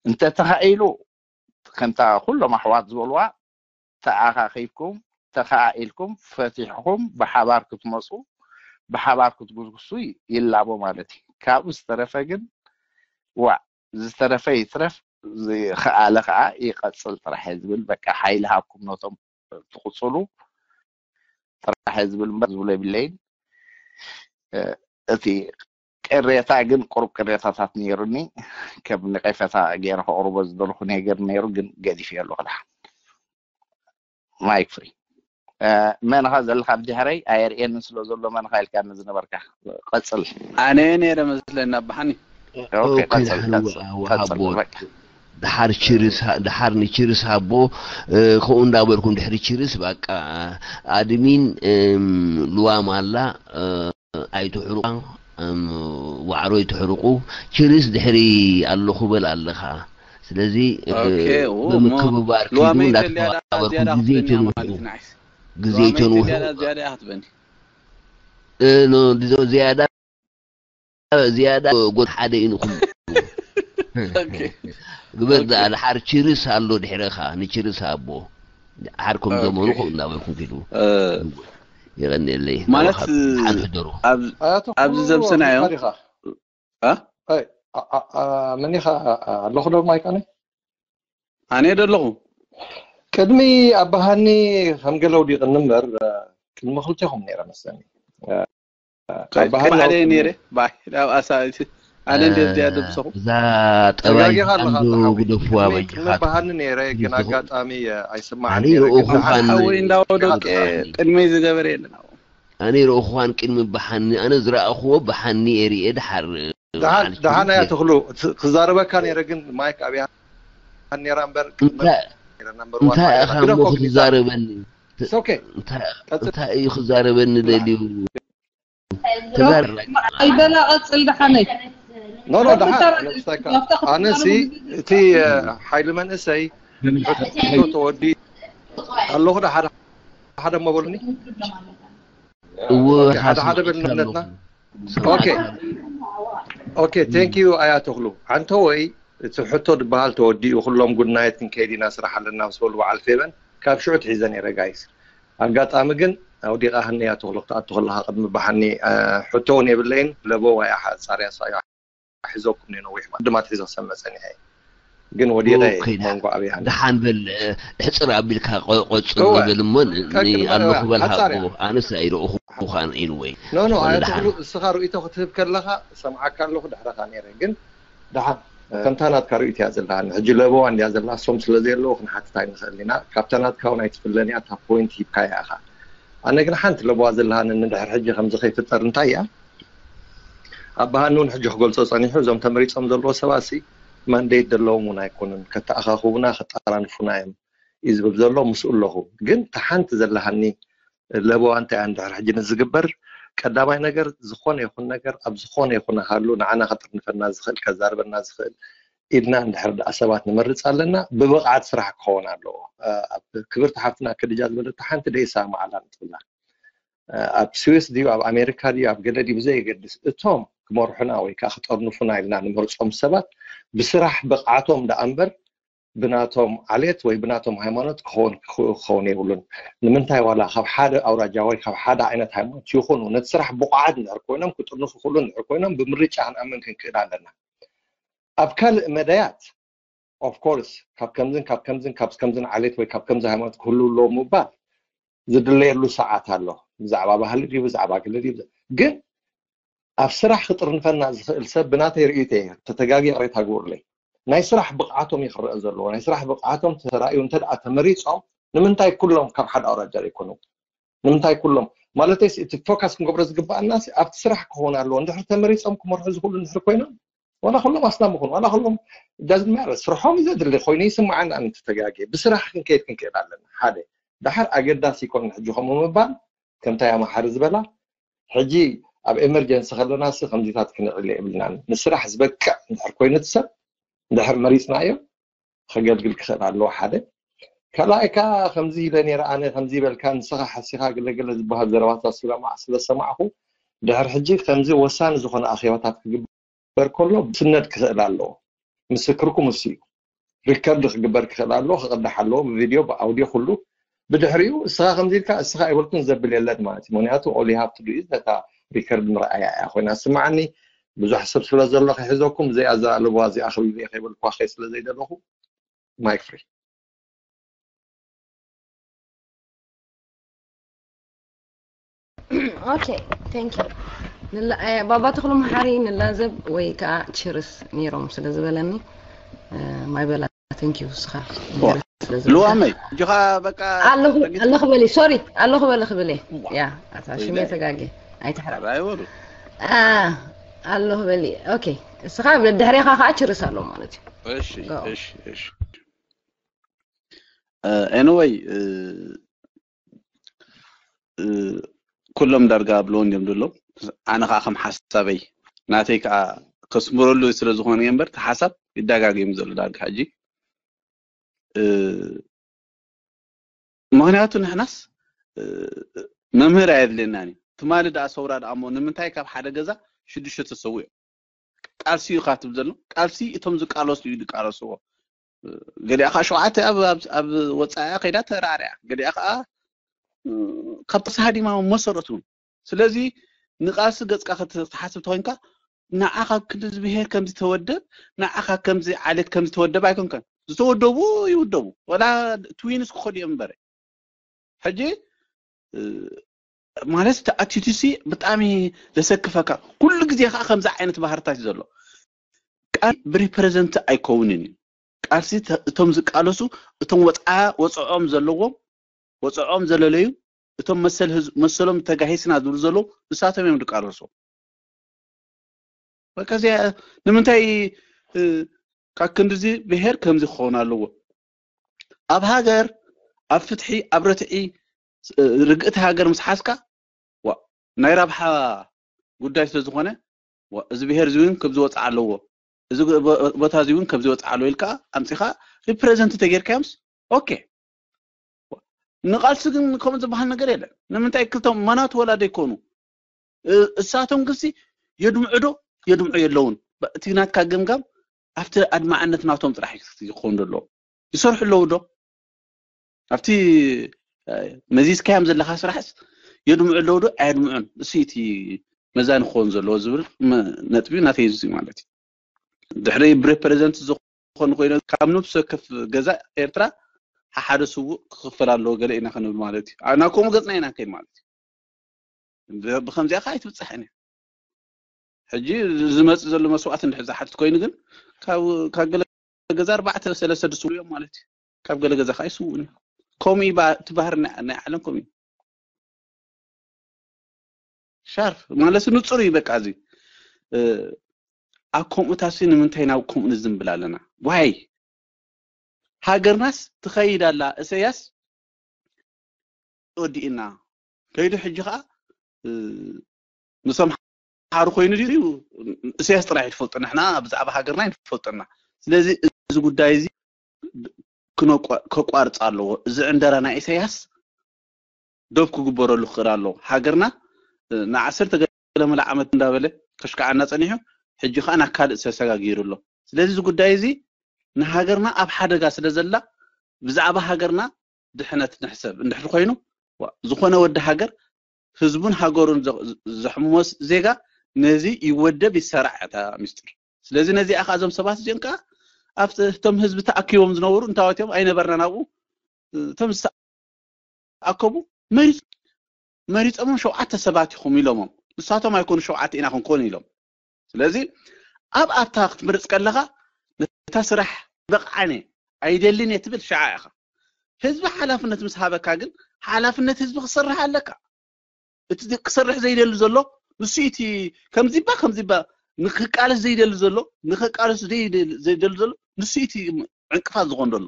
እንተተኻኢሉ ከምታ ኩሎም ኣሕዋት ዝበልዋ ተኣኻኺብኩም ተኸኣኢልኩም ፈቲሕኹም ብሓባር ክትመፁ ብሓባር ክትጉስጉሱ ይላቦ ማለት እዩ ካብኡ ዝተረፈ ግን ዋ ዝተረፈ ይትረፍ ዝኸኣለ ከዓ ይቐፅል ጥራሕ ዝብል በቃ ሓይሊ ሃብኩም ነቶም ትቕፅሉ ጥራሕ ዝብል እምበር ዝብሎ የብለይን እቲ ቅሬታ ግን ቁሩብ ቅሬታታት ነይሩኒ ከም ንቀፈታ ገይረ ከቕርቦ ዝደልኩ ነገር ነይሩ ግን ገዲፍ የሉ ክዳ ማይክ ፍሪ መን ኻ ዘለካ ኣብ ድሕረይ ኣየርእየንን ስለ ዘሎ መን ኻ ኢልካ ዝነበርካ ቀፅል ኣነ ነይረ መስለኒ ኣባሓኒ ወሃቦ ድሓር ችርስ ድሓር ንችርስ ሃቦ ከምኡ እንዳበልኩም ድሕሪ ችርስ በቃ ኣድሚን ልዋም ኣላ ኣይትሕርቁ ዋዕሮ ኣይትሕርቁ ችርስ ድሕሪ ኣለኹ በል ኣለኻ ስለዚ ብምክብባር ኪዱ እንዳተባበርኩም ግዜ ይተንውሑ ግዜ ይተንውሑ ዝያዳ ዝያዳ ጎት ሓደ ኢንኹም ግበር ደኣ ድሓር ችርስ ኣሎ ድሕረኻ ንችርስ ኣቦ ድሓር ከም ዘመኑ ከምኡ እናበልኩም ኪዱ የቐንየለይ ማለት ኣብዚ ዘምሰናዮ መን ኢኻ ኣለኹ ዶ ማይክ ኣነ ኣነ ዶ ኣለኹ ቅድሚ ኣባሃኒ ከም ገለ ውዲቕኒ እምበር ቅድሚ ክልቴኹም ነይረ መሰለኒ ኣባሃኒ ሓደ ነይረ ባይ ናብ ኣሳይቲ ኣነ እንደ እዚኣ ድምፅኹም እዛ ጠባይ ብጣዕሚ ግደፍዋ በጃኻትኩም። በሃኒ ነይረ ግን ኣጋጣሚ ኣይስማዕን ኣነ ነይረ። ግን ርኡኹም ደሓን ሓወይ ሓወይ እንዳወደቀ ቅድመይ ዝገበረ የለን። ኣነ ርኡኹዋን ቅድሚ ብሓኒ ኣነ ዝረኣኹዎ ብሓኒ የርእየ ድሓር ደሓን ደሓን እያ ተኽሉ። ክዛረበካ ነይረ ግን ማይክ ኣብያ ነራ እምበር ቅድመ እንታይ ነይረ number one እንታይ ማይክ ኢኻ ግደፎ እሞ ግን ይዛረብ። ክትዛረበኒ It's okay። እንታይ እንታይ እዩ ክዛረበኒ ደልዩ ተዛረብ ኣይበላ ቀፅል ደሓነይ ኖ ኖ ደሓን ኣነስታይካ ኣነሲ እቲ ሓይሊ መንእሰይ ሕቶ ተወዲ ኣለኹ ዶ ሓደ ሓደ እሞ በሉኒ። እወ ሓደ ሓደ በል እምነትና ኦኬ ኦኬ thank you ኣያ ተኽሉ። ኣንተ ወይ እቲ ሕቶ ዝበሃል ተወዲኡ ኩሎም ጉድ ናይት ክንከይድ ኢና ስራሕ ኣለና ምስ በሉ በዓል ፌበን ካብ ሽዑ ትሒዘ ነይረ ጋይስ። ኣጋጣሚ ግን ኣውዲቓ ሃኒ ኣያ ተኽሉ ክትኣቱ ከለኻ ቅድሚ ብሓኒ ሕቶ እውን የብለይን። ለቦ ዋይ ኣሓ ጻርያ ሳዮ ሒዞኩም ነይ ነዊሕ ድማ ትሒዞ ሰመ ጸኒሐ ግን ወዲቐ ኦኬ፣ መንጎ ኣብያ ደሓን በል ሕፅር ኣቢልካ ቆፅር እወ። በል እሞ ን- ቀቅል ኣለኹ በል፣ በል ሓፃር ሃቦ እያ። ኣነስ ኣይረእኹኻን ኢንወይ ኖ ኖ ዝኾነ ኣያ ደሓን ተኽሉ እስኻ ርእይቶ ክትህብ ከለኻ ሰምዓካ ኣለኹ ድሕረኻ ነይረ ግን ደሓን ከምታ ናትካ ርእይቶ እያ ዘለሃኒ ሕጂ ለበዋ እንድያ ዘላ እሶም ስለ ዘየለዉ ክንሓትት ኣይንኽእል ኢና። ካብታ ናትካ እውን ኣይትፍለን እያ እታ ፖይንት ሂብካያ ኢኻ። ኣነ ግን ሓንቲ ለበዋ ዘለሃኒ ንድሕር ሕጂ ከምዚ ከይፍጠር እንታይ እያ ኣብ ብሃኒ እውን ሕጂ ክገልፆ ፀኒሑ እዞም ተመሪፆም ዘለዎ ሰባሲ ማንዴት ዘለዎም እውን ኣይኮኑን ከተኣኻኽቡና ከጠራንፉና እዮም እዩ ዝብል ዘሎ ምስኡ ኣለኹ። ግን እታ ሓንቲ ዘለሃኒ ለበዋ እንታይ እያ እንድሕር ሕጂ ንዝግበር ቀዳማይ ነገር ዝኾነ ይኹን ነገር ኣብ ዝኾነ ይኹን ሃሉ ንዓና ከጥርንፈና ዝኽእል ከዛርበና ዝኽእል ኢልና እንድሕር ደኣ ሰባት ንመርፅ ኣለና ብብቕዓት ስራሕ ክኸውን ኣለዎ። ኣብ ክብርቲ ሓፍትና ከድጃ ዝበለታ ሓንቲ ደይሳ መዓላ ንትብላ ኣብ ስዊስ ድዩ ኣብ ኣሜሪካ ድዩ ኣብ ገለ ድዩ ብዘየገድስ እቶም ክመርሑና ወይ ከዓ ክጠርንፉና ኢልና ንመርፆም ሰባት ብስራሕ ብቕዓቶም ደኣ እምበር ብናቶም ዓሌት ወይ ብናቶም ሃይማኖት ክኸውን ክኸውን የብሉን። ንምንታይ ዋላ ካብ ሓደ ኣውራጃ ወይ ካብ ሓደ ዓይነት ሃይማኖት ይኹኑ ነቲ ስራሕ ብቑዓት እንድሕር ኮይኖም ክጥርንፉ ክእሉ እንድሕር ኮይኖም ብምርጫ ክንኣምን ክንክእል ኣለና። ኣብ ካልእ መዳያት of course ካብ ከምዝን ካብ ከምዝን ካብ ከምዝን ዓሌት ወይ ካብ ከምዚ ሃይማኖት ክህሉ ኣለዎ ምባል ዝድለየሉ ሰዓት ኣሎ። ብዛዕባ ባህሊ ድዩ ብዛዕባ ገለ ድዩ ግን ኣብ ስራሕ ክጥርንፈና ዝኽእል ሰብ ብናተይ ርእይቶ እየ ተተጋግየ ቅሬታ ግበሩለይ። ናይ ስራሕ ብቕዓቶም እዩ ክረአ ዘለዎ። ናይ ስራሕ ብቕዓቶም ተራእዩ እንተ ደኣ ተመሪፆም ንምንታይ ኩሎም ካብ ሓደ ኣውራጃ ዘይኮኑ? ንምንታይ ኩሎም ማለተይስ እቲ ፎካስ ክንገብሮ ዝግበኣና ኣብቲ ስራሕ ክኸውን ኣለዎ። እንድሕር ተመሪፆም ክመርሑ ዝኽእሉ እንድሕር ኮይኖም ዋላ ኩሎም ኣስላም ይኹኑ ዋላ ኩሎም ዳዝን ማተር ስርሖም እዩ ዘድሊ ኮይኑ ይስምዓኒ። ኣነ ተተጋግየ ብስራሕ ክንከይድ ክንክእል ኣለና። ሓደ ደሓር ኣገዳሲ ይኮን ሕጂ ከምኡ ምባል ከምታ ያማሓሪ ዝበላ ሕጂ ኣብ ኤመርጀንሲ ከለና ሲ ከምዚታት ክንዕሊ የብልናን። ንስራሕ ዝበቅዕ እንድሕር ኮይኑ እቲ ሰብ እንድሕር መሪፅናዮ ከገልግል ክኽእል ኣለዎ ሓደ። ካልኣይ ከዓ ከምዚ ኢለ ነይረ ኣነ ከምዚ ይበልካ ንስኻ ሓሲኻ ገለገለ ዝበሃል ዘረባታት ስለማዕ ስለሰማዕኹ ድሕር ሕጂ ከምዚ ወሳኒ ዝኾነ ኣኼባታት ክግበር ከሎ ብስነድ ክኽእል ኣለዎ። ምስክርኩም እሱ እዩ። ሪከርድ ክግበር ክኽእል ኣለዎ፣ ክቕዳሕ ኣለዎ፣ ብቪድዮ ብኣውዲዮ ኩሉ። ብድሕሪኡ እስኻ ከምዚ ኢልካ እስኻ ኣይበልኩን ዘብል የለን ማለት እዩ። ምክንያቱ all you have to do is ነታ ሪከርድ ምርኣያ እያ ኮይና ስምዓኒ። ብዙሕ ሰብ ስለ ዘሎ ክሕዘኩም ዘይኣ ዘኣልዋ እዚኣ ክብል እየ ከይበልኩዋ ከይ ስለ ዘይደለኹ ማይክ ፍሪ። ኦኬ ቴንክ ዩ። ባባ ተኽሉ መሓሪ ንላዘብ ወይ ከዓ ችርስ ነይሮም ስለ ዝበለኒ ማይበላ ቴንክ ዩ እስኻ ስለ ዝበልካ። ልዋመይ እጆኻ በቃ ኣለኹ ኣለኹ በሊ ሶሪ ኣለኹ በሊ ክብል እየ። ያ ኣታ ሽሜ ወይዳይ። ተጋጌ ኣይትሕረቕ ራይ ወሩ ኣለኹ በሊ። ኦኬ እስኻ ድሕሬኻ ከዓ ችርስ ኣሎ ማለት እዩ። እሺ Go. እሺ እሺ anyway ኩሎም ዳርጋ ኣብለዎ እንዲዮም ዘለዉ። ኣነ ከዓ ከም ሓሳበይ ናተይ ከዓ ከስምረሉ ስለ ዝኾነ እየ እምበር እቲ ሓሳብ ይደጋገም ዘሎ ዳርጋ ሕጂ ምክንያቱ ንሕናስ መምህር ኣየድልየናን እዩ። ትማሊ ደኣ ሰውራ ደኣ እሞ ንምንታይ ካብ ሓደ ገዛ ሽዱሽተ ተሰዊኦም ቃልሲ እዩ ካብ ትብል ዘሎ ቃልሲ እቶም ዝቃለሱ እዩ ዝቃለስዎ። ገሊኣ ከዓ ሸውዓተ ኣብ ወፃኢ ከይዳ ተራርያ ገሊኣ ከዓ ካብ ተሳሃዲማ መሰረቱ። ስለዚ ንቃልሲ ገፅካ ክትሓስብ ተኮይንካ ንዓ ካብ ክንድዚ ብሄር ከምዚ ተወደብ ንዓ ካብ ከምዚ ዓሌት ከምዚ ተወደብ ኣይኮንከን። ዝተወደቡ ይውደቡ ወላ ትዊንስ ክኸዱ እዮም እምበረ ሕጂ ማለት እቲ ኣቲቱሲ ብጣዕሚ ዘሰክፈካ ኩሉ ግዜ ከዓ ከምዚ ዓይነት ባህርታት እዩ ዘሎ። ቃል ብሪፕሬዘንት ኣይከውንን እዩ። ቃልሲ ተ- እቶም ዝቃለሱ፣ እቶም ወፅዓ ወፅዖም ዘለዎም፣ ወፅዖም ዘለለዩ፣ እቶም መሰል ህዝብ መሰሎም ተጋሂስና ዝብሉ ዘለዉ ንሳቶም እዮም ዝቃለሱ። በቃ እዚኣ ንምንታይ እ፣ ካብ ክንድዚ ብሄር ከምዚ ክኸውን ኣለዎ? ኣብ ሃገር፣ ኣብ ፍትሒ፣ ኣብ ርትዒ፣ እ፣ ርግእቲ ሃገር ምስ ሓዝካ፣ ዋ፣ ናይ ረብሓ ጉዳይ ስለ ዝኾነ፣ ዋ፣ እዚ ብሄር እዚ እውን ከምዚ ወፅዓ ኣለዎ፣ እዚ ግ- ቦ- ቦታ እዚ እውን ከምዚ ወፅዓ ኣለዎ ኢልካ ኣምፂኻ ሪፕሬዘንት ተጌርካዮምስ፣ ኦኬ። ንቃልሲ ግን ከምኡ ዝበሃል ነገር የለን። ንምንታይ ክልቶም መናት ወላደ ይኮኑ? እ- እሳቶም ግሲ የድምዑ ዶ የድምዑ የለውን? እቲ ናትካ ገምጋም ኣብቲ ኣድማዕነት ናቶም ጥራሕ ይኸውን ዘሎ። ይሰርሑ ኣለዉ ዶ? ኣብቲ እ፣ መዚዝካዮም ዘለካ ስራሕስ የድምዑ ኣለዉ ዶ ኣየድምዑን? እሱ እቲ መዛኒ ክኸውን ዘለዎ ዝብል መ- ነጥቢ ናተይ እዚ ማለት እዩ። ድሕሪ ብሬፕሬዘንት ዝኾኑ ኮይነ ካብ ነብሲ ወከፍ ገዛ ኤርትራ ሓደ ስውእ ክኽፈል ኣለዎ ገለ ኢና ክንብል ማለት እዩ። ኣ- ናብ ከምኡ ገጽና ኢና ከይድ ማለት እዩ። ብ- ብከምዚኣ ከዓ ኣይትብጻሕን እያ። ሕጂ ዝመጽእ ዘሎ መስዋዕት እንድሕር ዝሓትት ኮይኑ ግን ካብ ካብ ገለ ገዛ ኣርባዕተ ሰለስተ ድስውኡ እዮም ማለት እዩ። ካብ ገለ ገዛ ከዓ ይስውኡን እዮም። ከምኡ እዩ ባ- እቲ ባህሪ ናይ ናይ ዓለም ከምኡ እዩ። ሻርፍ ማለት ንጹር እዩ። በቃ እዚ እ፣ ኣብ ከምኡታሲ ንምንታይ ናብ ከምኡ ንዝንብል ኣለና? ዋይ ሃገርናስ ትኸይድ ኣላ። እሰያስ ወዲእና ከይዱ ሕጂ ከዓ እ፣ ምስ ኣምሓሩ ኮይኑ ድዩ? እሰያስ ጥራሕ ይፈልጦ፣ ንሕና ብዛዕባ ሃገርና ይፈልጠና። ስለዚ እዚ ጉዳይ እዚ ክነቋ- ከቋርፅ ኣለዎ። እዚ ዕንደራ ናይ ኢሳያስ ዶብ ክግበረሉ ክኽእል ኣለዎ። ሃገርና እ፣ ንዓሰርተ ገለ መለ ዓመት እንዳበለ ከሽካዓና ፀኒሑ፣ ሕጂ ከዓ ናብ ካልእ ሰሰጋጊሩ ኣሎ። ስለዚ እዚ ጉዳይ እዚ ንሃገርና ኣብ ሓደጋ ስለ ዘላ ብዛዕባ ሃገርና ድሕነት ንሕሰብ እንድሕር ኮይኑ ዋ- ዝኾነ ወዲ ሃገር ህዝቡን ሃገሩን ዘ- ዘሕምሞ ዜጋ ነዚ ይወደብ ይሰራዕ እታ ሚስጥር። ስለዚ ነዚኣ ከዓ እዞም ሰባት እዚኦም ከዓ ኣብቶም ህዝቢ ተኣኪቦም ዝነበሩ እንታወት እዮም ኣይነበርናን ኣብኡ እቶም ዝተኣከቡ መሪፅ መሪፆሞም ሸውዓተ ሰባት ኢኹም ኢሎሞም። ንሳቶም ኣይኮኑ ሸውዓተ ኢና ክንኮን ኢሎም። ስለዚ ኣብ ኣብታ ክትምርፅ ከለኻ ነታ ስራሕ በቕዓነ ኣይደልን እየ ትብል ሸዓ ኢኻ። ህዝቢ ሓላፍነት ምስ ሃበካ ግን ሓላፍነት ህዝቢ ክሰርሕ ኣለካ። እቲ ዝ- ክሰርሕ ዘይደሊ ዘሎ ንሱ እቲ ከምዚባ ከምዚባ ንክቃለስ ዘይደሊ ዘሎ ንክቃለስ ዘይደሊ ዘይደሊ ዘሎ ንሱ እቲ ዕንቅፋት ዝኾን ዘሎ።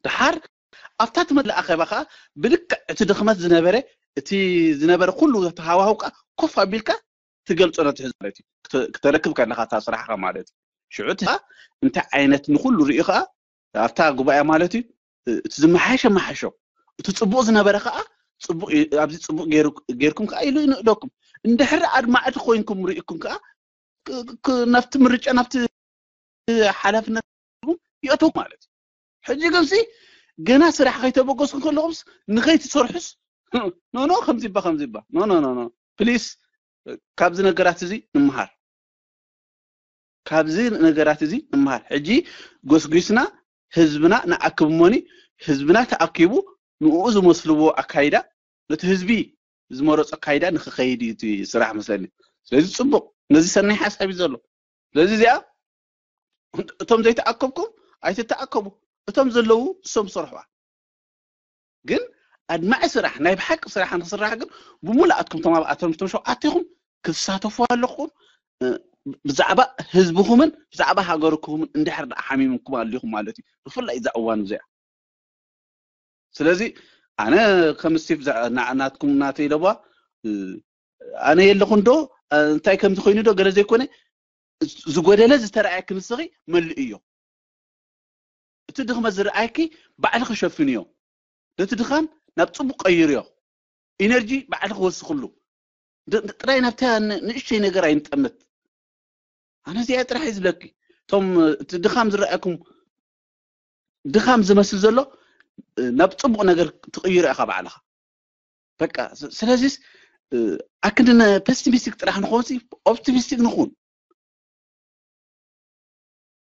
ድሓር ኣብታ ትመልእ ኣኼባ ከዓ ብልክዕ እቲ ድኽመት ዝነበረ እቲ ዝነበረ ኩሉ ተሃዋህውካ ኮፍ ኣቢልካ ትገልፆ ነቲ ህዝቢ ማለት እዩ። ክተ- ክተረክብ ከለካ እታ ስራሕካ ማለት እዩ። ሽዑ እቲ ከዓ እንታይ ዓይነት ንኩሉ ሪኡ ከዓ ኣብታ ጉባኤ ማለት እዩ እቲ ዝመሓሸ መሓሾ እቲ ፅቡቅ ዝነበረ ከዓ ፅቡቅ እዩ፣ ኣብዚ ፅቡቅ ገይሩ- ገይርኩም ከዓ ኢሉ ይንእደኩም። እንድሕር ኣድማዕቲ ኮይንኩም ርኢኩም ከዓ ክ- ክ- ናብቲ ምርጫ ናብቲ ሓላፍነት ይእተው ማለት እዩ። ሕጂ ግንሲ ገና ስራሕ ከይተበገስኩም ከለኹምስ ንኸይትሰርሑስ ኖ ኖ ከምዚባ ከምዚባ ኖ ኖ ኖ ኖ ፕሊስ ካብዚ ነገራት እዚ ንምሃር ካብዚ ነገራት እዚ ንምሃር። ሕጂ ጎስጒስና ህዝብና ንኣክብ እሞኒ ህዝብና ተኣኪቡ ንኡ ዝመስልዎ ኣካይዳ ነቲ ህዝቢ ዝመረፆ ኣካይዳ ንክኸይድ እዩ እቲ ስራሕ መስለኒ። ስለዚ ፅቡቅ ነዚ ሰናይ ሓሳብ እዩ ዘሎ። ስለዚ እዚኣ እቶም ዘይተኣከብኩም ኣይትተኣከቡ፣ እቶም ዘለዉ እሶም ዝሰርሕዋ። ግን ኣድማዒ ስራሕ ናይ ብሓቂ ስራሕ ንክስራሕ ግን ብሙሉኣትኩም እቶም ኣብኣቶም እቶም ሸውዓቴኹም ክትሳተፉ ኣለኹም። ብዛዕባ ህዝብኹምን ብዛዕባ ሃገርኩምን እንድሕር ደኣ ሓሚምኩም ኣሊኹም ማለት እዩ፣ ብፍላይ እዛ እዋን እዚኣ። ስለዚ ኣነ ከም ስቲቭ ናትኩም ናተይ ለቧ ኣነ የለኹን ዶ እንታይ ከምዚ ኮይኑ ዶ ገለ ዘይኮነ ዝጎደለ ዝተረኣየኪ ንስኺ መልእዮ። እቲ ድኽመት ዝረኣየኪ ባዕልኺ ሸፍንዮ። ነቲ ድኻም ናብ ፅቡቅ ቀይርዮ። ኢነርጂ ባዕልኺ ወስኽሉ። ጥራይ ናብታ ንእሽተይ ነገር ኣይንጠምት። ኣነ እዚኣ ጥራሕ እዩ ዝብለኪ። እቶም እቲ ድኻም ዝረኣየኩም ድኻም ዝመስል ዘሎ ናብ ፅቡቅ ነገር ትቕይሮ ኢኻ ባዕልኻ። በቃ ስለዚስ ኣክንዲ ፐሲሚስቲክ ጥራሕ ንኾንሲ ኦፕቲሚስቲክ ንኹን።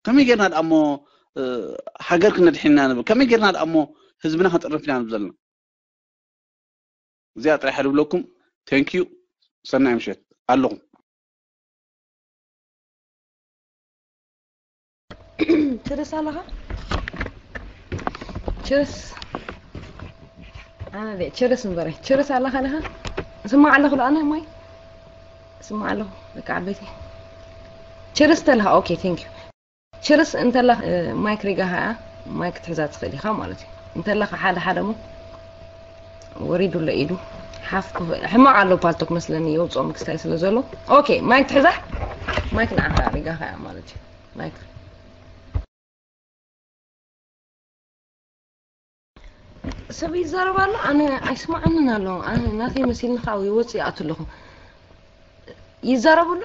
ከመይ ጌርና ደኣ እሞ ሃገር ክነድሕን ኢና ንብል? ከመይ ጌርና ደኣ እሞ ህዝብና ክንጥርንፍ ኢና ንብል ዘለና? እዚኣ ጥራሕ ድብለኩም። ቴንኪዩ። ሰናይ ምሸት ኣለኹም። ችርስ ኣለኻ? ችርስ ኣበይ ችርስ እምበረ ችርስ ኣለኻ ኣለኻ? ስማዕ ኣለኹ ዶ ኣነ ማይ ስማዕ ኣለኹ። በቃ ዓበይቲ ችርስ ተለኻ። ኦኬ፣ ቴንክ ዩ። ችርስ እንተላ ማይክ ሪጋ ኸዓ ማይክ ትሕዛ ትኽእል ኢኻ ማለት እዩ። እንተለኻ ሓደ ሓደ ሞ ወሪዱ ኣሎ ኢዱ ሓፍ ክፍ- ሕማቕ ኣሎ ፓልቶክ መስለኒ የውፅኦም ክስታይ ስለ ዘሎ። ኦኬ፣ ማይክ ትሕዛ። ማይክ ንዓኻ ሪጋ ኸዓ ማለት እዩ። ማይክ ሰብ ይዛረብ ኣሎ። ኣነ ኣይስማዓንን ኣሎ። ኣነ ናተይ መሲልኒ ከዓ ይወፅእ ይኣቱ ኣለኹ። ይዛረብ ኣሎ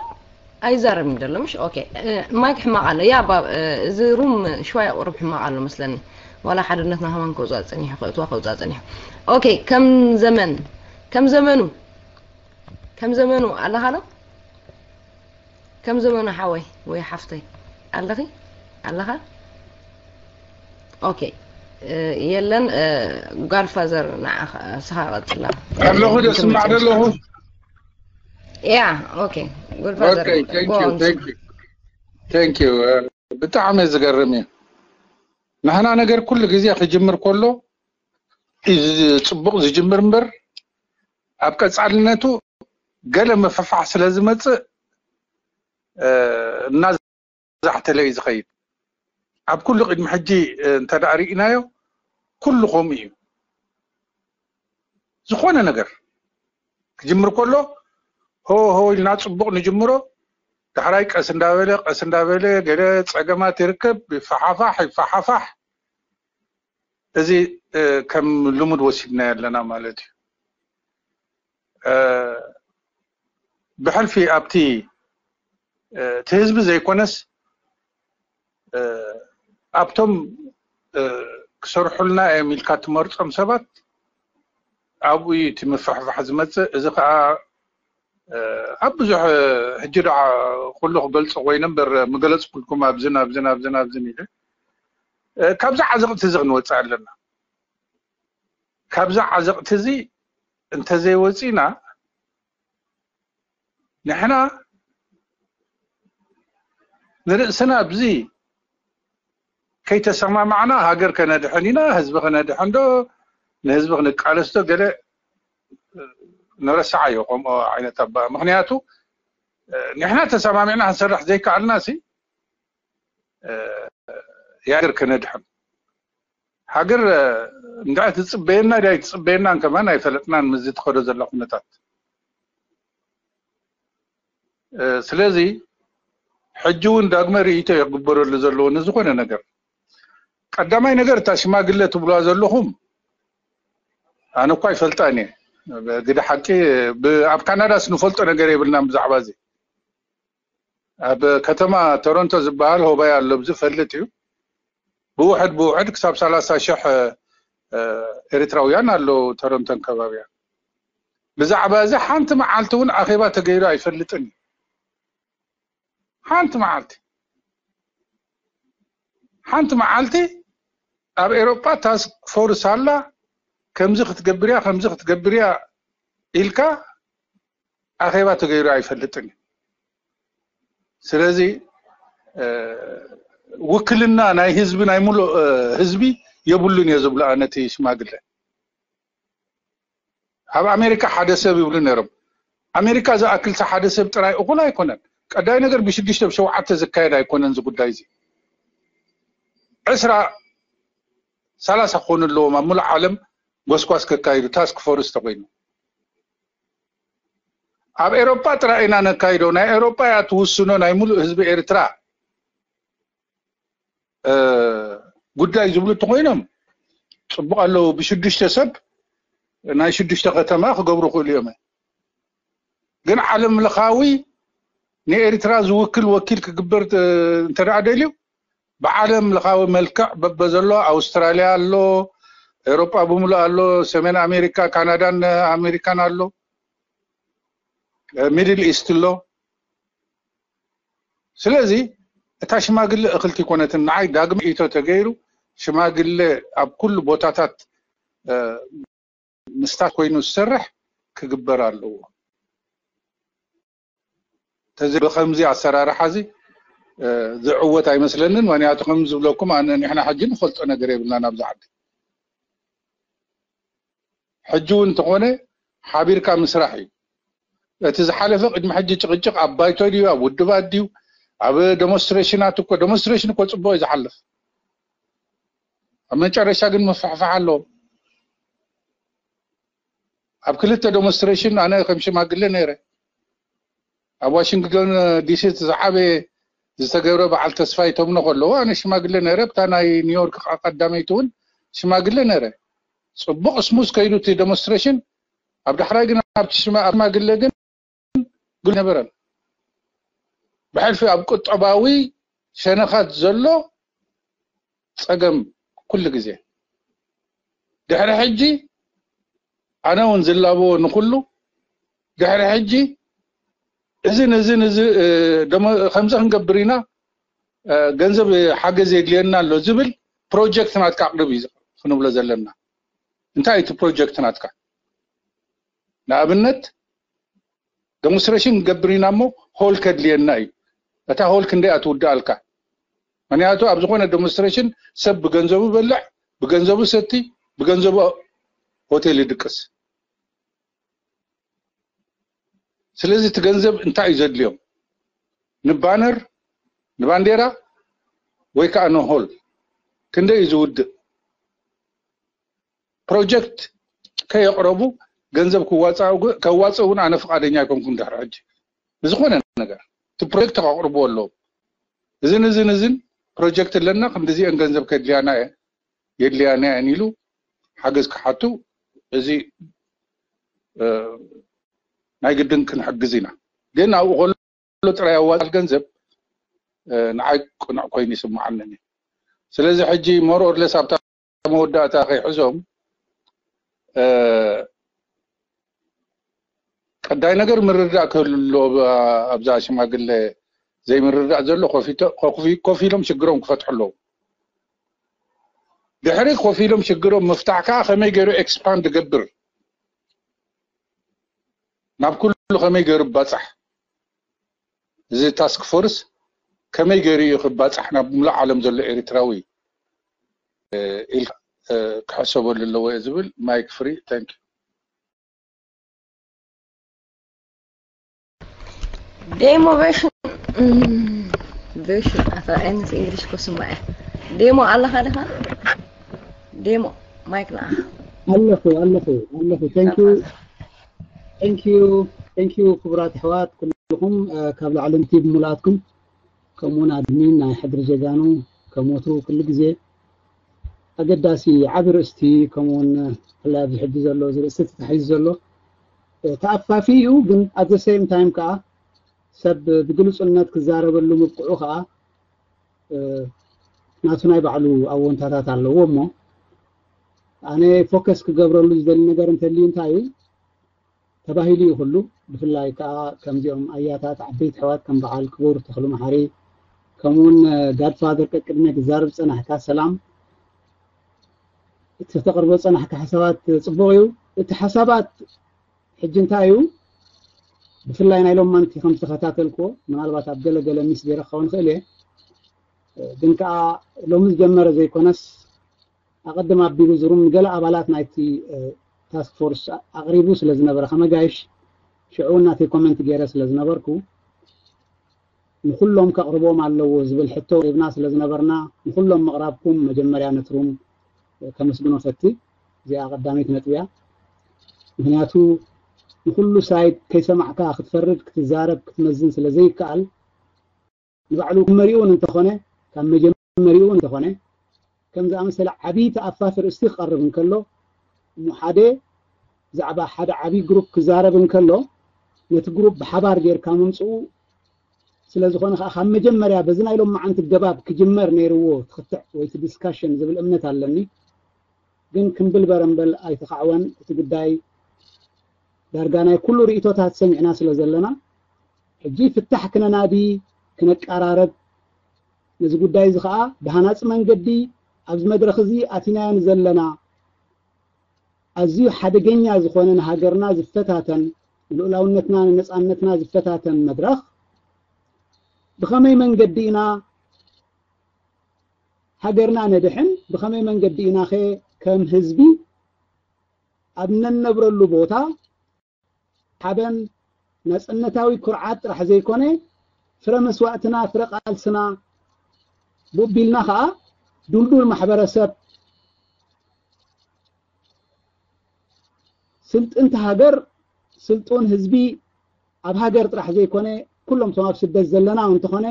ኣይዛረብን ዘሎ ምሽ። ኦኬ፣ ማይክ ሕማቕ ኣሎ። ያ ባ እዚ ሩም ሽዋ የቕርብ ሕማቕ ኣሎ መስለኒ። ዋላ ሓድነትና ከማን ከውፃእ ፀኒሑ ከእትዋ ከውፃእ ፀኒሑ። ኦኬ፣ ከም ዘመን ከም ዘመኑ ከም ዘመኑ ኣለኻ ዶ? ከም ዘመኑ ሓወይ ወይ ሓፍተይ ኣለኺ ኣለኻ? ኦኬ፣ የለን። ጋድፋዘር ንዓኻ ስኻ ቀፅላ። ኣለኹ ዶ ስማዕ ደለኹ። ያ ኦኬ፣ ጎድፋዘር ኦኬ፣ thank you, thank you, thank you። ብጣዕሚ ዝገርም እዩ። ንሕና ነገር ኩሉ ግዜ ክጅምር ከሎ እዩ ጽቡቕ ዝጅምር እምበር ኣብ ቀጻልነቱ ገለ ምፍሕፋሕ ስለ ዝመጽእ እናዛሕተለ እዩ ዝኸይድ። ኣብ ኩሉ ቅድሚ ሕጂ እንተ ደኣ ርኢናዮ ኩሉ ከምኡ እዩ። ዝኾነ ነገር ክጅምር ከሎ ሆ ሆ ኢልና ጽቡቕ ንጅምሮ፣ ዳሕራይ ቀስ እንዳበለ ቀስ እንዳበለ ገለ ጸገማት ይርከብ፣ ይፈሓፋሕ ይፈሓፋሕ። እዚ ከም ልሙድ ወሲድናዮ ኣለና ማለት እዩ። ብሕልፊ ኣብቲ እቲ ህዝቢ ዘይኮነስ ኣብቶም ክሰርሑልና እዮም ኢልካ ትመርጾም ሰባት ኣብኡ እዩ እቲ ምፍሕፋሕ ዝመጽእ። እዚ ከዓ ኣብ ብዙሕ ሕጂ ደዓ ኩሉ ክገልጾ ኮይነ እምበር ምገለጽኩልኩም ኣብዝን ኣብዝን ኣብዝን ኣብዝን ኢለ ካብዛ ዓዘቕቲ እዚ ክንወፅእ ኣለና። ካብዛ ዓዘቕቲ እዚ እንተዘይወፂና ንሕና ንርእስና ኣብዚ ከይተሰማማዕና ሃገር ከነድሕን ኢና፣ ህዝቢ ከነድሕን ዶ ንህዝቢ ክንቃለስ ዶ ገለ ንረስዓዮ ከምኡ ዓይነት ኣባ ምክንያቱ ንሕና ተሰማሚዕና ክንሰርሕ ዘይከኣልና ሲ የሃገር ከነድሕን ሃገር እንድዒ ትፅበየና ድያ ኣይትፅበየናን ከማን ኣይፈለጥናን ምስዚ ትኸዶ ዘላ ኩነታት። ስለዚ ሕጂ እውን ዳግመ ርእይቶ እዩ ክግበረሉ ዘለዎ ንዝኾነ ነገር። ቀዳማይ ነገር እታ ሽማግለ ትብልዋ ዘለኹም ኣነ እኳ ኣይፈልጣን እየ። ግደ ሓቂ ኣብ ካናዳስ ንፈልጦ ነገር የብልናን ብዛዕባ እዚ። ኣብ ከተማ ቶሮንቶ ዝበሃል ሆባይ ኣሎ ዝፈልጥ እዩ። ብውሕድ ብውሕድ ክሳብ ሰላሳ ሽሕ ኤርትራውያን ኣለዉ ቶሮንቶን ከባቢያ። ብዛዕባ እዚ ሓንቲ መዓልቲ እውን ኣኼባ ተገይሩ ኣይፈልጥን እዩ። ሓንቲ መዓልቲ ሓንቲ መዓልቲ ኣብ ኤሮጳ ታስክ ፎርስ ኣላ ከምዚ ክትገብር እያ ከምዚ ክትገብር እያ ኢልካ ኣኼባ ተገይሩ ኣይፈልጥን እዩ። ስለዚ ውክልና ናይ ህዝቢ ናይ ሙሉእ ህዝቢ የብሉን እየ ዝብሉ ኣነ እቲ ሽማግለ። ኣብ ኣሜሪካ ሓደ ሰብ ይብሉ ነይሮም። ኣሜሪካ ዝኣክል ሓደ ሰብ ጥራይ እኹል ኣይኮነን። ቀዳይ ነገር ብሽዱሽተ ብሸውዓተ ዝካየድ ኣይኮነን እዚ ጉዳይ እዚ። ዕስራ ሰላሳ ክኾኑ ኣለዎም ኣብ ሙሉእ ዓለም ጎስጓስ ከካይዱ ታስክ ፎርስ ተኮይኑ። ኣብ ኤሮጳ ጥራይ ኢና ነካይዶ። ናይ ኤሮጳ እያ ትውስኖ ናይ ሙሉእ ህዝቢ ኤርትራ ጉዳይ ዝብሉ እንተኮይኖም ፅቡቅ ኣለዉ። ብሽዱሽተ ሰብ ናይ ሽዱሽተ ከተማ ክገብሩ ክእሉ እዮም። ግን ዓለም ለኻዊ ንኤርትራ ዝውክል ወኪል ክግበር እንተደኣ ደልዩ ብዓለም ለኻዊ መልክዕ በበዘሎ ኣውስትራልያ ኣሎ፣ ኤሮጳ ብምሉእ ኣሎ፣ ሰሜን ኣሜሪካ ካናዳን ኣሜሪካን ኣሎ፣ ሚድል ኢስት ኣሎ። ስለዚ እታ ሽማግለ እኽልቲ ይኮነትን ንዓይ ዳግመ ኢቶ ተገይሩ ሽማግለ ኣብ ኩሉ ቦታታት ምስታት ኮይኑ ዝሰርሕ ክግበር ኣለዎ። ተዚ ብከምዚ ኣሰራርሓ እዚ ዝዕወት ኣይመስለንን። ምክንያቱ ከም ዝብለኩም ኣነ ንሕና ሕጂ ንፈልጦ ነገር የብልናን ኣብዚ ዓዲ። ሕጂ እውን እንተኾነ ሓቢርካ ምስራሕ እዩ። እቲ ዝሓለፈ ቅድሚ ሕጂ ጭቕጭቕ ኣብ ባይቶ ድዩ ኣብ ውድባት ድዩ ኣብ ዴሞንስትሬሽናት እኮ ዴሞንስትሬሽን እኮ ፅቡቅ እዩ ዝሓልፍ። ኣብ መጨረሻ ግን ምፍሕፋሕ ኣለዎም። ኣብ ክልተ ዴሞንስትሬሽን ኣነ ከም ሽማግለ ነይረ። ኣብ ዋሽንግተን ዲሲ እቲ ዝዓበየ ዝተገብረ በዓል ተስፋይ ተምኖ ከለዎ ኣነ ሽማግለ ነይረ። ብታ ናይ ኒውዮርክ ቀዳመይቲ እውን ሽማግለ ነይረ። ፅቡቅ ስሙዝ ከይዱ እቲ ዴሞንስትሬሽን። ኣብ ዳሕራይ ግን ኣብቲ ሽማ- ኣብ ሽማግለ ግን ግል ነበረን። ብሕልፊ ኣብ ቁጠባዊ ሸነኻት ዘሎ ፀገም ኩሉ ግዜ። ድሕሪ ሕጂ ኣነ እውን ዝላበዎ ንኩሉ ድሕሪ ሕጂ እዝን እዝን እዚ ደሞ ከምዚ ክንገብር ኢና፣ ገንዘብ ሓገዝ የድልየና ኣሎ ዝብል ፕሮጀክት ናትካ ኣቅርብ እዩ ክንብሎ ዘለና። እንታይ እቲ ፕሮጀክት ናትካ? ንኣብነት ዴሞንስትሬሽን ክንገብር ኢና እሞ ሆል ከድልየና እዩ። እታ ሆል ክንደይ እያ ትውድኣልካ? ምክንያቱ ኣብ ዝኾነ ዴሞንስትሬሽን ሰብ ብገንዘቡ በልዕ፣ ብገንዘቡ ሰቲ፣ ብገንዘቡ ሆቴል ይድቅስ። ስለዚ እቲ ገንዘብ እንታይ እዩ ዘድልዮም? ንባነር፣ ንባንዴራ ወይ ከዓ ንሆል? ክንደይ እዩ ዝውድእ? ፕሮጀክት ከየቕረቡ ገንዘብ ክዋፃኡ ከዋፅኡ እውን ኣነ ፍቃደኛ ኣይኮንኩም። ድሕሪ ሕጂ ብዝኾነ ነገር እቲ ፕሮጀክት ከቕርቡ ኣለዎም። እዝን እዝን እዝን ፕሮጀክት ኣለና ክንዲዚአን ገንዘብ ከድልያና እየ የድልያና እየን ኢሉ ሓገዝ ክሓቱ እዚ ናይ ግድን ክንሕግዝ ኢና። ግን ኣብኡ ከሎ ጥራይ ኣዋፃል ገንዘብ ንዓይ ቅኑዕ ኮይኑ ይስምዓንን እዩ። ስለዚ ሕጂ ሞር ኦር ለስ ኣብታ መወዳእታ ከይሕዞም ቀዳይ ነገር ምርዳእ ክህሉ ኣለዎ። ኣብዛ ሽማግለ ዘይምርዳእ ዘሎ ኮፍ ኢሎም ሽግሮም ክፈትሑ ኣለዎ። ድሕሪ ኮፍ ኢሎም ሽግሮም ምፍታሕ ከዓ ከመይ ገይሩ ኤክስፓንድ ገብር ናብ ኩሉ ከመይ ገይሩ ባፃሕ እዚ ታስክ ፎርስ ከመይ ገይሩ እዩ ክባፃሕ ናብ ሙሉእ ዓለም ዘሎ ኤርትራዊ ኢልካ ክሕሰበሉ ኣለዎ እየ ዝብል። ማይክ ፍሪ። Thank you። ዴሞ ቨርሽን ቨርሽን ኣታ ኤንስ እንግሊሽ ኮስማ እያ። ዴሞ ኣለኻ ደኻ? ዴሞ ማይክ ንዓኻ። ኣለኹ ኣለኹ ኣለኹ። Thank you thank you thank you ክቡራት ኣሕዋት ኩልኹም ካብ ላዕሊ ንቲብ ሙሉኣትኩም ከምኡውን ኣድሚን ናይ ሕድሪ ጀጋኑ ከም ወትሩ ኩሉ ግዜ ኣገዳሲ ዓቢ ርእስቲ ከምኡውን ብፍላይ ኣብዚ ሕጂ ዘሎ እዚ ርእስቲ ተታሒዙ ዘሎ ተኣፋፊ እዩ። ግን at the same time ከዓ ሰብ ብግልፁነት ክዛረበሉ ምብቅዑ ከዓ ናቱ ናይ ባዕሉ ኣወንታታት ኣለዎ። እሞ ኣነ ፎከስ ክገብረሉ ዝደሊ ነገር እንተልዩ እንታይ እዩ ተባሂሉ እዩ ኩሉ። ብፍላይ ከዓ ከምዚኦም ኣያታት ዓበይቲ ኣሕዋት ከም በዓል ክቡር ተኽሉ መሓሪ ከምኡውን ጋድፋደር ቀቅድሜ ክዛረብ ዝፀናሕካ ሰላም እቲ ተቕርቦ ዝፀናሕካ ሓሳባት ፅቡቕ እዩ። እቲ ሓሳባት ሕጂ እንታይ እዩ ብፍላይ ናይ ሎማንቲ ከም ዝተኸታተልክዎ ምናልባት ኣብ ገለ ገለ ሚስ ገይረ ክኸውን ይኽእል እየ ግን ከዓ ሎሚ ዝጀመረ ዘይኮነስ ኣቐድም ኣቢሉ ዝሩም ንገለ ኣባላት ናይቲ ታስክ ፎርስ ኣቕሪቡ ስለ ዝነበረ ከመጋይሽ ሽዑ እውን ናተይ ኮመንት ገይረ ስለ ዝነበርኩ ንኩሎም ከቕርቦም ኣለዎ ዝብል ሕቶ ሪብና ስለ ዝነበርና ንኩሎም ምቕራብኩም መጀመርያ ነትሩም ከመስግኖ ፈቲ። እዚኣ ቀዳመይቲ ነጥብያ። ምክንያቱ ንኩሉ ሳይድ ከይሰማዕካ ክትፈርድ ክትዛረብ ክትመዝን ስለ ዘይከኣል ንባዕሉ መሪኡን እንተኾነ ካብ መጀመሪኡ እንተኾነ ከም ዝኣመሰለ ዓብዪ ተኣፋፊ ርእስቲ ክቐርብ እንከሎ እሞ ሓደ ብዛዕባ ሓደ ዓብዪ ግሩፕ ክዛረብ እንከሎ ነቲ ግሩፕ ብሓባር ጌርካ ምምፅኡ ስለ ዝኾነ ከዓ ካብ መጀመርያ በዚ ናይ ሎማዓንቲ ገባብ ክጅመር ነይርዎ ትኽትዕ ወይ እቲ ዲስካሽን ዝብል እምነት ኣለኒ። ግን ክምብል በረምበል ኣይተኻዕወን እቲ ጉዳይ ዳርጋ ናይ ኩሉ ርእቶታት ሰሚዕና ስለ ዘለና ሕጂ ፍታሕ ክነናዲ ክነቀራረብ ነዚ ጉዳይ እዚ ከዓ ብሃናፂ መንገዲ ኣብዚ መድረኽ እዚ ኣቲናዮ ንዘለና ኣዝዩ ሓደገኛ ዝኾነ ንሃገርና ዝፈታተን ንልኡላውነትና ንነፃነትና ዝፈታተን መድረኽ ብኸመይ መንገዲ ኢና ሃገርና ነድሕን? ብኸመይ መንገዲ ኢናኸ ከም ህዝቢ ኣብ ነነብረሉ ቦታ ሓበን ናጽነታዊ ኩርዓት ጥራሕ ዘይኮነ፣ ፍረ መስዋእትና፣ ፍረ ቃልስና፣ ብኡ ቢልና ኸኣ ድልዱል ማሕበረሰብ፣ ስልጥንቲ ሃገር፣ ስልጡን ህዝቢ ኣብ ሃገር ጥራሕ ዘይኮነ፣ ኩሎም እቶም ኣብ ስደት ዘለና እውን እንተኾነ፣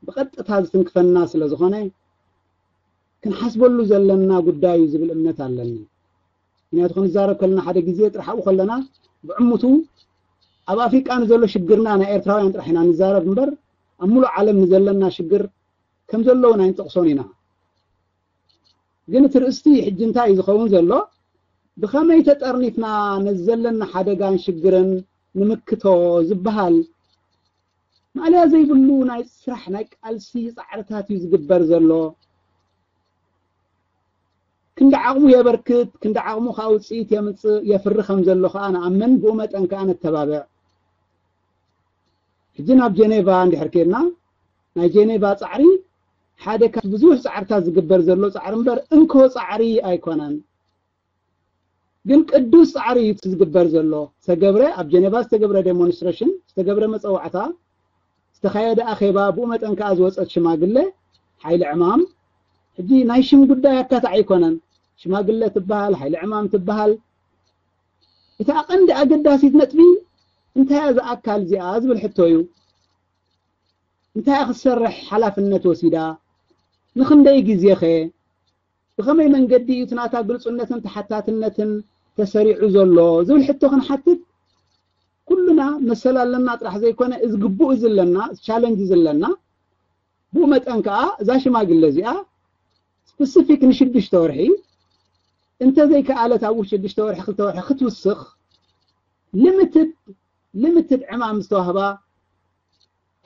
ብቐጥታ ዝትንክፈና ስለ ዝኾነ፣ ክንሓስበሉ ዘለና ጉዳይ እዩ ዝብል እምነት ኣለኒ። ምክንያቱ ክንዛረብ ከለና ሓደ ግዜ ጥራሕ ኣብኡ ከለና ብዕሙቱ ኣብ ኣፍሪቃ ንዘሎ ሽግርና ናይ ኤርትራውያን ጥራሕ ኢና ንዛረብ እምበር ኣብ ሙሉእ ዓለም ንዘለና ሽግር ከም ዘለውን ኣይንጠቕሶን ኢና። ግን እቲ ርእስቲ ሕጂ እንታይ እዩ ዝኸውን ዘሎ? ብኸመይ ተጠርኒፍና ነዚ ዘለና ሓደጋን ሽግርን ንምክቶ ዝበሃል ማእለያ ዘይብሉ ናይ ስራሕ ናይ ቃልሲ ጻዕርታት እዩ ዝግበር ዘሎ። ክንዲ ዓቕሙ የበርክት፣ ክንዲ ዓቕሙ ከዓ ውፅኢት የምፅእ የፍሪ ከም ዘሎ ከዓ ንኣምን፣ ብኡ መጠን ከዓ ነተባብዕ። ሕጂ ናብ ጀኔቫ እንድሕር ከድና ናይ ጀኔቫ ፃዕሪ ሓደ ካብ ብዙሕ ፃዕርታት ዝግበር ዘሎ ፃዕሪ እምበር እንኮ ፃዕሪ ኣይኮነን። ግን ቅዱስ ፃዕሪ እዩ ዝግበር ዘሎ። ዝተገብረ ኣብ ጀኔቫ ዝተገብረ ዴሞንስትሬሽን ዝተገብረ መፀዋዕታ ዝተኻየደ ኣኼባ ብኡ መጠን ከዓ ዝወፀት ሽማግለ ሓይሊ ዕማም ሕጂ ናይ ሽም ጉዳይ ኣካታዕ ኣይኮነን። ሽማግለ ትበሃል ሓይሊ ዕማም ትበሃል። እቲ ኣቐንዲ ኣገዳሲት ነጥቢ እንታይ እያ ዝኣካል እዚኣ ዝብል ሕቶ እዩ። እንታይ ክትሰርሕ ሓላፍነት ወሲዳ? ንኽንደይ ግዜኸ? ብኸመይ መንገዲ እዩ እቲ ናታ ግልፁነትን ተሓታትነትን ተሰሪዑ ዘሎ ዝብል ሕቶ ክንሓትት ኩሉና መሰል ኣለና ጥራሕ ዘይኮነ እዚ ግቡእ እዚ ኣለና ቻለንጅ እዚ ኣለና። ብኡ መጠን ከዓ እዛ ሽማግለ እዚኣ ስፕስፊክ ንሽዱሽተ ወርሒ እንተዘይከኣለት ኣብ ውሽጢ ሽዱሽተ ወርሒ ክልተ ወርሒ ክትውስኽ ሊሚትድ ሊሚትድ ዕማም ዝተዋህባ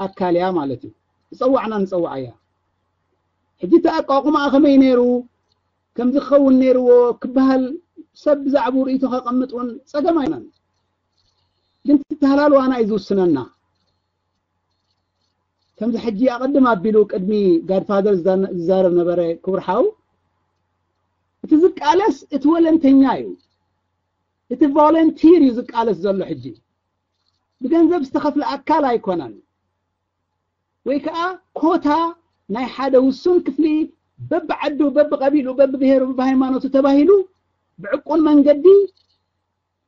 ኣካል እያ ማለት እዩ። ዝፀዋዕና ንፀዋዓ እያ። ሕጂ እቲ ኣቋቑማኣ ከመይ ነይሩ ከምዚ ክኸውን ነይርዎ ክበሃል ሰብ ብዛዕባኡ ርእይቶ ከቐምጥ እውን ፀገም ኣይኮነን። ግን እቲ ተሃላልዋና እዩ ዝውስነና። ከምዚ ሕጂ ኣቐድም ኣቢሉ ቅድሚ ጋድፋዘር ዝዛረብ ነበረ ክቡር ሓው፣ እቲ ዝቃለስ እቲ ወለንተኛ እዩ። እቲ ቮለንቲር እዩ ዝቃለስ ዘሎ። ሕጂ ብገንዘብ ዝተኸፍለ ኣካል ኣይኮነን። ወይ ከዓ ኮታ ናይ ሓደ ውሱን ክፍሊ በብዓዱ በብቀቢሉ በብብሔሩ በብሃይማኖቱ ተባሂሉ ብዕቁን መንገዲ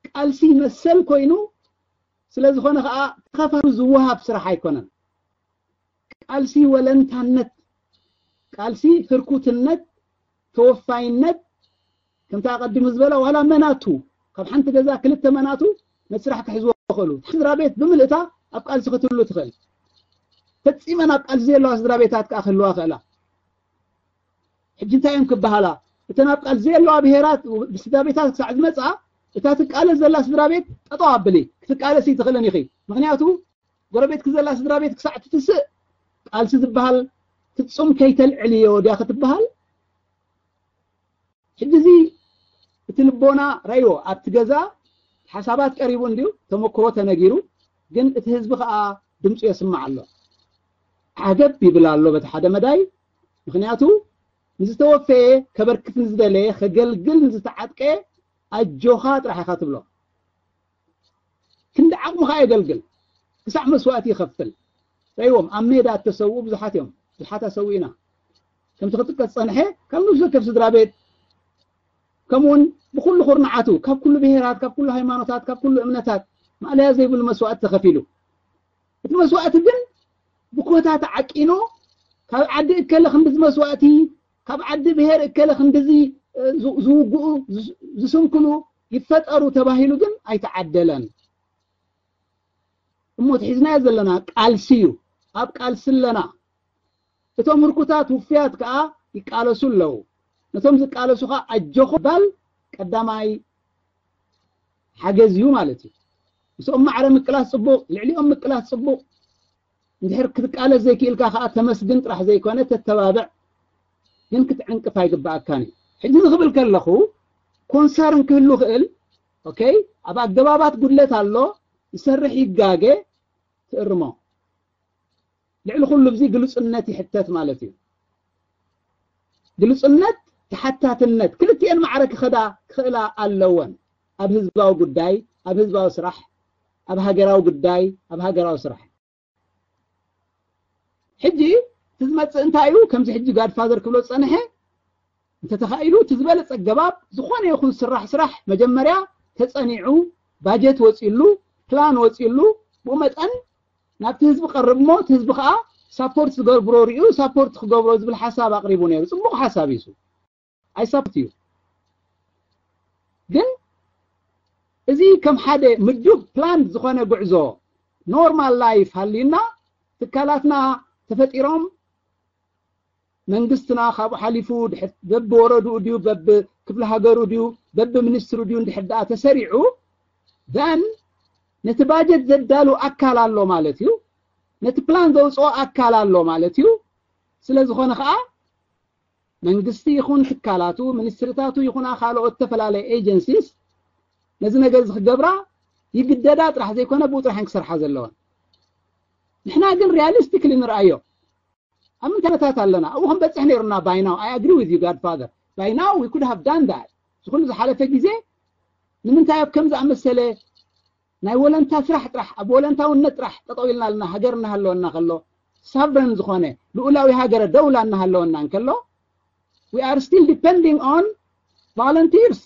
ቃልሲ መሰል ኮይኑ ስለ ዝኾነ ከዓ ተኸፋፊሉ ዝወሃብ ስራሕ ኣይኮነን። ቃልሲ ወለንታነት፣ ቃልሲ ህርኩትነት፣ ተወፋይነት ከምቲ ኣቐዲሙ ዝበላ ዋላ መናቱ ካብ ሓንቲ ገዛ ክልተ መናቱ ነቲ ስራሕ ክሕዝዎ ይኽእሉ። ስድራ ቤት ብምልእታ ኣብ ቃልሲ ክትህሉ ትኽእል። ፈፂመን ኣብ ቃልሲ ዘለዋ ስድራ ቤታት ከዓ ክህልዋ ይኽእላ። ሕጂ እንታይ እዮም ክበሃላ? እተን ኣብ ቃልሲ ዘለዋ ብሄራት ብስድራ ቤታት ክሳዕ ዝመፅኣ እታ ትቃለስ ዘላ ስድራ ቤት ጠጠው ኣብሊ ክትቃለስ ይትኽእልን ኢኺ። ምክንያቱ ጎረቤትኪ ዘላ ስድራ ቤት ክሳዕ ትትስእ ቃልሲ ዝበሃል ፍፁም ከይተልዕልዮ ድያ ክትበሃል። ሕጂ እዚ እቲ ልቦና ረእይዎ ኣብቲ ገዛ ሓሳባት ቀሪቡ እንድዩ ተመክሮ ተነጊሩ፣ ግን እቲ ህዝቢ ከዓ ድምፁ የስምዕ ኣሎ። ዓገብ ይብል ኣሎ በቲ ሓደ መዳይ። ምክንያቱ ንዝተወፈየ ከበርክት ንዝደለየ ከገልግል ንዝተዓጥቀ ኣጆኻ ጥራሕ ኢኻ ትብሎ። ክንዲ ዓቕሙ ከዓ የገልግል ክሳዕ መስዋእቲ ይኸፍል። ረእይዎም ኣብ ሜዳ እተሰውኡ ብዙሓት እዮም። ብዙሓት ኣሰዊእና ከምቲ ክጥቀስ ዝፀንሐ ካብ ነፍሲ ወከፍ ስድራ ቤት ከምኡውን ብኩሉ ኩርናዓቱ ካብ ኩሉ ብሄራት ካብ ኩሉ ሃይማኖታት ካብ ኩሉ እምነታት ማእለያ ዘይብሉ መስዋእቲ ተኸፊሉ። እቲ መስዋእቲ ግን ብኮታ ተዓቂኑ ካብ ዓዲ እከለ ክንድዚ መስዋእቲ ካብ ዓዲ ብሄር እከለ ክንድዚ ዝውግኡ ዝስንክሉ ይፈጠሩ ተባሂሉ ግን ኣይተዓደለን። እሞ እቲ ሒዝናዮ ዘለና ቃልሲ እዩ። ኣብ ቃልሲ ኣለና። እቶም ህርኩታት ውፍያት ከዓ ይቃለሱ ኣለዉ። ነቶም ዝቃለሱ ከዓ ኣጆኹም ምባል ቀዳማይ ሓገዝ እዩ ማለት እዩ። ምስኦም ማዕረ ምቅላስ ፅቡቕ፣ ልዕሊኦም ምቅላስ ፅቡቕ። እንድሕር ክትቃለስ ዘይክእልካ ከዓ ተመስግን ጥራሕ ዘይኮነ ተተባብዕ ግን ክትዕንቅፍ ኣይግበኣካን እዩ። ሕጂ እዚ ክብል ከለኹ ኮንሰርን ክህሉ ክእል። ኦኬ፣ ኣብ ኣገባባት ጉድለት ኣሎ፣ ዝሰርሕ ይጋገ፣ ትእርሞ። ልዕሊ ኩሉ ብዚ ግልጽነት ይሕተት ማለት እዩ። ግልጽነት፣ ተሓታትነት፣ ክልቲኤን ማዕረ ክኸዳ ክኽእላ ኣለወን። ኣብ ህዝባዊ ጉዳይ፣ ኣብ ህዝባዊ ስራሕ፣ ኣብ ሃገራዊ ጉዳይ፣ ኣብ ሃገራዊ ስራሕ። ሕጂ እቲ ዝመጽእ እንታይ እዩ? ከምዚ ሕጂ ጋድፋዘር ክብሎ ዝጸንሐ፣ እንተተኻኢሉ እቲ ዝበለጸ ኣገባብ ዝኾነ ይኹን ስራሕ ስራሕ መጀመርያ ተጸኒዑ፣ ባጀት ወጺሉ፣ ፕላን ወጺሉ፣ ብኡ መጠን ናብቲ ህዝቢ ቀርብ እሞ እቲ ህዝቢ ከዓ ሳፖርት ዝገብሮ ሪኡ ሳፖርት ክገብሮ ዝብል ሓሳብ ኣቕሪቡ ነይሩ። ጽቡቕ ሓሳብ እዩ። ኣይ ሳፖርት እዩ። ግን እዚ ከም ሓደ ምዱብ ፕላን ዝኾነ ጉዕዞ ኖርማል ላይፍ ሃልዩና ትካላትና ተፈጢሮም መንግስትና ካብኡ ሓሊፉ ድሕር በቢ ወረድኡ ድዩ በቢ ክፍለ ሃገሩ ድዩ በቢ ሚኒስትሩ ድዩ እንድሕር ደኣ ተሰሪዑ then ነቲ ባጀት ዘዳሉ ኣካል ኣሎ ማለት እዩ። ነቲ ፕላን ዘውፅኦ ኣካል ኣሎ ማለት እዩ። ስለ ዝኾነ ከዓ መንግስቲ ይኹን ትካላቱ፣ ሚኒስትሪታቱ ይኹና ካልኦት ዝተፈላለየ ኤጀንሲስ ነዚ ነገር እዚ ክገብራ ይግደዳ ጥራሕ ዘይኮነ ብኡ ጥራሕ እየን ክሰርሓ ዘለወን። ንሕና ግን ሪያሊስቲክሊ ንርኣዮ። ኣብ ምንታይ ኩነታት ኣለና? ኣብኡ ክንበፅሕ ነይሩና by now. I agree with you godfather. By now we could have done that. እዚ ኩሉ ዝሓለፈ ግዜ ንምንታይ ኣብ ከም ዝኣመሰለ ናይ ወለንታ ስራሕ ጥራሕ፣ ኣብ ወለንታውነት ጥራሕ ጠጠው ኢልና ኣለና? ሃገር እናሃለወና ከሎ፣ ሳቨረን ዝኾነ ልኡላዊ ሃገረ ደውላ እናሃለወና እንከሎ we are still depending on volunteers.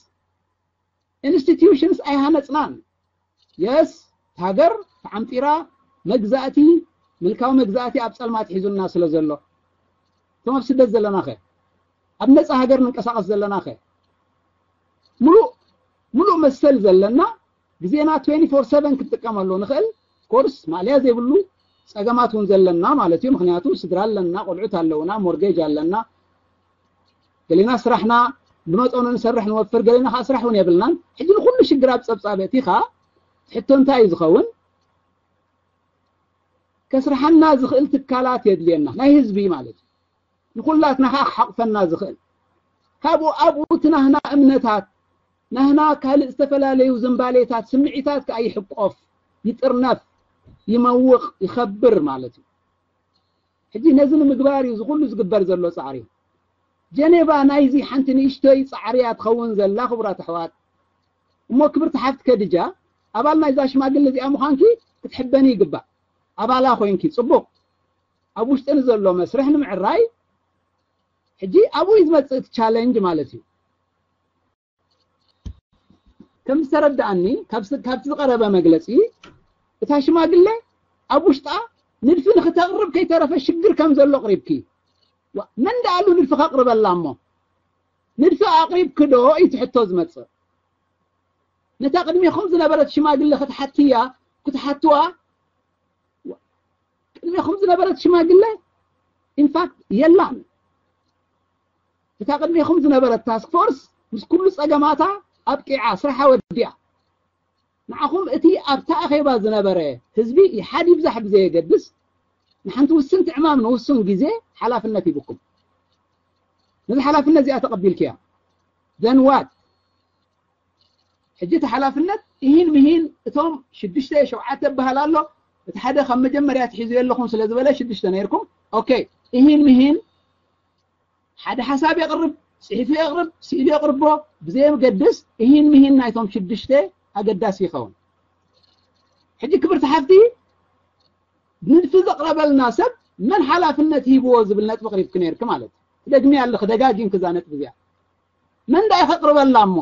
ኢንስቲትዩሽንስ ኣይሃነፅናን። የስ፣ ሃገር ተዓምጢራ፣ መግዛእቲ፣ ምልካዊ መግዛእቲ ኣብ ፀልማት ሒዙና ስለ ዘሎ፣ እቶም ኣብ ስደት ዘለናኸ፣ ኣብ ነፃ ሃገር ንንቀሳቐስ ዘለናኸ፣ ሙሉእ ሙሉእ መሰል ዘለና፣ ግዜና twenty-four seven ክንጥቀመሉ ንኽእል። ኮርስ ማእለያ ዘይብሉ ፀገማት እውን ዘለና ማለት እዩ። ምክንያቱ ስድራ ኣለና፣ ቆልዑት ኣለውና፣ ሞርጌጅ ኣለና። ገሌና ስራሕና ብመጠኑ ንሰርሕ ንወፍር፣ ገሌና ከዓ ስራሕ እውን የብልናን። ሕጂ ንኩሉ ሽግር ኣብ ፀብፃብ ኣእቲኻ ሕቶ እንታይ እዩ ዝኸውን? ከስርሓና ዝኽእል ትካላት የድልየና፣ ናይ ህዝቢ ማለት እዩ። ንኩላትና ከዓ ክሓቕፈና ዝኽእል። ካብኡ ኣብኡ እቲ ናህና እምነታት፣ ናህና ካልእ ዝተፈላለዩ ዝንባሌታት፣ ስምዒታት ከዓ ይሕቆፍ፣ ይጥርነፍ፣ ይመውቕ፣ ይኸብር ማለት እዩ። ሕጂ ነዚ ንምግባር እዩ እዚ ኩሉ ዝግበር ዘሎ ፃዕሪ። ጀኔቫ ናይዚ ሓንቲ ንእሽቶይ ፃዕሪ እያ ትኸውን ዘላ ክቡራት ኣሕዋት። እሞ ክብርቲ ሓፍቲ ከድጃ፣ ኣባል ናይዛ ሽማግለ እዚኣ ምዃንኪ ክትሕበኒ ይግባእ። ኣባላ ኮይንኪ ፅቡቕ። ኣብ ውሽጢ ንዘሎ መስርሕ ንምዕራይ ሕጂ ኣብኡ እዩ ዝመፅእ እቲ ቻለንጅ ማለት እዩ። ከም ዝተረዳእኒ ካብቲ ዝቀረበ መግለፂ እታ ሽማግለ ኣብ ውሽጣ ንድፊ ንክተቅርብ ከይተረፈ ሽግር ከም ዘሎ ኣቅሪብኪ። መን ደኣሉ ንድፊ ከቅርበላ እሞ ንድፊ ኣቅሪብኪ ዶ እዩ እቲ ሕቶ ዝመፅእ። ነታ ቅድሜኹም ዝነበረት ሽማግለ ክትሓትያ ክትሓትዋ ቅድሜኹም ዝነበረት ሽማግለ ኢንፋክት የላን። እታ ቅድሜኹም ዝነበረት ታስክ ፎርስ ምስ ኩሉ ፀገማታ ኣብቂዓ ስራሓ ወዲኣ። ንዓኹም እቲ ኣብታ ኣኼባ ዝነበረ ህዝቢ ይሓድ ይብዛሕ ብዘየገድስ ንሓንቲ ውስንቲ ዕማም ንውሱን ግዜ ሓላፍነት ሂብኩም። ነዚ ሓላፍነት እዚኣ ተቐቢልክያ then what? ሕጂ እቲ ሓላፍነት እሂን ምሂን እቶም ሽዱሽተ ሸውዓተ በሃል ኣሎ። እቲ ሓደ ካብ መጀመርያ ትሒዙ የለኹም ስለ ዝበለ ሽዱሽተ ነይርኩም። ኦኬ፣ እሂን ምሂን ሓደ ሓሳብ የቕርብ፣ ፅሒፉ የቕርብ፣ ስኢሉ የቕርቦ ብዘየገድስ እሂን ምሂን ናይቶም ሽዱሽተ ኣገዳሲ ይኸውን። ሕጂ ክብርቲ ሓፍቲ ንድፊ ዘቕረበልና ሰብ መን ሓላፍነት ሂብዎ ዝብል ነጥቢ ቅሪብኪ ነይርኪ ማለት እዩ። ትደግሚ ኣለኺ ደጋጊምኪ እዛ ነጥቢ እዚኣ። መን ዳኣ ከቕርበላ እሞ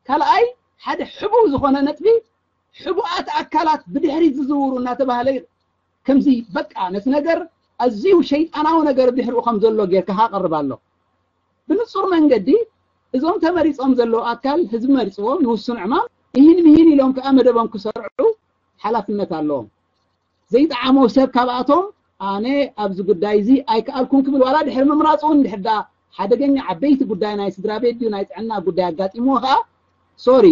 ካልኣይ ሓደ ሕቡእ ዝኾነ ነጥቢ ሕቡኣት ኣካላት ብድሕሪት ዝዝውሩ እናተባህለ ከምዚ በቃ ነቲ ነገር ኣዝዩ ሸይጣናዊ ነገር ድሕሪኡ ከም ዘሎ ጌርካ ከቕርብ ኣሎ። ብንጹር መንገዲ እዞም ተመሪጾም ዘለዉ ኣካል ህዝቢ መሪጽዎም ንውሱን ዕማም እሂን ምሂን ኢሎም ከኣ መደቦም ክሰርዑ ሓላፍነት ኣለዎም። ዘይጠዓሞ ሰብ ካብኣቶም ኣነ ኣብዚ ጉዳይ እዚ ኣይከኣልኩን ክብል ዋላ ድሕሪ ምምራጹ እውን ድሕር ደኣ ሓደገኛ ዓበይቲ ጉዳይ ናይ ስድራ ቤት ድዩ ናይ ጥዕና ጉዳይ ኣጋጢምዎ ከኣ ሶሪ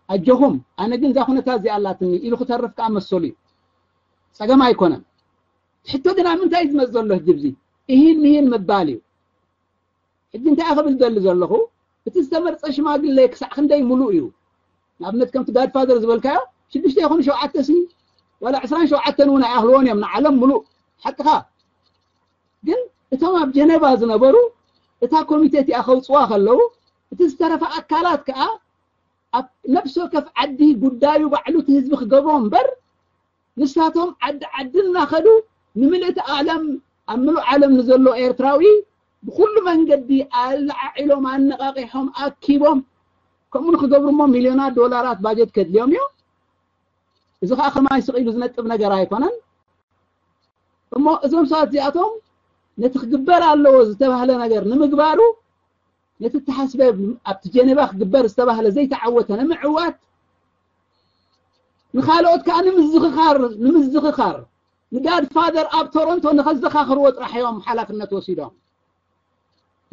ኣጆኹም ኣነ ግን እዛ ኩነታት እዚኣ ኣላትኒ ኢሉ ክተርፍ ከኣ መሰሉ እዩ። ጸገም ኣይኮነን። ሕቶ ግን ኣብ ምንታይ እዩ ዝመጽእ ዘሎ ሕጂ እዚ እሂን ምሂን ምባል እዩ። ሕጂ እንታይ ክብል ደሊ ዘለኹ እቲ ዝተመርጸ ሽማግለ ክሳዕ ክንደይ ሙሉእ እዩ? ንኣብነት ከምቲ ጋድፋዘር ዝበልካዮ ሽዱሽተ ይኹኑ ሸውዓተ ሲ ዋላ ዕስራን ሸውዓተን እውን ኣይኣኽልዎን እዮም ንዓለም ሙሉእ ሓቅኻ። ግን እቶም ኣብ ጀነቫ ዝነበሩ እታ ኮሚቴ እቲኣ ከውፅዋ ከለዉ፣ እቲ ዝተረፈ ኣካላት ከዓ ኣብ ነፍሲ ወከፍ ዓዲ ጉዳዩ ባዕሉ እቲ ህዝቢ ክገብሮ እምበር፣ ንሳቶም ዓዲ ዓዲ እናኸዱ ንምልእቲ ዓለም፣ ኣብ ምሉእ ዓለም ንዘሎ ኤርትራዊ ብኩሉ መንገዲ ኣለዓዒሎም ኣነቓቂሖም ኣኪቦም ከምኡ ንክገብሩ እሞ ሚልዮናት ዶላራት ባጀት ከድልዮም እዩ። እዚ ከዓ ከማይ ስቕ ኢሉ ዝነጥብ ነገር ኣይኮነን። እሞ እዞም ሰባት እዚኣቶም ነቲ ክግበር ኣለዎ ዝተባህለ ነገር ንምግባሩ፣ ነቲ እተሓስበ ኣብቲ ጀኔቫ ክግበር ዝተባህለ ዘይተዓወተ ንምዕዋት፣ ንኻልኦት ከዓ ንምዝኽኻር ንምዝኽኻር ንጋድ ፋደር ኣብ ቶሮንቶ ንኸዘኻኽርዎ ጥራሕ እዮም ሓላፍነት ወሲዶም።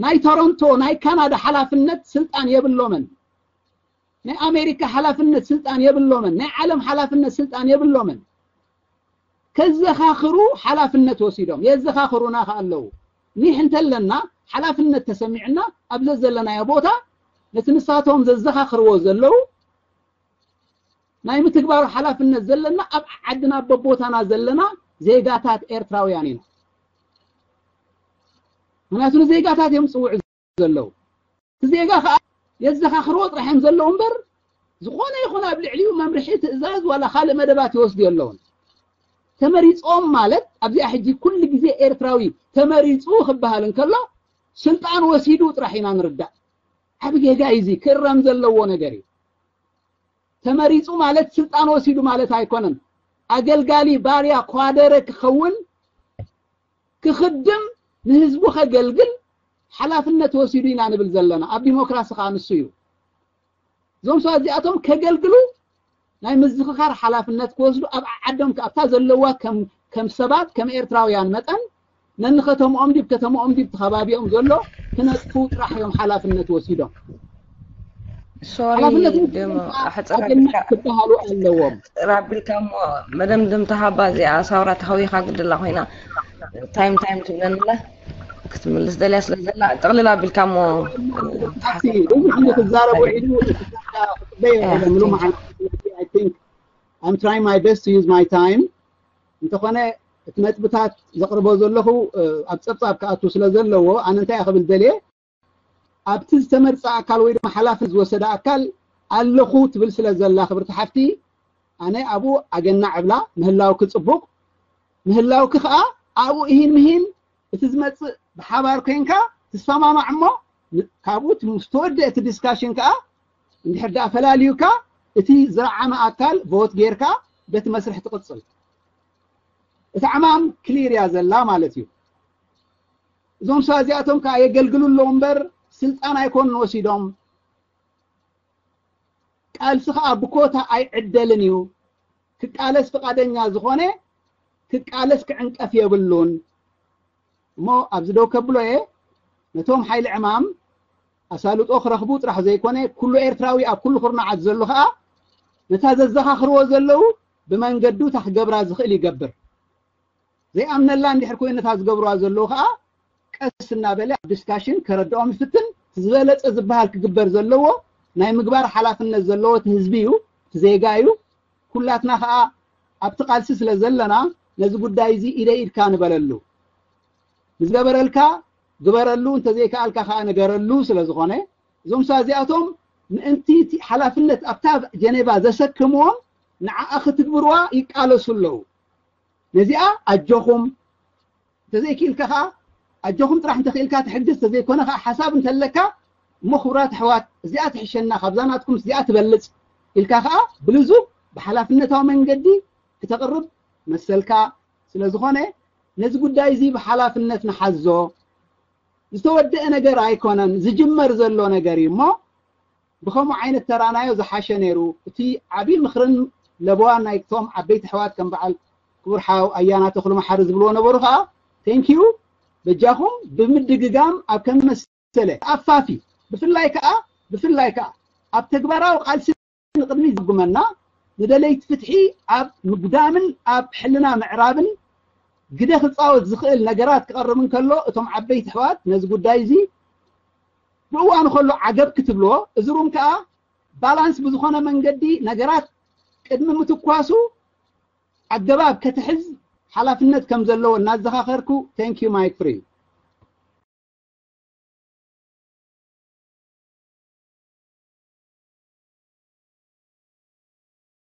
ናይ ቶሮንቶ፣ ናይ ካናዳ ሓላፍነት ስልጣን የብሎምን። ናይ ኣሜሪካ ሓላፍነት ስልጣን የብሎምን። ናይ ዓለም ሓላፍነት ስልጣን የብሎምን። ከዘኻኽሩ ሓላፍነት ወሲዶም የዘኻኽሩና ከ ኣለዉ። ኒሕ እንተለና ሓላፍነት ተሰሚዕና ኣብ ዘዘለናዮ ቦታ ነቲ ንሳቶም ዘዘኻኽርዎ ዘለዉ ናይ ምትግባሩ ሓላፍነት ዘለና ኣብ ዓድና በቦታና ዘለና ዜጋታት ኤርትራውያን ኢና። ምክንያቱ ንዜጋታት እዮም ዝፅውዑ ዘለዉ። እቲ ዜጋ ከዓ የዘኻኽርዎ ጥራሕ እዮም ዘለዉ እምበር ዝኾነ ይኹን ኣብ ልዕሊኡ መምርሒ፣ ትእዛዝ ዋላ ካልእ መደባት ይወስዱ የለውን። ተመሪፆም ማለት ኣብዚኣ ሕጂ ኩሉ ግዜ ኤርትራዊ ተመሪፁ ክበሃል እንከሎ ስልጣን ወሲዱ ጥራሕ ኢና ንርዳእ። ዓብ ጌጋ እዩ፣ እዚ ክእረም ዘለዎ ነገር እዩ። ተመሪፁ ማለት ስልጣን ወሲዱ ማለት ኣይኮነን። ኣገልጋሊ፣ ባርያ፣ ኳደረ ክኸውን፣ ክኽድም፣ ንህዝቡ ከገልግል ሓላፍነት ወሲዱ ኢና ንብል ዘለና። ኣብ ዲሞክራሲ ከዓ ንሱ እዩ። እዞም ሰባት እዚኣቶም ከገልግሉ ናይ ምዝኽኻር ሓላፍነት ክወስዱ ኣብ ዓዶም ኣብታ ዘለዋ ከም ሰባት ከም ኤርትራውያን መጠን ነንኸተምኦም ዲብ ከተምኦም ዲብ ተኸባቢኦም ዘሎ ክነጥፉ ጥራሕ እዮም ሓላፍነት ወሲዶም። ሶሪ ድም ኣሕፅር ኣቢልካ ክበሃሉ ኣለዎም። ኣሕፅር ኣቢልካ እሞ መደምደምታ ሃባ እዚኣ ሳውራ ተሃዊኻ ግድላ ኮይና ታይም ታይም ትብለንላ ክትምልስ ደልያ ስለ ዘላ ጥቕልል ኣቢልካ እሞ ብዙሕ እንዲ ክዛረቡ ዒሉ ክፅበዮ ምሉ መዓልቲ I'm trying my best to use my time። እንተኾነ እቲ ነጥብታት ዘቕርቦ ዘለኹ ኣብ ፀብፃብ ክኣቱ ስለ ዘለዎ ኣነ እንታይ ክብል ደልየ ኣብቲ ዝተመርፀ ኣካል ወይ ድማ ሓላፍነት ዝወሰደ ኣካል ኣለኹ ትብል ስለ ዘላ ክብርቲ ሓፍቲ ኣነ ኣብኡ ኣገናዕ እብላ። ምህላውኪ ፅቡቕ ምህላውኪ ከዓ ኣብኡ እሂን ምሂን እቲ ዝመፅእ ብሓባር ኮይንካ ትሰማማዕ እሞ ካብኡ ምስ ተወድአ እቲ ዲስካሽን ከዓ እንድሕር ደኣ ፈላልዩካ እቲ ዝረዓመ ኣካል ቮት ጌርካ በቲ መስርሕ ትቕፅል። እቲ ዕማም ክሊር እያ ዘላ ማለት እዩ። እዞም ሰባት እዚኣቶም ከዓ የገልግሉ ኣለዉ እምበር ስልጣን ኣይኮኑን ወሲዶም። ቃልሲ ከዓ ብኮታ ኣይዕደልን እዩ። ክቃለስ ፍቓደኛ ዝኾነ ክቃለስ ክዕንቀፍ የብሉን። እሞ ኣብዚ ደው ከብሎ እየ። ነቶም ሓይሊ ዕማም ኣሳልጦ ክረኽቡ ጥራሕ ዘይኮነ ኩሉ ኤርትራዊ ኣብ ኩሉ ኩርናዓት ዘሎ ከዓ ነታ ዘዘኻኽርዎ ዘለዉ ብመንገዱ እታ ክገብራ ዝኽእል ይገብር። ዘይኣምነላ እንድሕር ኮይኑ ነታ ዝገብርዋ ዘለዉ ከዓ ቀስ እናበለ ኣብ ዲስካሽን ከረድኦም ይፍትን። ዝበለፀ ዝበሃል ክግበር ዘለዎ ናይ ምግባር ሓላፍነት ዘለዎ እቲ ህዝቢ እዩ፣ እቲ ዜጋ እዩ። ኩላትና ከዓ ኣብቲ ቃልሲ ስለ ዘለና ነዚ ጉዳይ እዚ ኢደ ኢድካ ንበለሉ። ንዝገበረልካ ግበረሉ፣ እንተዘይከኣልካ ከዓ ንገረሉ። ስለ ዝኾነ እዞም ሰባት እዚኣቶም ምእንቲ እቲ ሓላፍነት ኣብታ ጀኔቫ ዘሰክምዎም ንዓኣ ክትግብርዋ ይቃለሱ ኣለዉ። ነዚኣ ኣጆኹም እንተዘይክኢልካ ከዓ ኣጆኹም ጥራሕ እንተኽኢልካ ትሕግዝ፣ እንተዘይኮነ ከዓ ሓሳብ እንተለካ እሞ ክቡራት ኣሕዋት እዚኣ ትሕሸና ካብዛ ናትኩም እዚኣ ትበልፅ ኢልካ ከዓ ብልዙብ ብሓላፍነታዊ መንገዲ ክተቕርብ መሰልካ ስለ ዝኾነ ነዚ ጉዳይ እዚ ብሓላፍነት ንሓዞ። ዝተወደአ ነገር ኣይኮነን፣ ዝጅመር ዘሎ ነገር እዩ እሞ ብኸምኡ ዓይነት ተራናዮ ዝሓሸ ነይሩ። እቲ ዓብዪ ምኽርን ለበዋን ናይቶም ዓበይቲ ኣሕዋት ከም በዓል ክቡር ሓው ኣያና ተኽሉ መሓሪ ዝብልዎ ነበሩ ከዓ ቴንኪዩ በጃኹም ብምድግጋም ኣብ ከም መሰለ ኣፋፊ ብፍላይ ከዓ ብፍላይ ከዓ ኣብ ተግባራዊ ቃልሲ ንቕድሚት ዝጉመና ንደለይቲ ፍትሒ ኣብ ምጉዳምን ኣብ ሕልና ምዕራብን ግደ ክፃወት ዝኽእል ነገራት ክቐርብ እንከሎ እቶም ዓበይቲ ኣሕዋት ነዚ ጉዳይ እዚ ብእዋኑ ከሎ ዓገብ ክትብልዎ እዚ ሩም ከዓ ባላንስ ብዝኾነ መንገዲ ነገራት ቅድሚ ምትኳሱ ኣገባብ ክትሕዝ ሓላፍነት ከም ዘለዎ እናዘኻኸርኩ thank you Mike Free